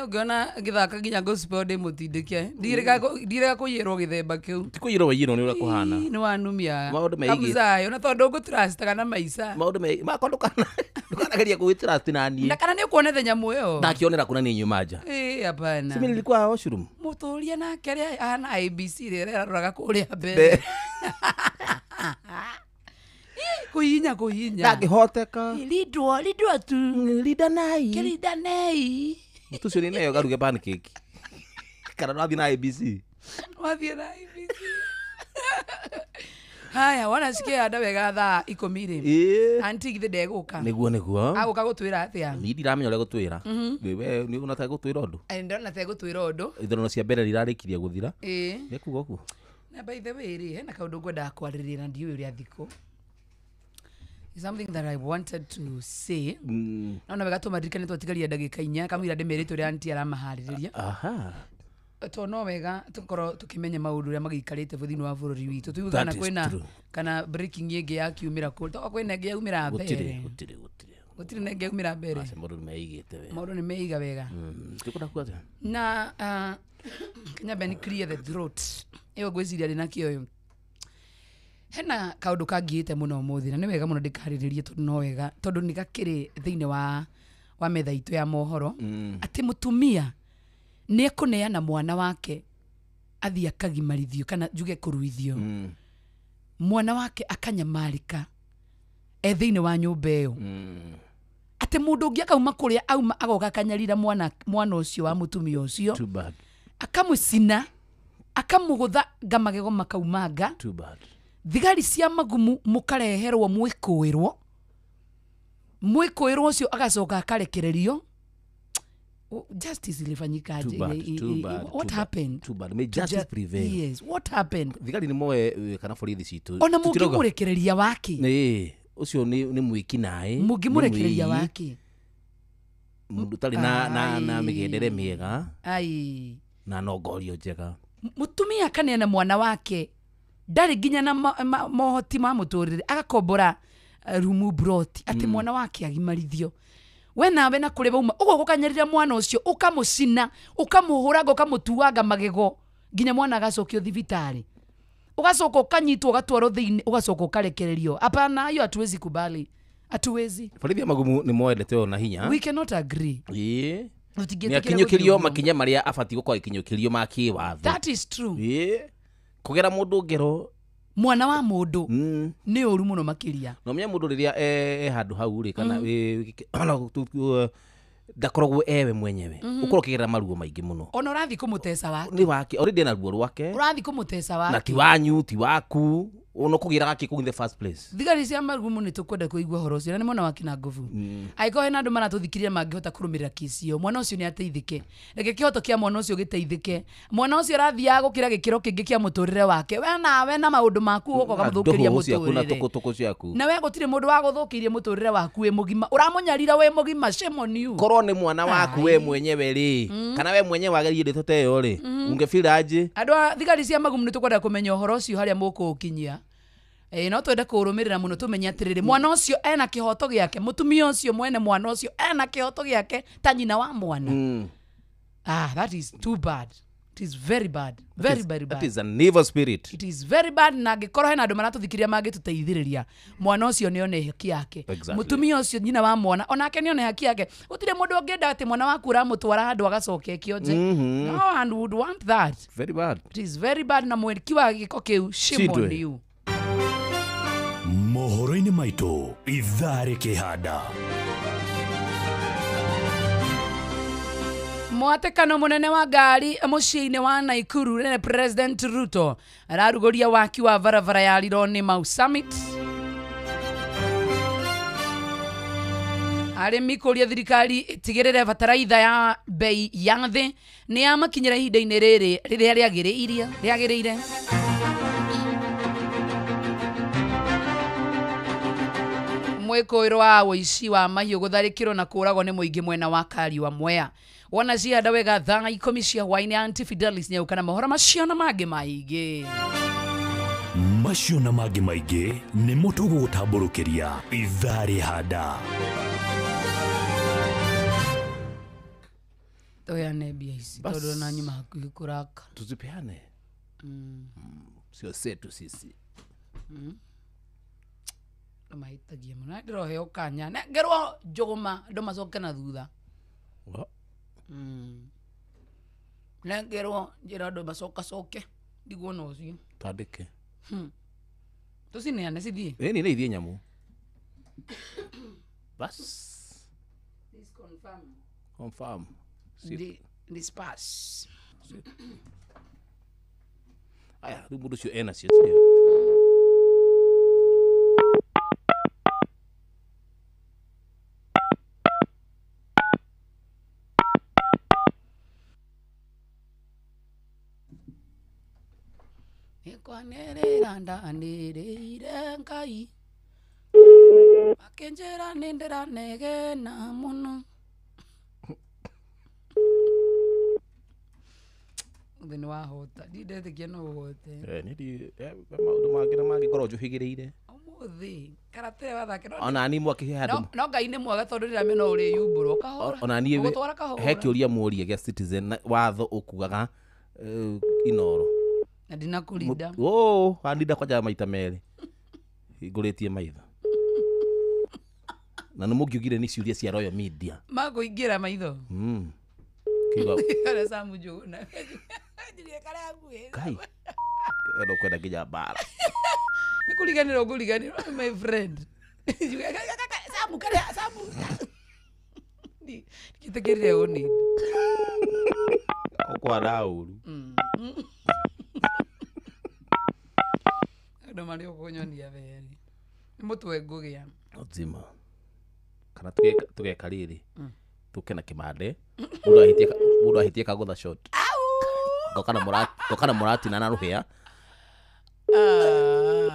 Ũngĩona ngĩthaka nginya gospel ndĩmũtindĩke. Ndirega kũiyĩrwo gĩthemba kĩu. Ti kũiyĩrwo waiyĩrwo nĩ ũrĩa kũhana. Nĩ wanumia. Maũndũ megiĩ. Kamzayo na tondũ ngũtrustaga na maica. Maũndũ megiĩ. Makwa ndũkanageria gũgĩtrust na niĩ. Na kana nĩ ũkuonete nyamũ ĩyo? Ndakĩonera kũna niĩ nyuma nja. Ĩĩ hapana. Si mimi nilikuwa washroom. Mũtũria nake rĩa ahana ABC rĩrĩa aroraga kũrĩa mbere. Kuhinya kuhinya. Ndangĩhoteka. Lidwo lidwo tu. Lidanai. Kilidanai. Mũtu ũcio nĩ nayo garuge pancake. Kana wathiĩ na ABC. Wathiĩ na ABC. Haya wana sikia anda wega thaa 10 rĩ. Auntie githĩ ndegũka. Nĩguo nĩguo. Agũka gũtwĩra atĩa? Niĩ ndiramenya ũrĩa gũtwĩra. We nĩ ũna gũtwĩra ũndũ. Ndona te gũtwĩra ũndũ. Ithurano cia mbere rirarĩkirie gũthira. Ĩĩ. Nĩkuga ũguo. Na by the way rĩ, hena kaũndũ ngwendaga kwarĩrĩria na ndiũĩ ũrĩa thikũ. It's something that I wanted to say. No na wega tũmaririkane twatigaria ndagĩka 4 kamũira ndĩmerĩte ũrĩa auntie aramaharĩrĩria. Aha. To no wega tukorwo tukimenya maũndũ ũrĩa magĩikarĩte thĩinĩ wa bũrũri witũ tuigue kana kwĩna kana breaking ĩngĩ yakiumĩra kũ to kwĩna ĩngĩ yaumĩra mbere. Gũtirĩ na ĩngĩ yaumĩra mbere. Maũndũ nĩmeigĩte wega. Maũndũ nĩmeiga wega. Tũkwenda kuga atĩa? Na Kenya Ben clear the throat. Ĩyo ngwĩciria ndĩ nakĩo ĩyo. Hena kaũndũ kangiĩte mũno ũmũthĩ na nĩ wega mũno ndĩkarĩrĩrie tondũ no wega tondũ nĩ gakĩrĩ thĩinĩ wa metha itũ ya mohoro atĩ mũtumia nĩ ekũneana mwana wake athiĩ akagimarithio kana njuge kũruithio. Mwana wake akanyamarĩka e thĩinĩ wa nyũmba ĩyo. Atĩ mũndũ ũngĩ akauma kũrĩa auma agoka akanyarira mwana ũcio wa mũtumia ũcio. Too bad. Akamũcina akamũgũtha magego makaumanga. Too bad. Thigari cia magumu mũkareherwo mwĩkũĩrwo mwĩkũĩrwo ũcio agacoka akarekererio. Justice ilifanyikaje? What happened? Too bad. May justice prevail. Yes, what happened? Thigari nĩ moe kana borithi citũ. Ona mũngĩmũrekereria wake. Ĩĩ, ũcio nĩ mwĩki naĩ. Mũngĩmũrekereria wake. Mũndũ ũtarĩ na mĩgendere mĩega. Ai. Na nongorio njega. Mũtumia akaneana mwana wake ndarĩ nginya na mohoti ma mũtũrĩre agakombora rumu broti atĩ mwana wake agimarithio. We nawe na kũrĩ wauma ũguo gũkanyarira mwana ũcio ũkamũcina ũkamũhũranga ũkamũtuanga magego nginya mwana agacokio thibitarĩ ũgacoka ũkanyitwo ũgatwarwo thĩinĩ ũgacoka ũkarekererio. Hapana, hiyo hatuwezi kubali, hatuwezi. Borithi ya magumu nĩ moendete ũyũ na hinya. We cannot agree. Ĩĩ. Nĩ akinyũkĩrio makinya marĩa abatiĩ gũkorwo agĩkinyũkĩrio ma kĩwatho. That is true. Ĩĩ. Kũgera mũndũ ngero mwana wa mũndũ nĩ ũru mũno makĩria. No menya mũndũ rĩrĩa e handũ hau rĩ kana ndakoragwo ewe mwenyewe ũkorwo ũkĩgerera maruo maingĩ mũno. Ona ũrathiĩ kũmũteca wake. Nĩ wake already ena ruo rwake. Ũrathiĩ kũmũteca wake. Na ti wanyu ti waku ona kũgĩra gakĩ kũu in the first place. Thigari cia magumu nĩ tũkwenda kũigua ũhoro ũcio na nĩ mwena wa kina nguvu. Angĩkorwo hena andũ maratũthikĩrĩria mangĩhota kũrũmĩrĩra kesi ĩyo mwana ũcio nĩ ateithĩke. Reke kĩhoto kĩa mwana ũcio gĩteithĩke. Mwana ũcio arathiaga gũkĩra gĩkĩro kĩngĩ kĩa mũtũrĩre wake. We nawe na maũndũ maku ũgoka ũkamũthũkĩria mũtũrĩre. Na tũkũtũkũ ciaku. Na we gũtirĩ mũndũ wa gũthũkĩirie mũtũrĩre waku wĩ mũgima. Ũramũnyarira wĩ mũgima, shame on you. Korwo nĩ mwana waku we mwenyewe rĩ kana we mwenyewe wageririe ndeto ta ĩyo rĩ ũngĩfeel aje? Andũ a thigari cia magumu nĩ tũkwenda kũmenya ũhoro ũcio harĩa mũkũũkinyia. No twende kũrũmĩrĩra mũno tũmenye atĩrĩrĩ mwana ũcio ena kĩhoto gĩake mũtumia ũcio mwene mwana ũcio ena kĩhoto gĩake ta nyina wa mwana. That is too bad. It is very bad. Very, very bad. That is an evil spirit. It is very bad na angĩkorwo hena andũ maratũthikĩrĩria mangĩtũteithĩrĩria mwana ũcio nĩ one haki yake. Mũtumia ũcio nyina wa mwana onake nĩ one haki yake. Gũtirĩ mũndũ ũngĩenda atĩ mwana waku ũramũtwara handũ agacoka ekionje. No one would want that. Very bad. It is very bad na mwĩki wa gĩko kĩu shame on you. Mohoro-inĩ maitũ ithaa rĩkĩhanda. Mwatekano munene wa ngari muciĩ-inĩ wa Nakuru nene President Ruto ararugũria waki wa barabara ya Rironi Mau Summit. Arĩmi kũria thirikari ĩtigĩrĩre bataraitha ya bei ya thĩ nĩ yamakinyĩra ihinda-inĩ rĩrĩ rĩrĩa rĩagĩrĩire. Mwĩkũĩrwo wa ũici wa mahiũ gũtharĩkĩrwo na kũũragwo nĩ mũingĩ mwena wa Kariua Mwea. Wona cianda wega thaa 10 cia hwaĩ-inĩ Auntie Fidelis nĩegũka na mohoro macio na mangĩ maingĩ. Macio na mangĩ maingĩ nĩmo tũgũgũtambũrũkĩria ithaa rĩhanda. Tuheane mbia ici tondũ na nyuma hakuhĩ kũraka. Tuzipeane. Sio setu sisi. Mahĩtagia mũno. Ndĩroheo kanya. Nengerwo njũgũma andũ macoke na thutha. Nengerwo njĩra andũ macokacoke ndiguona ũcio. Twandĩke. Tũcineane cithiĩ. Ĩni nĩ ithiĩ nyamũ. Bas. This confirm. Confirm. This pass. Aya, rĩu mũndũ ũcio ena cio cio. Nĩkwanĩrĩra ndanĩrĩire Ngai makĩnjĩra nĩndĩranegena mũno. Ũthĩ nĩwahota ndindetĩkia no ũhote. Nĩ maũndũ mangĩ na mangĩ ngorwo njũhĩgĩrĩire. Ũmũthĩ karate wathake ona ni mwakĩhe handũ. No Ngai nĩ mwega tondũ ndĩramenya no ũrĩyumbũrwo kahora. Ona niĩ he kĩũria mũrie gĩa Citizen watho ũkugaga Inoro. Na ndinakũrinda. Oh, wandinda kwanja maita merĩ. Hingũrĩtie maitho. Na nĩ mũngiugire nĩ ciũria cia Royal Media. Makũingĩra maitho. Kiuga. Karĩa Samu Njũgũna. Njugie karĩa hakuhĩ. Kai. Eno kwenda nginya mbara. Nĩ kũriganĩrwo ngũriganĩrwo my friend. Samu karĩa Samu. Ndikĩtĩkĩrire ũni. Ũkwana ũru. Andũ marĩ ũkũnyonia berĩ. Nĩ mũtwe ngũgĩa. Nzima. Kana tũgeka rĩrĩ. Tũke na kĩmande. Mũndũ ahĩtie kagũtha shot. Ngoka na mũratina na rũhĩa.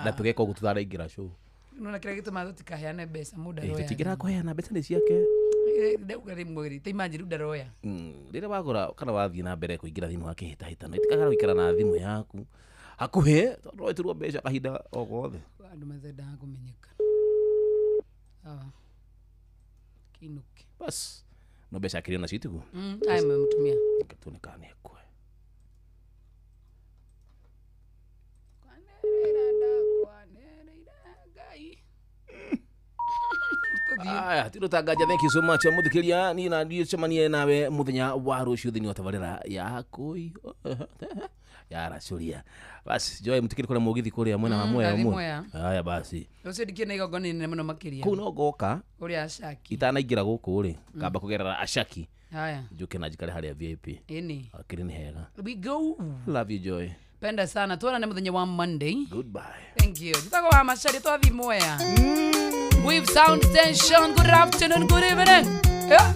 Na tũgeka ũguo tũtaraingĩra show. Nona kĩrĩa gĩtũmaga tũtikaheane mbeca mũndũ aroya. Tũtingĩra kũheana mbeca nĩ ciake. Ndauga rĩmwe rĩ, ta imagine rĩu ndaroya. Rĩrĩa wagũra kana wathiĩ na mbere kũingĩra thĩinĩ wa kĩhĩtahĩtano, ĩtĩkagĩra gũikara na thimũ yaku hakuhĩ tondũ wetĩrwo mbeca kahinda o gothe. Andũ matendaga kũmenyeka. Sawa. Kinuke. Bas. No mbeca akĩrĩ nacio tiguo? Aya mũtumia. Reke tuone kana nĩ ekũhe. Kwanĩrĩra ndakwanĩrĩire Ngai. Aya, tiro tangaja, thank you so much mũthikĩria. Niĩ na niĩ cemanie nawe mũthenya wa rũciũ thĩinĩ wa tabarĩra ya kũi ya racũria. Basi Joy mũtikĩri kũrĩa mũgithi kũrĩa mwena wa Mwea ũmwe. Aya basi. Rũciũ ndikĩrĩ na igongona inene mũno makĩria. Kũu no ngoka ũrĩa Ashaki. Itanaingĩra gũkũ rĩ, ngamba kũgerera Ashaki. Haya. Njuke na njikare harĩa VIP. Ĩni. Akĩrĩ nĩ hega. We go. Love you Joy. Penda sana. Tuonane mũthenya wa Monday. Goodbye. Thank you. Njĩtagwo wa Macharia twathi Mwea. With Sound Station. Good afternoon, good evening. Yeah.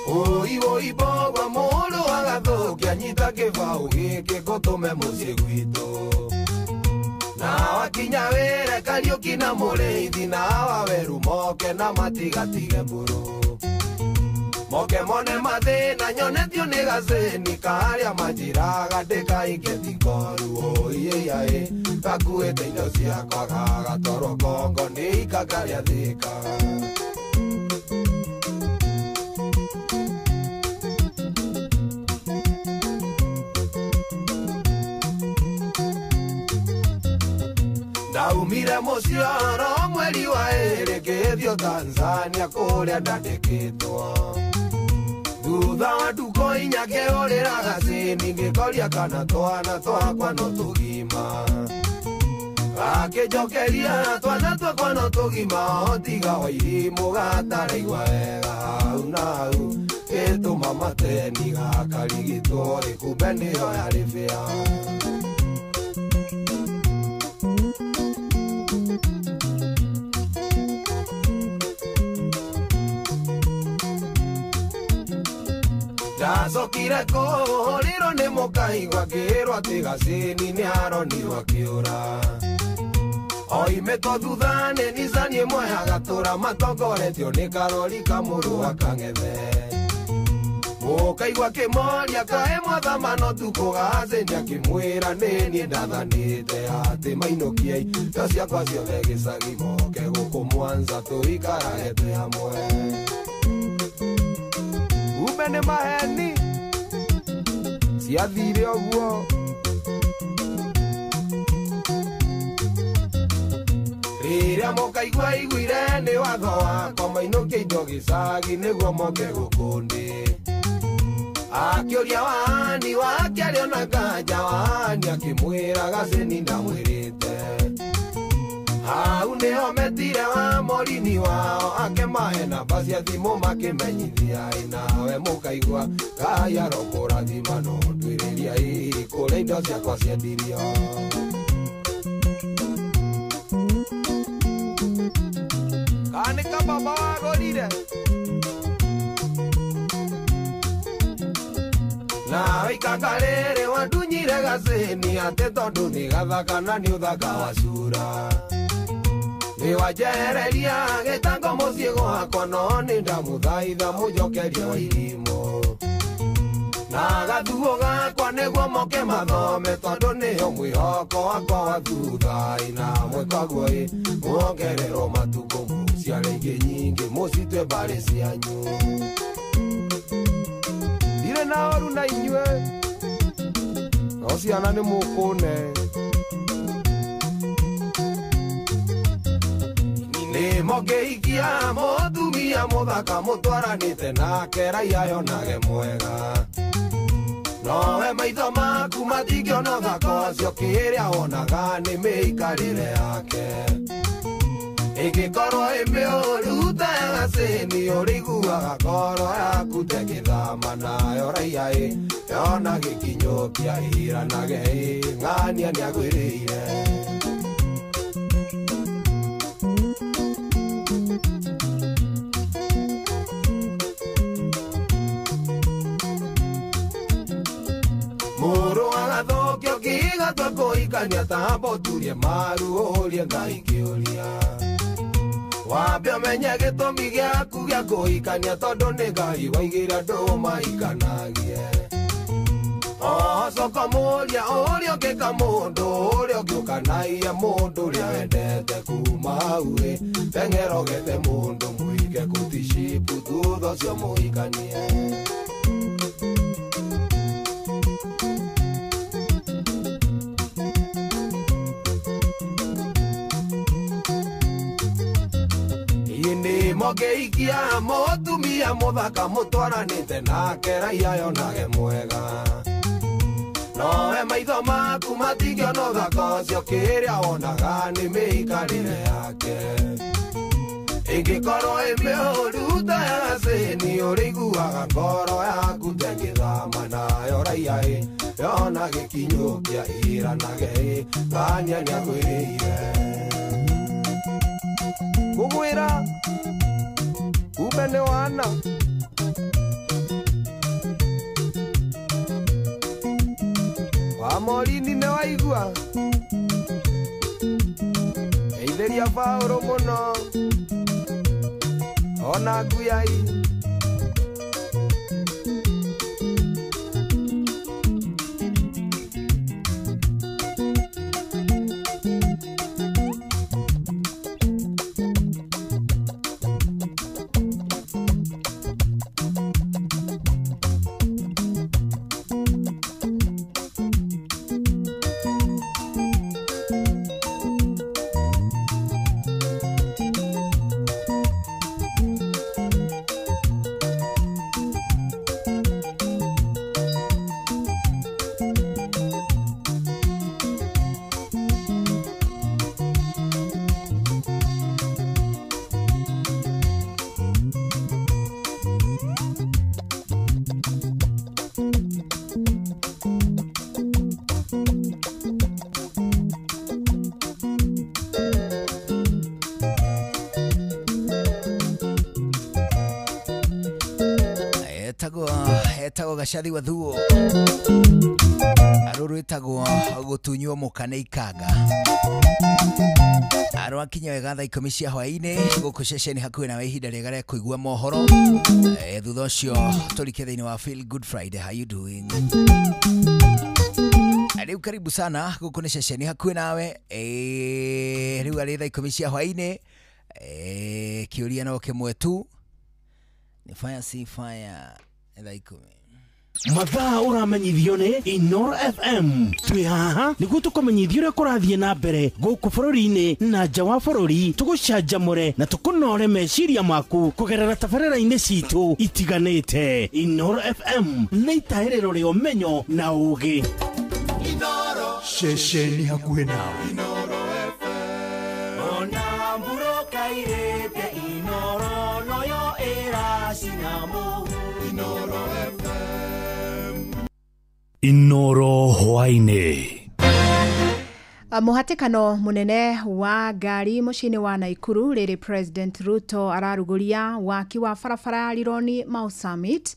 Oi oi baba mũndũ agathũkia nyita kĩbaũ gĩkĩ ngũtũme mũciĩ gwitũ. Na wakinya wĩre Kariũki na Mũrĩithi na Waweru moke na matigatige mbũrũ. Moke mone mathĩna nyonetio nĩ gacĩni karĩa manjĩraga ndĩkainge tikoru. Oi gakuĩte indo ciakwa gagatwarwo Kongo nĩ ikanga rĩa Thĩka. Ndaumire mũciĩ mweri wa ĩrĩ ngĩthiĩ Tanzania kũrĩa ndandĩkĩtwo. Thutha wa ndukũ inya ngĩũrĩra gacĩni ngĩkoria kana twana twakwa no tũgima. Gakĩnjokeria twana twakwa no tũgima o tiga Wairimũ gataraigua wega hau na hau. Gĩtũma mateni gakarigitwo rĩ kumbe nĩyo yarĩ bĩa. Ndacokire kũhũrĩrwo nĩ mũkaigua ngĩrwo atĩ gacĩni nĩ aronirwo akĩũra. Oimĩtwo thutha nĩ Nissan ĩmwe ya gatũra matongoretio nĩ karori kamũrũ wa Kang'ethe. Mũkaigua kĩmoria kaĩ mwathama no tukũgacĩni akĩmwĩra nĩ niĩ ndathanĩte atĩ mainũkie indo ciakwa ciothe gĩcagi moke gũkũ Mwanza tũikarage twĩ hamwe. Kumbe nĩ maheni ciathire ũguo. Rĩrĩa mũkaigua iguire nĩ watho wakwa mainũkie indo gĩcagi nĩguo moke gũkũ ndĩ. Akĩũria wani wake arĩona nganja wani akĩmwĩra gacĩni ndamwĩrĩte. Hau nĩho metire wa morini wao akĩmahe namba cia thimũ makĩmenyithia ĩ nawe mũkaigua Ngai arokũrathima no ndwĩrĩria ĩ kũrĩa indo ciakwa ciendirio. Kana nĩ kababa wagũrire? Nawe ikanga rĩrĩ wandunyire gacĩni atĩ tondũ nĩ gathaka na nĩ ũthaka wa cura. Nĩ wanjehereria gĩtango mũciĩ gwakwa no nĩ ndamũthaitha mũnjokerie Wairimũ. Na gathuo gakwa nĩguo moke mathome tondũ nĩyo mwĩhoko wakwa wa thutha ĩ na mwĩkaguo ĩ muongererwo matukũ mũciare ingĩ nyingĩ mũcitwe mbarĩ cianyu. Ndirĩ na ũru na inyuĩ no ciana nĩ mũkũne. Nĩ mũngĩhikia mũtumia mũthaka mũtwaranĩte nake raia yonage mwega. Nowe maitho maku matingĩona ũthaka ũcio kĩrĩa wonaga nĩ mĩikarĩre yake. Ĩngĩkorwo ĩ mĩũru ta ya gacĩni ũrĩiguaga ngoro yaku tegĩthama nayo raia ĩ yona gĩkinyũkia ĩranage ĩ ng'ania nĩagwĩrĩire. Mũrũ agathũkio kĩgatwa kũhikania tambo ũturie maru ũrie Ngai kĩũria. Wambe ũmenye gĩtũmi gĩaku gĩa kũhikania tondũ nĩ Ngai waigĩire andũ mahikanagie. Oho coka mũria ũrĩa ũngĩka mũndũ ũrĩa ũngĩũkanagia mũndũ ũrĩa wendete kuma hau ĩ teng'erogete mũndũ mũige kũticipu thutha ũcio mũhikanie. Mũngĩhikia mũtumia mũthaka mũtwaranĩte nake raia yonage mwega. Nowe maitho maku matingĩona ũthaka ũcio kĩrĩa wonaga nĩ mĩikarĩre yake. Ĩngĩkorwo ĩ mĩũru ta ya gacĩni ũrĩiguaga ngoro yaku tegĩthama nayo raia ĩ yona gĩkinyũkia ĩranage ĩ ng'ania nĩagwĩrĩire. Ngũgwĩra kumbe nĩ wana. Wa Morini nĩ waigua geithĩria Paũlũ mũno ona nguyai. Etagwo Gacathi wa Thuo arũrwĩtwo Getagwo gutunywo muka nĩ ikanga. Arwakinya wega thaa 10 cia hwaĩ-inĩ gũkũ ceceni hakuhĩ nawe ihinda rĩega rĩa kũigua mohoro. Thutha ũcio tũrike thĩinĩ wa Feel Good Friday. How you doing? Rĩu karibu sana gũkũ nĩ ceceni hakuhĩ nawe. Rĩu arĩ thaa 10 cia hwaĩ-inĩ. Kĩũria no kĩmwe tu, nĩ fire si fire thaa 10. Mathaa ũramenyithio nĩ Inoro FM. Twĩ haha nĩguo tũkũmenyithie ũrĩa kũrathiĩ na mbere gũkũ bũrũri-inĩ na nja wa bũrũri, tũgũcanjamũre na tũkũnore meciria maku kũgerera tabarĩra-inĩ citũ itiganĩte. Inoro FM nĩ itahĩrĩro rĩa ũmenyo na ũũgĩ. Ceceni hakuhĩ nawe. Ona mburoka irĩte Inoro noyo ĩracina mũhu. Inoro FM. Inoro hwaĩ-inĩ. Mũhatĩkano mũnene wa ngari mũciĩ-inĩ wa Naikuru rĩrĩ President Ruto ararugũria waki wa barabara ya Rironi Mau Summit.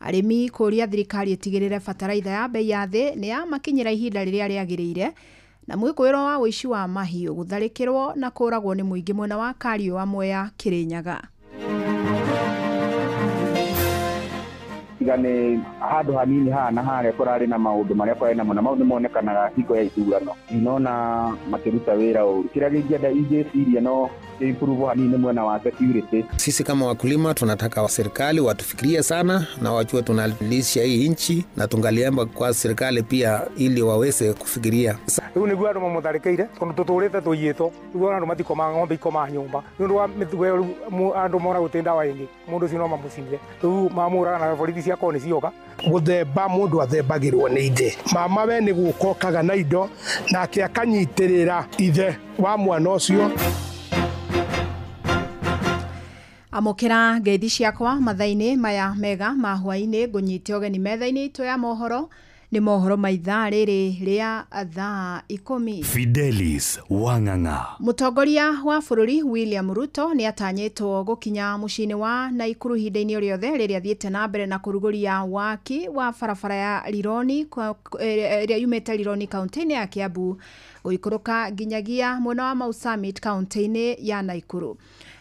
Arĩmi kũria thirikari ĩtigĩrĩre bataraitha ya bei ya thĩ nĩ yamakinyĩra ihinda rĩrĩa rĩagĩrĩire. Na mwĩkũĩro wa ũici wa mahiũ gũtharĩkĩrwo na kũragwo nĩ mũingĩ mwena wa Kariũ Mwea Kĩrĩnyaga. Tiga nĩ handũ hanini haha na harĩa kũrarĩ na maũndũ marĩa kũrarĩ namo na mau nĩ monekanaga hingo ya ithurano. Ndinona makĩruta wĩra ũru. Kĩrĩa kĩngĩenda ingĩciria no improve hanini mwena wa security. Sisi kama wakulima tunataka wa serikali watufikirie sana na wajue tunalisha hii nchi, na tungaliomba kwa serikali pia ili waweze kufikiria. Riu niguo andu mamutharĩkĩire tondũ tũtũrĩte tũiyĩtwo, rĩu ona andũ matikoma ng'ombe ikoma nyũmba nĩ ũndũ wa mĩtugo ĩyo. Rĩu andũ mona gũtirĩ ndawa ĩngĩ, mũndũ ũcio no mamũcinire, rĩu mamũraga na borithi ciakorwo nĩ cioka. Gũthemba mũndũ athembagĩrwo nĩ ithe. Mama we nĩ gũka okaga na indo nake akanyitĩrĩra ithe wa mwana ũcio. Amũkĩra ngeithi ciakwa mathaa-inĩ maya mega ma hwaĩ-inĩ, ngũnyite ũgeni metha-inĩ itũ ya mohoro. Nĩ mohoro ma ithaa rĩrĩ rĩa thaa 10. Fidelis Wang'ang'a. Mũtongoria wa bũrũri William Ruto nĩ atanyĩtwo gũkinya mũciĩ-inĩ wa Naikuru ihinda-inĩ rĩothe rĩrĩa athiĩte na mbere na kũrugũria waki wa barabara ya Rironi ĩrĩa yumĩte Rironi kaunti-inĩ ya Kiambu gũikũrũka nginyagia mwena wa Mau Summit kaunti-inĩ ya Naikuru.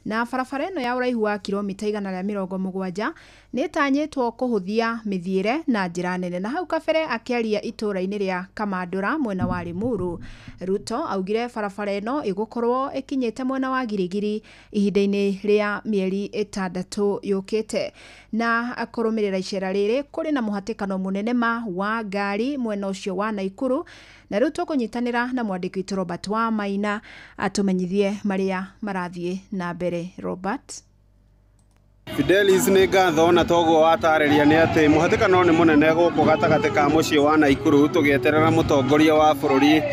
Na barabara ĩno ya ũraihu wa kilomita 170 nĩ ĩtanyĩtwo kũhũthia mĩthiĩre na njĩra nene. Na hau kabere akĩaria itũũra-inĩ rĩa Kamandũra mwena wa Limuru, Ruto augire barabara ĩno ĩgũkorwo ĩkinyĩte mwena wa Girigiri ihinda-inĩ rĩa mĩeri 6 yũkĩte. Na kũrũmĩrĩra icera rĩrĩ kũrĩ na mũhatĩkano mũnene ma wa ngari mwena ũcio wa Naikuru, na rĩu tũkũnyitanĩra na mwandĩki witũ Robert wa Maina atũmenyithie marĩa marathiĩ na mbere. Robert Fidelis nĩ ngatho na toguo watarĩria nĩ atĩ mũhatĩkano nĩ mũnene gũkũ gatagatĩ ka mũciĩ wa Naikuru tũgĩeterera mũtongoria wa bũrũri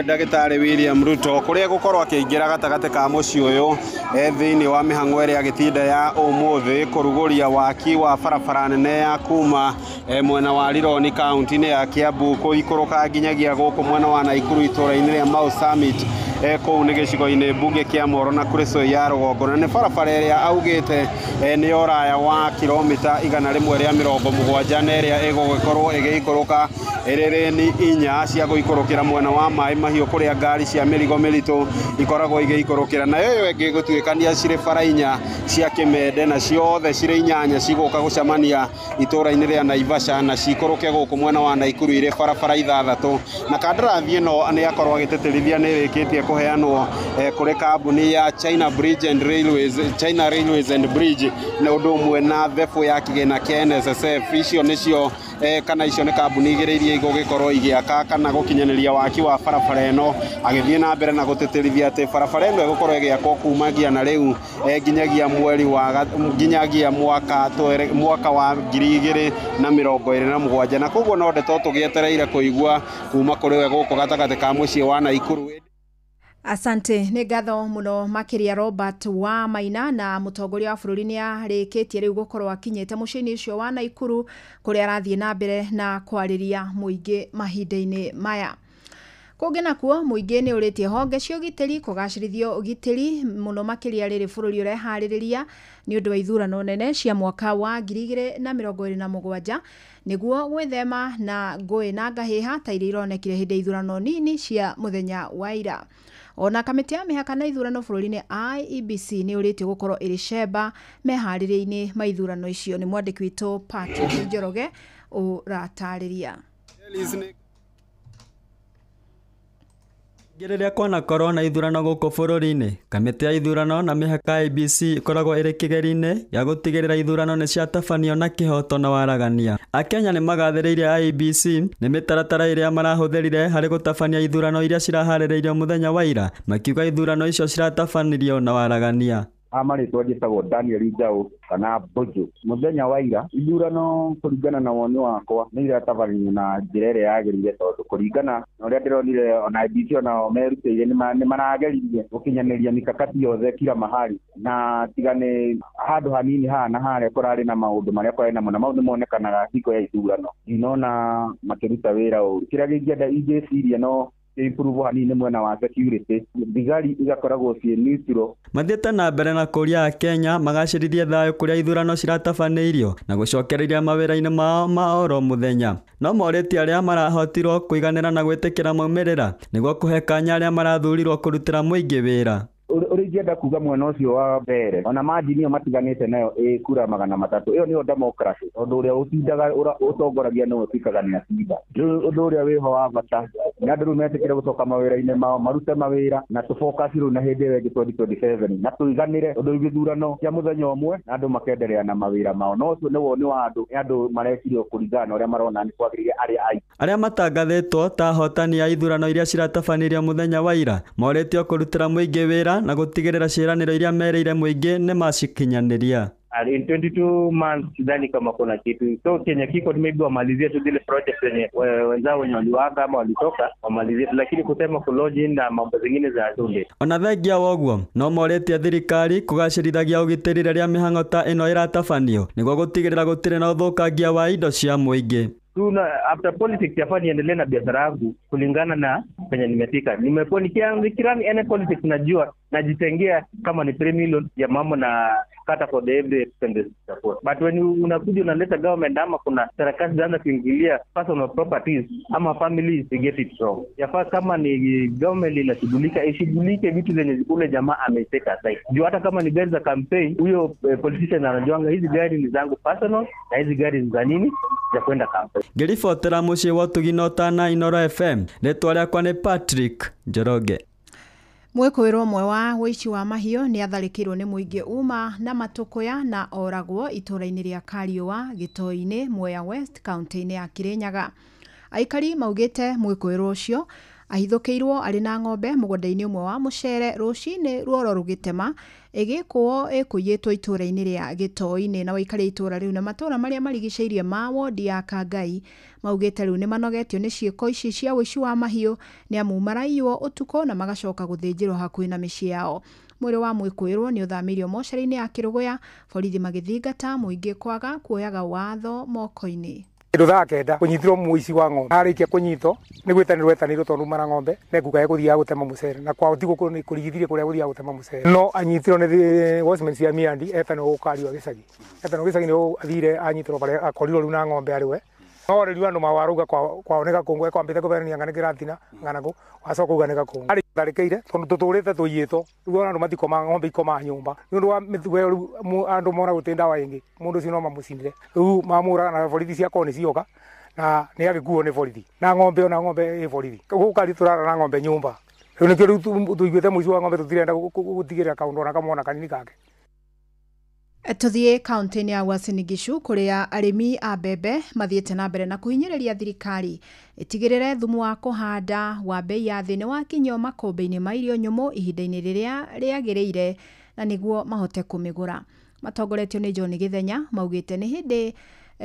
ndagĩtarĩ William Ruto kũrĩa gũkorwo akĩingĩra gatagatĩ ka mũciĩ ũyũ thĩinĩ wa mĩhang'o ĩrĩa agĩtinda ya ũmũthĩ kũrugũria waki wa barabara nene ya kuma mwena wa Rironi kaunti-inĩ ya Kiambu kũikũrũka nginyagia gũkũ mwena wa Naikuru itũũra-inĩ rĩa Mau Summit kũu nĩ gĩcigo-inĩ mbunge kĩa Moro na Kuresoi ya rũgongo, na nĩ barabara ĩrĩa augĩte nĩ ũraya wa kilomita 170 na ĩrĩa ĩgũgĩkorwo ĩgĩikũrũka ĩrĩ rĩni 4 cia gũikũrũkĩra mwena wa Maĩ Mahiũ kũrĩa ngari cia mĩrigo mĩritũ ikoragwo igĩikũrũkĩra, nayo ĩyo ĩngĩ gũtuĩkania cirĩ bara 4 cia kĩmende na ciothe cirĩ 8 cigũka gũcemania itũũra-inĩ rĩa Naivasha na cikũrũke gũkũ mwena wa Naikuru irĩ barabara 6. Na kandarathi ĩno nĩ akorwo agĩtĩtĩrithia nĩ ĩrĩkĩtie kũheanwo kũrĩ kambuni ya China Bridge and Railways, China Railways and Bridge na ũndũ ũmwe na thebũ ya kĩgĩna kĩa NSSF. Icio nĩcio kana icio nĩ kambuni igĩrĩ iria igũgĩkorwo igĩaka kana gũkinyanĩria waki wa barabara ĩno, agĩthiĩ na mbere na gũtĩtĩrithia atĩ barabara ĩno ĩgũkorwo ĩgĩakwo kumagia na rĩu nginyagia mweri wa nginyagia mwaka wa 2027, na koguo no ndeto tũgĩetereire kũigua kuma kũrĩ we gũkũ gatagatĩ ka mũciĩ wa Naikuru. Asante nĩ ngatho mũno makĩria Robert wa Maina. Na mũtongoria wa bũrũri nĩ arĩkĩtie rĩu gũkorwo akinyĩte mũciĩ-inĩ ũcio wa Naikuru kũrĩa arathiĩ na mbere na kwarĩria mũingĩ mahinda-inĩ maya. Kũngĩ nakuo mũingĩ nĩ ũrĩtie honge cia ũgitĩri kũgacĩrithio ũgitĩri mũno makĩria rĩrĩ bũrũri ũreharĩrĩria nĩ ũndũ wa ithurano nene cia mwaka wa 2027 nĩguo gwĩthema na ngũĩ na ngahĩha ta iria ironekire hĩndĩ ya ithurano nini cia mũthenya wa ira. Ona kamĩtĩ ya mĩhaka na ithurano bũrũri-inĩ IEBC nĩ ũrĩtio gũkorwo ĩrĩ cemba meharĩria-inĩ ma ithurano icio. Nĩ mwandĩki witũ Patrick Njoroge ũratarĩria. Rĩrĩa kwanakorwo na ithurano gũkũ bũrũri-inĩ, kamĩtĩ ya ithurano na mĩhaka IEBC ĩkoragwo ĩrĩ kĩgeri-inĩ gĩa gũtigĩrĩra ithurano nĩ ciatabanio na kĩhoto na waragania. Akenya nĩ magathĩrĩirie IEBC nĩ mĩtaratara ĩrĩa marahũthĩrire harĩ gũtabania ithurano iria ciraharĩrĩirio mũthenya wa ira, makiuga ithurano icio ciratabanirio na waragania. Marĩtwa njĩtagwo Daniel Njaũ kana Mbojo. Mũthenya wa ira ithurano kũringana na woni wakwa nĩ iratabanio na njĩra ĩrĩa yagĩrĩire, tondũ kũringana na ũrĩa ndĩronire ona IEBC onao merutĩire nĩ marageririe gũkinyanĩria mikakati yothe kila mahali, na tiga nĩ handũ hanini haha na harĩa kũrarĩ na maũndũ marĩa kũrarĩ namo, na mau nĩ monekanaga hingo ya ithurano. Ndinona makĩruta wĩra ũru. Kĩrĩa kĩngĩenda ingĩciria no improve hanini mwena wa security, thigari igakoragwo ciĩ neutral. Mathiĩte na mbere na kũria Akenya magacĩrithie thayũ kũrĩa ithurano ciratabanĩirio na gũcokereria mawĩra-inĩ mao ma oro mũthenya. No morĩtie arĩa marahotirwo kũiganĩra na gwĩtĩkĩra maumĩrĩra nĩguo kũhe kanya arĩa marathurirwo kũrutĩra mũingĩ wĩra. Ũrĩa ingĩenda kuga mwena ũcio wa mbere, ona manjini ĩyo matiganĩte nayo ĩ kura 300, ĩyo nĩyo democracy, tondũ ũrĩa ũtindaga ũtongoragia nĩwe ũtuĩkaga nĩ acinda. Rĩu ũndũ ũrĩa wĩho wa bata nĩ andũ rĩu metĩkĩre gũcoka mawĩra-inĩ mao, marute mawĩra na tũfocus rĩu na hĩndĩ ĩyo ĩngĩ 2027 na tũiganĩre ũndũ gĩthurano kĩa mũthenya ũmwe na andũ makenderea na mawĩra mao. No ũcio nĩ woni wa andũ, nĩ andũ marekire kũringana na ũrĩa marona nĩ kwagĩrĩire arĩa aingĩ. Arĩa matangathĩtwo ta ahotani a ithurano iria ciratabanĩirio mũthenya wa ira morĩtio kũrutĩra mũingĩ wĩra na gũtigĩrĩra ciĩranĩro iria merĩire mũingĩ nĩ macikinyanĩria. In 22 months sidhani kama kuna kitu. So Kenya kiko maybe wamalizie tu zile project zenye wenzao wenye waliwaga ama walitoka wamalizie, lakini kusema kulodge na mambo zingine za tunde. Ona thengia woguo no morĩtie thirikari kũgacĩrithagia ũgitĩri rĩrĩa mĩhang'o ta ĩno ĩratabanio nĩguo gũtigĩrĩra gũtirĩ na ũthũkangia wa indo cia mũingĩ. Tuna after politics yafaa niendelee na biashara yangu kulingana na penye nimefika. Nimekuwa nikirani any politics, najua najitengea kama ni 3 million ya mambo na kata for the every expenses support. But when you unakuja unaleta government ama kuna serikali zinaanza kuingilia personal properties ama families, they get it wrong. Yafaa kama ni government inashughulika, ishughulike vitu zenye ule jamaa ameteka aside. Juu hata kama ni gari za campaign, huyo politician anajuanga hizi gari ni zangu personal na hizi gari ni za nini za kwenda campaign. Ngĩribotera mũciĩ wa Ũtugi na Ũtana Inooro FM, rĩtwa rĩakwa nĩ Patrick Njoroge. Mwĩkũĩrwo ũmwe wa ũici wa mahiũ nĩ atharĩkĩirwo nĩ mũingĩ uma na matũkũya na oragwo itũũra-inĩ rĩa Kariũa Gĩtoi-inĩ Mwea West kaunti-inĩ ya Kirinyaga. Aikari maugĩte mwĩkũĩrwo ũcio ahithũkĩirwo arĩ na ng'ombe mũgũnda-inĩ ũmwe wa mũcere rũcinĩ ruoro rũgĩtema ĩgĩkũo ĩkũiyĩtwo itũũra-inĩ rĩa Gĩtoi-inĩ. Na waikari itũũra rĩu na matũũra marĩa marigicĩirie ma wondi ya Kangai maugĩte rĩu nĩ manogetio nĩ ciĩko ici cia ũici wa mahiũ nĩ amu maraiywo ũtukũ na magacoka gũthĩnjĩrwo hakuhĩ na mĩciĩ yao. Mwĩrĩ wa mwĩkũĩrwo nĩ ũthamĩirio mocarĩ-inĩ ya Kĩrũgũya, borithi magĩthingata mũingĩ kwaga kuoyaga watho moko-inĩ. Kĩndũ thaa 9 kũnyitirwo mũici wa ng'ombe, arĩkia kũnyitwo nĩ gwĩtanĩrwo etanĩirwo tondũ uma na ng'ombe na nguga egũthiaga gũtema mũcere na kwao ti kũrigithirie kũrĩa gũthiaga gũtema mũcere, no anyitirwo nĩ watchman cia Miandi etanĩrwo gũkariwa gĩcagi, etanĩrwo gĩcagi nĩ athire anyitirwo barĩa akorirwo rĩu na ng'ombe arĩ we. No rĩu andũ mawarauga kwao nĩ Gakũngũ ekwambĩte kũberania ng'a nĩ kĩratina ng'ana kũ wacoka uga nĩ Gakũngũ. Arĩ tharĩkĩire tondũ tũtũrĩte tũiyĩtwo, rĩu ona andũ matikoma ng'ombe ikoma nyũmba nĩ ũndũ wa mĩtugo ĩyo. Rĩu andũ mona gũtirĩ ndawa ĩngĩ, mũndũ ũcio no mamũcinire, rĩu mamũraga na borithi cia koni cioka na nĩ agĩkuo nĩ borithi na ng'ombe ona ng'ombe ĩ borithi gũkũ kari tũrara na ng'ombe nyũmba. Rĩu nĩkĩo rĩu tũiguĩte mũici wa ng'ombe tũtirenda gũtigĩrĩra kaũndũ ona kamwe ona kanini kake. Tuthiĩ kaunti-inĩ ya Uasin Gishu kũrĩa arĩmi a mbembe mathiĩte na mbere na kũhinyĩrĩria thirikari ĩtigĩrĩre thumu wa kũhanda wa bei ya thĩ nĩ wakinyio makũmbĩ-inĩ ma irio nyũmũ ihinda-inĩ rĩrĩa rĩagĩrĩire na nĩguo mahote kũmĩgũra. Matongoretio nĩ John Gĩthenya maugĩte nĩ hĩndĩ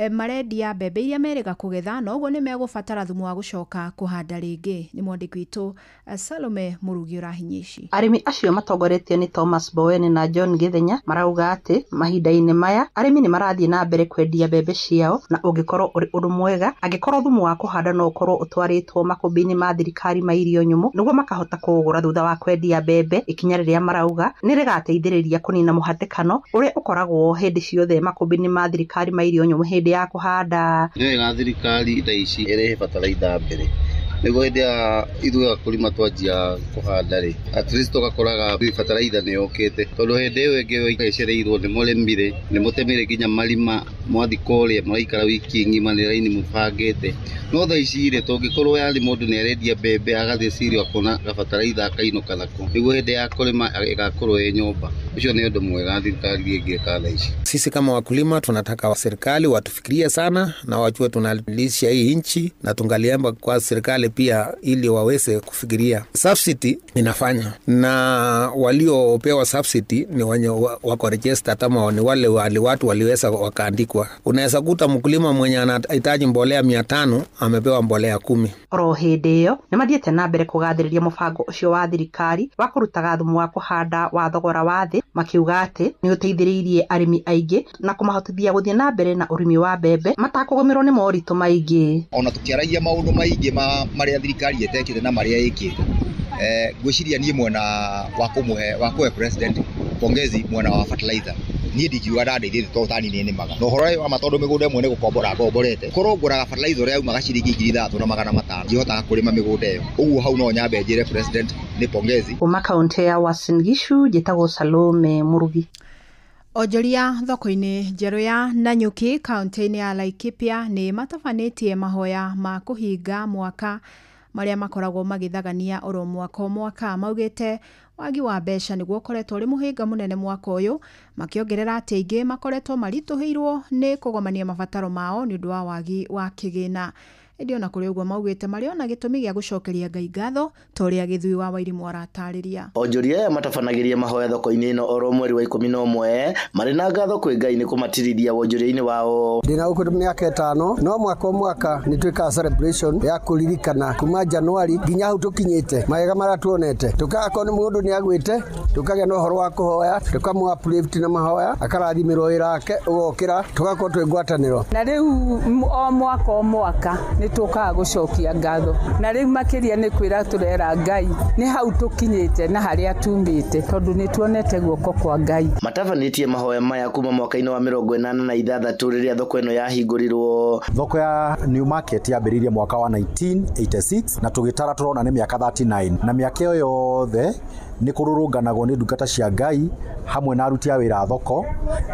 Marendia mbembe iria merĩga kũgetha na ũguo nĩ megũbatara thumu wa gũcoka kũhanda rĩngĩ. Nĩ mwandĩki witũ Salome Mũrugi ũrahinyia ici. Arĩmi acio matongoretio nĩ Thomas Bowen na John Githenya marauga atĩ mahinda-inĩ maya arĩmi nĩ marathiĩ na mbere kwendia mbembe ciao na ũngĩkorwo ũrĩ ũndũ mwega angĩkorwo thumu wa kũhanda no ũkorwo ũtwarĩtwo makũmbĩ-inĩ ma thirikari ma irio nyũmũ nĩguo makahota kũũgũra thutha wa kwendia mbembe. Ikinya rĩrĩa marauga nĩ rĩgateithĩrĩria kũnina mũhatĩkano ũrĩa ũkoragwo hĩndĩ ciothe makũmbĩ-inĩ ma thirikari ma irio nyũmũ hĩndĩ ya kũhanda. Nĩ wega thirikari thaa ici ĩrehe bataraitha mbere nĩguo hĩndĩ ya ithuĩ akulima twanjia kũhanda rĩ, at least tũgakoraga bataraitha nĩ yũkĩte, tondũ hĩndĩ ĩyo ĩngĩ ĩcereirwo nĩ mũrĩmire nĩ mũtemire nginya marima mwathi kũrĩa mũraikara wiki ng'ima nĩ raini mũbangĩte. No thaa ici rĩ, tũngĩkorwo yarĩ mũndũ nĩ arendia mbembe agathiĩ cirio akona gabataraitha akainũka nako nĩguo hĩndĩ ya kũrĩma ĩgakorwo ĩ nyũmba. Ũcio nĩ ũndũ mwega thirikari ĩngĩka thaa ici. Sisi kama wakulima tunataka serikali watufikirie sana na wajue tunalisha hii nchi, na tungaliomba kwa serikali pia ili waweze kufikiria. Subsidy inafanya, na waliopewa subsidy ni wenye wako register kama ni wale watu waliweza wakaandikwa. Unaweza kuta mkulima mwenye anahitaji mbolea 500 amepewa mbolea 10. Oro hĩndĩ ĩyo nĩ mathiĩte na mbere kũgathĩrĩria mũbango ũcio wa thirikari wa kũrutaga thumu wa kũhanda wa thogora wa thĩ, makiuga atĩ nĩ ũteithĩrĩirie arĩmi aingĩ na kũmahotithia gũthiĩ na mbere na ũrĩmi wa mbembe matakũgũmĩrwo nĩ moritũ maingĩ. Ona tũkĩaragia maũndũ maingĩ ma marĩa thirikari ĩtekĩte na marĩa ĩkĩte, ngwĩciria niĩ mwena wa kũmũhe wa kũhe president pongezi mwena wa fertilizer niĩ ndingiuga ndandeithĩtie tondũ tani nĩ nĩmaga na ũhoro ũyũ wa ma tondũ mĩgũnda ĩmwe nĩ gũkombora ngomborete korwo ngũraga fertilizer ũrĩa yaumaga ciringi 3,500 ndihotaga kũrĩma mĩgũnda ĩyo, ũguo hau no nyambe njĩre president nĩ pongezi. Kuma kaũntĩ ya Uasin Gishu njĩtagwo Salome Mũrugi. Onjoria thoko-inĩ njerũ ya Nanyuki kaũntĩ-inĩ ya Laikipia nĩ matabanĩtie mahoya ma kũhinga mwaka marĩa makoragwo magĩthagania oro mwaka o mwaka. Maugĩte wagi wa mbeca nĩguo ũkoretwo ũrĩ mũhĩnga mũnene mwaka ũyũ, makĩongerera atĩ aingĩ makoretwo maritũhĩirwo nĩ kũgomania mabataro mao nĩ ũndũ wa wagi wa kĩgĩna. Ĩndĩ ona kũrĩ ũguo maugĩte marĩ ona gĩtũmi gĩa gũcokeria Ngai ngatho ta ũrĩa Gĩthui wa Wairimũ aratarĩria. Onjoria aya matabanagĩria mahoya thoko-inĩ ĩno oro mweri wa 11 marĩ na ngatho kwĩ Ngai nĩ kũmatirithia wonjoria-inĩ wao. Ndĩna gũkũ mĩaka 5 no mwaka o mwaka nĩ twĩkaga celebration ya kũririkana kuma Januari nginya hau tũkinyĩte mawega marĩa tuonete. Tũkakorwo nĩ mũndũ nĩ agwĩte tũkagĩa na ũhoro wa kũhoya tũkamũ uplift na mahoya akarathimĩrwo wĩra wake ũgokĩra tũgakorwo twĩ ngwatanĩro. Na rĩu o mwaka o mwaka nĩ tũkaga gũcokia ngatho na rĩu makĩria nĩ kwĩra tũrera Ngai nĩ hau tũkinyĩte na harĩa tumĩte tondũ nĩ tuonete guoko kwa Ngai. Matabanĩtie mahoya maya kuma mwaka-inĩ wa 86 rĩrĩa thoko ĩno yahingũrirwo. Thoko ya New Market yambĩrĩirie mwaka wa 1986 na tũgĩtara tũrona nĩ mĩaka 39 na mĩaka ĩyo yothe nĩ kũrũrũnganagwo nĩ ndungata cia Ngai hamwe na aruti a wĩra a thoko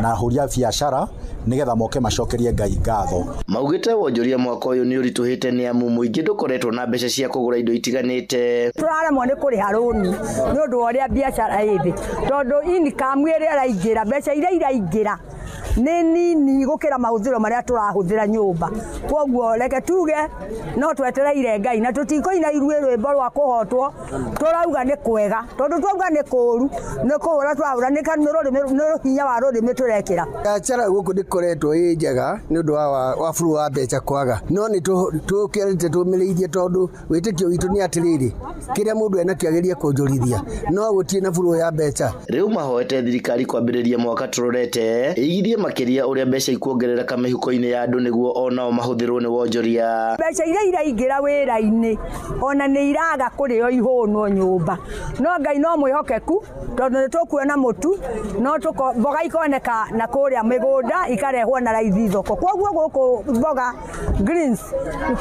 na ahũri a biacara nĩgetha moke macokerie Ngai ngatho. Maugĩte wonjoria mwaka ũyũ nĩ ũritũhĩte nĩ amu mũingĩ ndũkoretwo na mbeca cia kũgũra indo itiganĩte. Tũraremwo nĩ kũrĩha rũni nĩ ũndũ wa ũrĩa biacara ĩ thĩ tondũ income ĩrĩa ĩraingĩra mbeca iria iraingĩra nĩ nini gũkĩra mahũthĩro marĩa tũrahũthĩra nyũmba. Kwoguo reke tuge no twetereire Ngai na tũtikũina iruĩ rwĩmbo rwa kũhotwo tũrauga nĩ kwega tondũ twauga nĩ kũũru nĩ kũhũra twahũra nĩ hinya wa rũrĩmĩ tũrekĩra. Biacara gũkũ ndĩkoretwo ĩ njega nĩ ũndũ wa flow wa mbeca kwaga no nĩ tũkĩrĩte tũmĩrĩirie tondũ wĩtĩkio witũ nĩ atĩrĩrĩ kĩrĩa mũndũ enakĩo agerie kũnjũrithia no gũtirĩ na flow ya mbeca. Rĩu mahoete thirikari kwambĩrĩria mwaka tũrorete ĩigithie makĩria ũrĩa mbeca ikuongerereka mĩhuko-inĩ ya andũ nĩguo onao mahũthĩrwo nĩ wonjoria. Mbeca iria iraingĩra wĩra-inĩ ona nĩ iraga kũrĩo ihũnwo nyũmba no Ngai no mwĩhokeku tondũ nĩ tũkuona mũtu no mboga ikoneka na kũrĩa mĩgũnda ikarehwo na raithi thoko. Kwoguo gũkũ mboga greens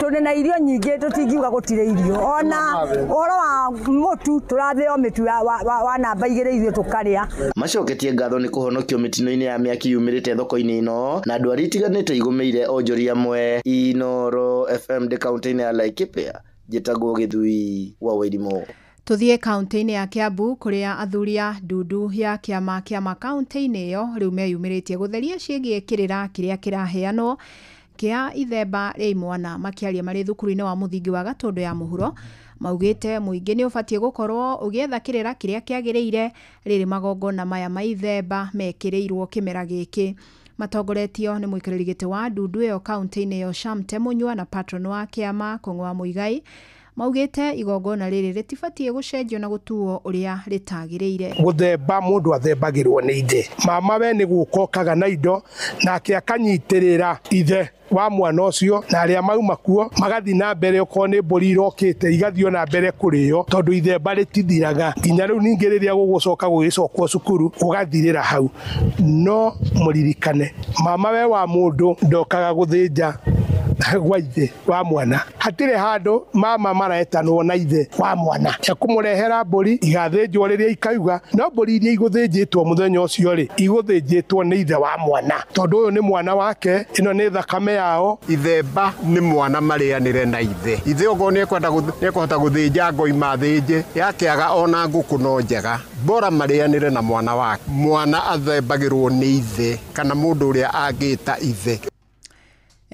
tũrĩ na irio nyingĩ tũtingiuga gũtirĩ irio ona ũhoro wa mũtu tũrathĩo mĩtu wa namba 2 ithuĩ tũkarĩa. Macoketie ngatho nĩ kũhonokio mĩtino-inĩ ya mĩaki yumĩrĩte thoko-inĩ ĩno na ndwari itiganĩte igũmĩire onjoria amwe. Inooro FM ndĩ kaũntĩ-inĩ ya Laikipia njĩtagwo Gĩthui wa Wairimũ. Tuthiĩ kaũntĩ-inĩ ya Kiambu kũrĩa athuri a ndundu ya kĩama kĩa makaũntĩ-inĩ ĩyo rĩu meyumĩrĩtie gũtheria ciĩgiĩ kĩrĩra kĩrĩa kĩraheanwo kĩa ithemba rĩa imwana. Makĩaria marĩ thukuru-inĩ wa mũthingi wa Gatũndũ ya mũhuro maugĩte mũingĩ nĩ ũbatiĩ gũkorwo ũgĩetha kĩrĩra kĩrĩa kĩagĩrĩire rĩrĩ magongona maya ma ithemba mekĩrĩirwo kĩmera gĩkĩ. Matongoretio nĩ mũikarĩri gĩtĩ wa ndundu ĩyo kaunti-inĩ ĩyo Shamte Munyua na patron wa kĩama Kũng'ũ wa Mũigai maugĩte igongona rĩrĩ rĩtibatiĩ gũcenjio na gũtuo ũrĩa rĩtagĩrĩire. Gũthemba mũndũ athembagĩrwo nĩ ithe. Mama we nĩ gũka okaga na indo nake akanyitĩrĩra ithe wa mwana ũcio na arĩa mauma kuo magathiĩ na mbere, okorwo nĩ mbũri irokĩte igathiĩ na mbere kũrĩo tondũ ithemba rĩtithiraga nginya rĩu. Ningĩ rĩrĩa gũgũcoka gũgĩcokwo cukuru ũgathirĩra hau. No mũririkane mama we wa mũndũ ndokaga gũthĩnja gwa ithe wa mwana. Hatirĩ handũ mama maretanwo na ithe wa mwana ekũmũrehera mbũri igathĩnjwo rĩrĩa ikauga, no mbũri iria igũthĩnjĩtwo mũthenya ũcio rĩ igũthĩnjĩtwo nĩ ithe wa mwana tondũ ũyũ nĩ mwana wake, ĩno nĩ thakame yao. Ithemba nĩ mwana marĩanĩre na ithe. Ithe okorwo nĩekũhota gũthĩnja ngoima thĩnje yakĩaga ona ngũkũ no njega, bora marĩanĩre na mwana wake. Mwana athembagĩrwo nĩ ithe kana mũndũ ũrĩa angĩta ithe.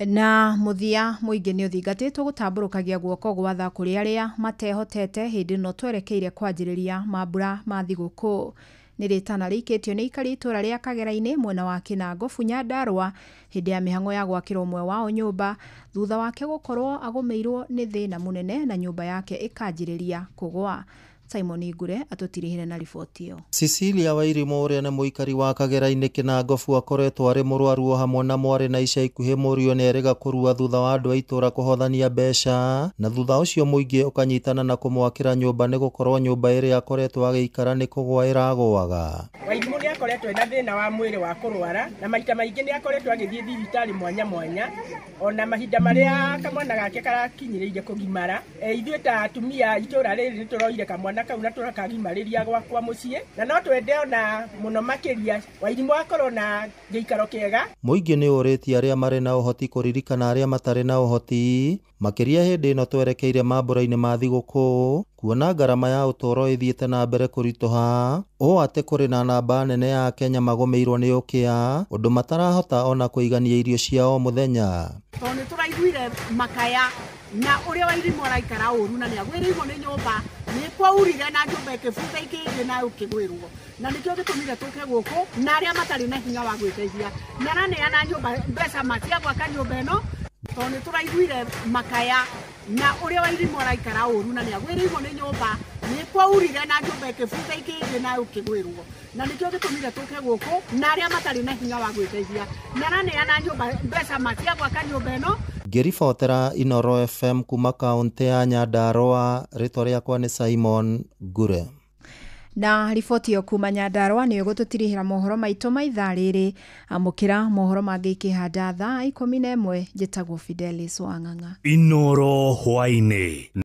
Na mũthia mũingĩ nĩ ũthingatĩtwo gũtambũrũkagia guoko gwa tha kũrĩ arĩa matehotete hĩndĩ ĩno twerekeire kwanjĩrĩria mambura ma thigũkũ. Nĩ rĩtana rĩikĩtio nĩ aikari itũra rĩa Kagera-inĩ mwena wa Kĩnangobu Nyandarũa hĩndĩ ya mĩhang'o ya gwakĩra ũmwe wao nyũmba thutha wake gũkorwo agũmĩirwo nĩ thĩna mũnene na nyũmba yake ĩkanjĩrĩria kũgũa. Simon Ngure atũtirihire na riboti ĩyo. Cecilia Wairimu ũrĩa nĩ mũikari wa Kagera-inĩ Kĩnangobu akoretwo arĩ mũrwaru o hamwe na mwarĩ na ica ikuhĩ mũriũ nĩerĩga kũrua thutha wa andũ a itũra kũhothania mbeca na thutha ũcio mũingĩ ũkanyitana na kũmwakĩra nyũmba nĩ gũkorwo nyũmba ĩrĩa akoretwo agĩikara nĩ kũgũa ĩragũaga. Wairimu nĩ akoretwo ena thĩna wa mwĩrĩ wa kũrwara na maita maingĩ nĩ akoretwo agĩthiĩ thibitarĩ mwanya mwanya ona mahinda marĩa kamwana gake karakinyĩrĩire kũgimara. Ithuĩ ta atumia itũra rĩrĩ nĩtũroire kamwana kau na tũrakagimarĩria gwakwa mũciĩ na no twende ona mũno makĩria Wairimu akorwo na gĩikaro kĩega. Mũingĩ nĩ ũrĩtie arĩa marĩ na ũhoti kũririkana arĩa matarĩ na ũhoti makĩria hĩndĩ ĩno twerekeire mambura-inĩ ma thigũkũ kuona ngarama ya ũtũũro ĩthiĩte na mbere kũritũha ũũ atĩ kũrĩ na namba nene ya Kenya magũmĩirwo nĩ ũkĩa ũndũ matarahota ona kũigania irio cia o mũthenya. Tondũ nĩ tũraiguire makaya na ũrĩa Wairimu araikara ũru na nĩagwĩrĩirwo nĩ nyũmba nĩ kwaurire na nyũmba ĩkĩbutha ikĩngĩ na ũkĩgwĩrwo na nĩkĩo gĩtũmire tũke gũkũ na arĩa matarĩ na hinya wa gwĩteithia na araneana nyũmba mbeca cia gwaka nyũmba ĩno tondũ nĩ tũraiguire makaya na ũrĩa Wairimu araikara ũru na nĩagwĩrĩirwo nĩ nyũmba nĩ kwaurire na nyũmba ĩkĩbutha ikĩngĩ na ũkĩgwĩrwo na nĩkĩo gĩtũmire tũke gũkũ na arĩa matarĩ na hinya wa gwĩteithia na araneana nyũmba mbeca cia gwaka nyũmba ĩno. Ngĩribotera Inoro FM kuma kaũntĩ ya Nyandarũa, rĩtwa rĩakwa nĩ Simon Ngure. Na riboti ĩyo kuma Nyandarũa nĩyo ĩgũtũtirihĩra mohoro maitũ ma ithaa rĩrĩ. Amũkĩra mohoro mangĩ ikĩhanda thaa 11. Njĩtagwo Fidelis Wang'ang'a. Inoro hwaĩ-inĩ.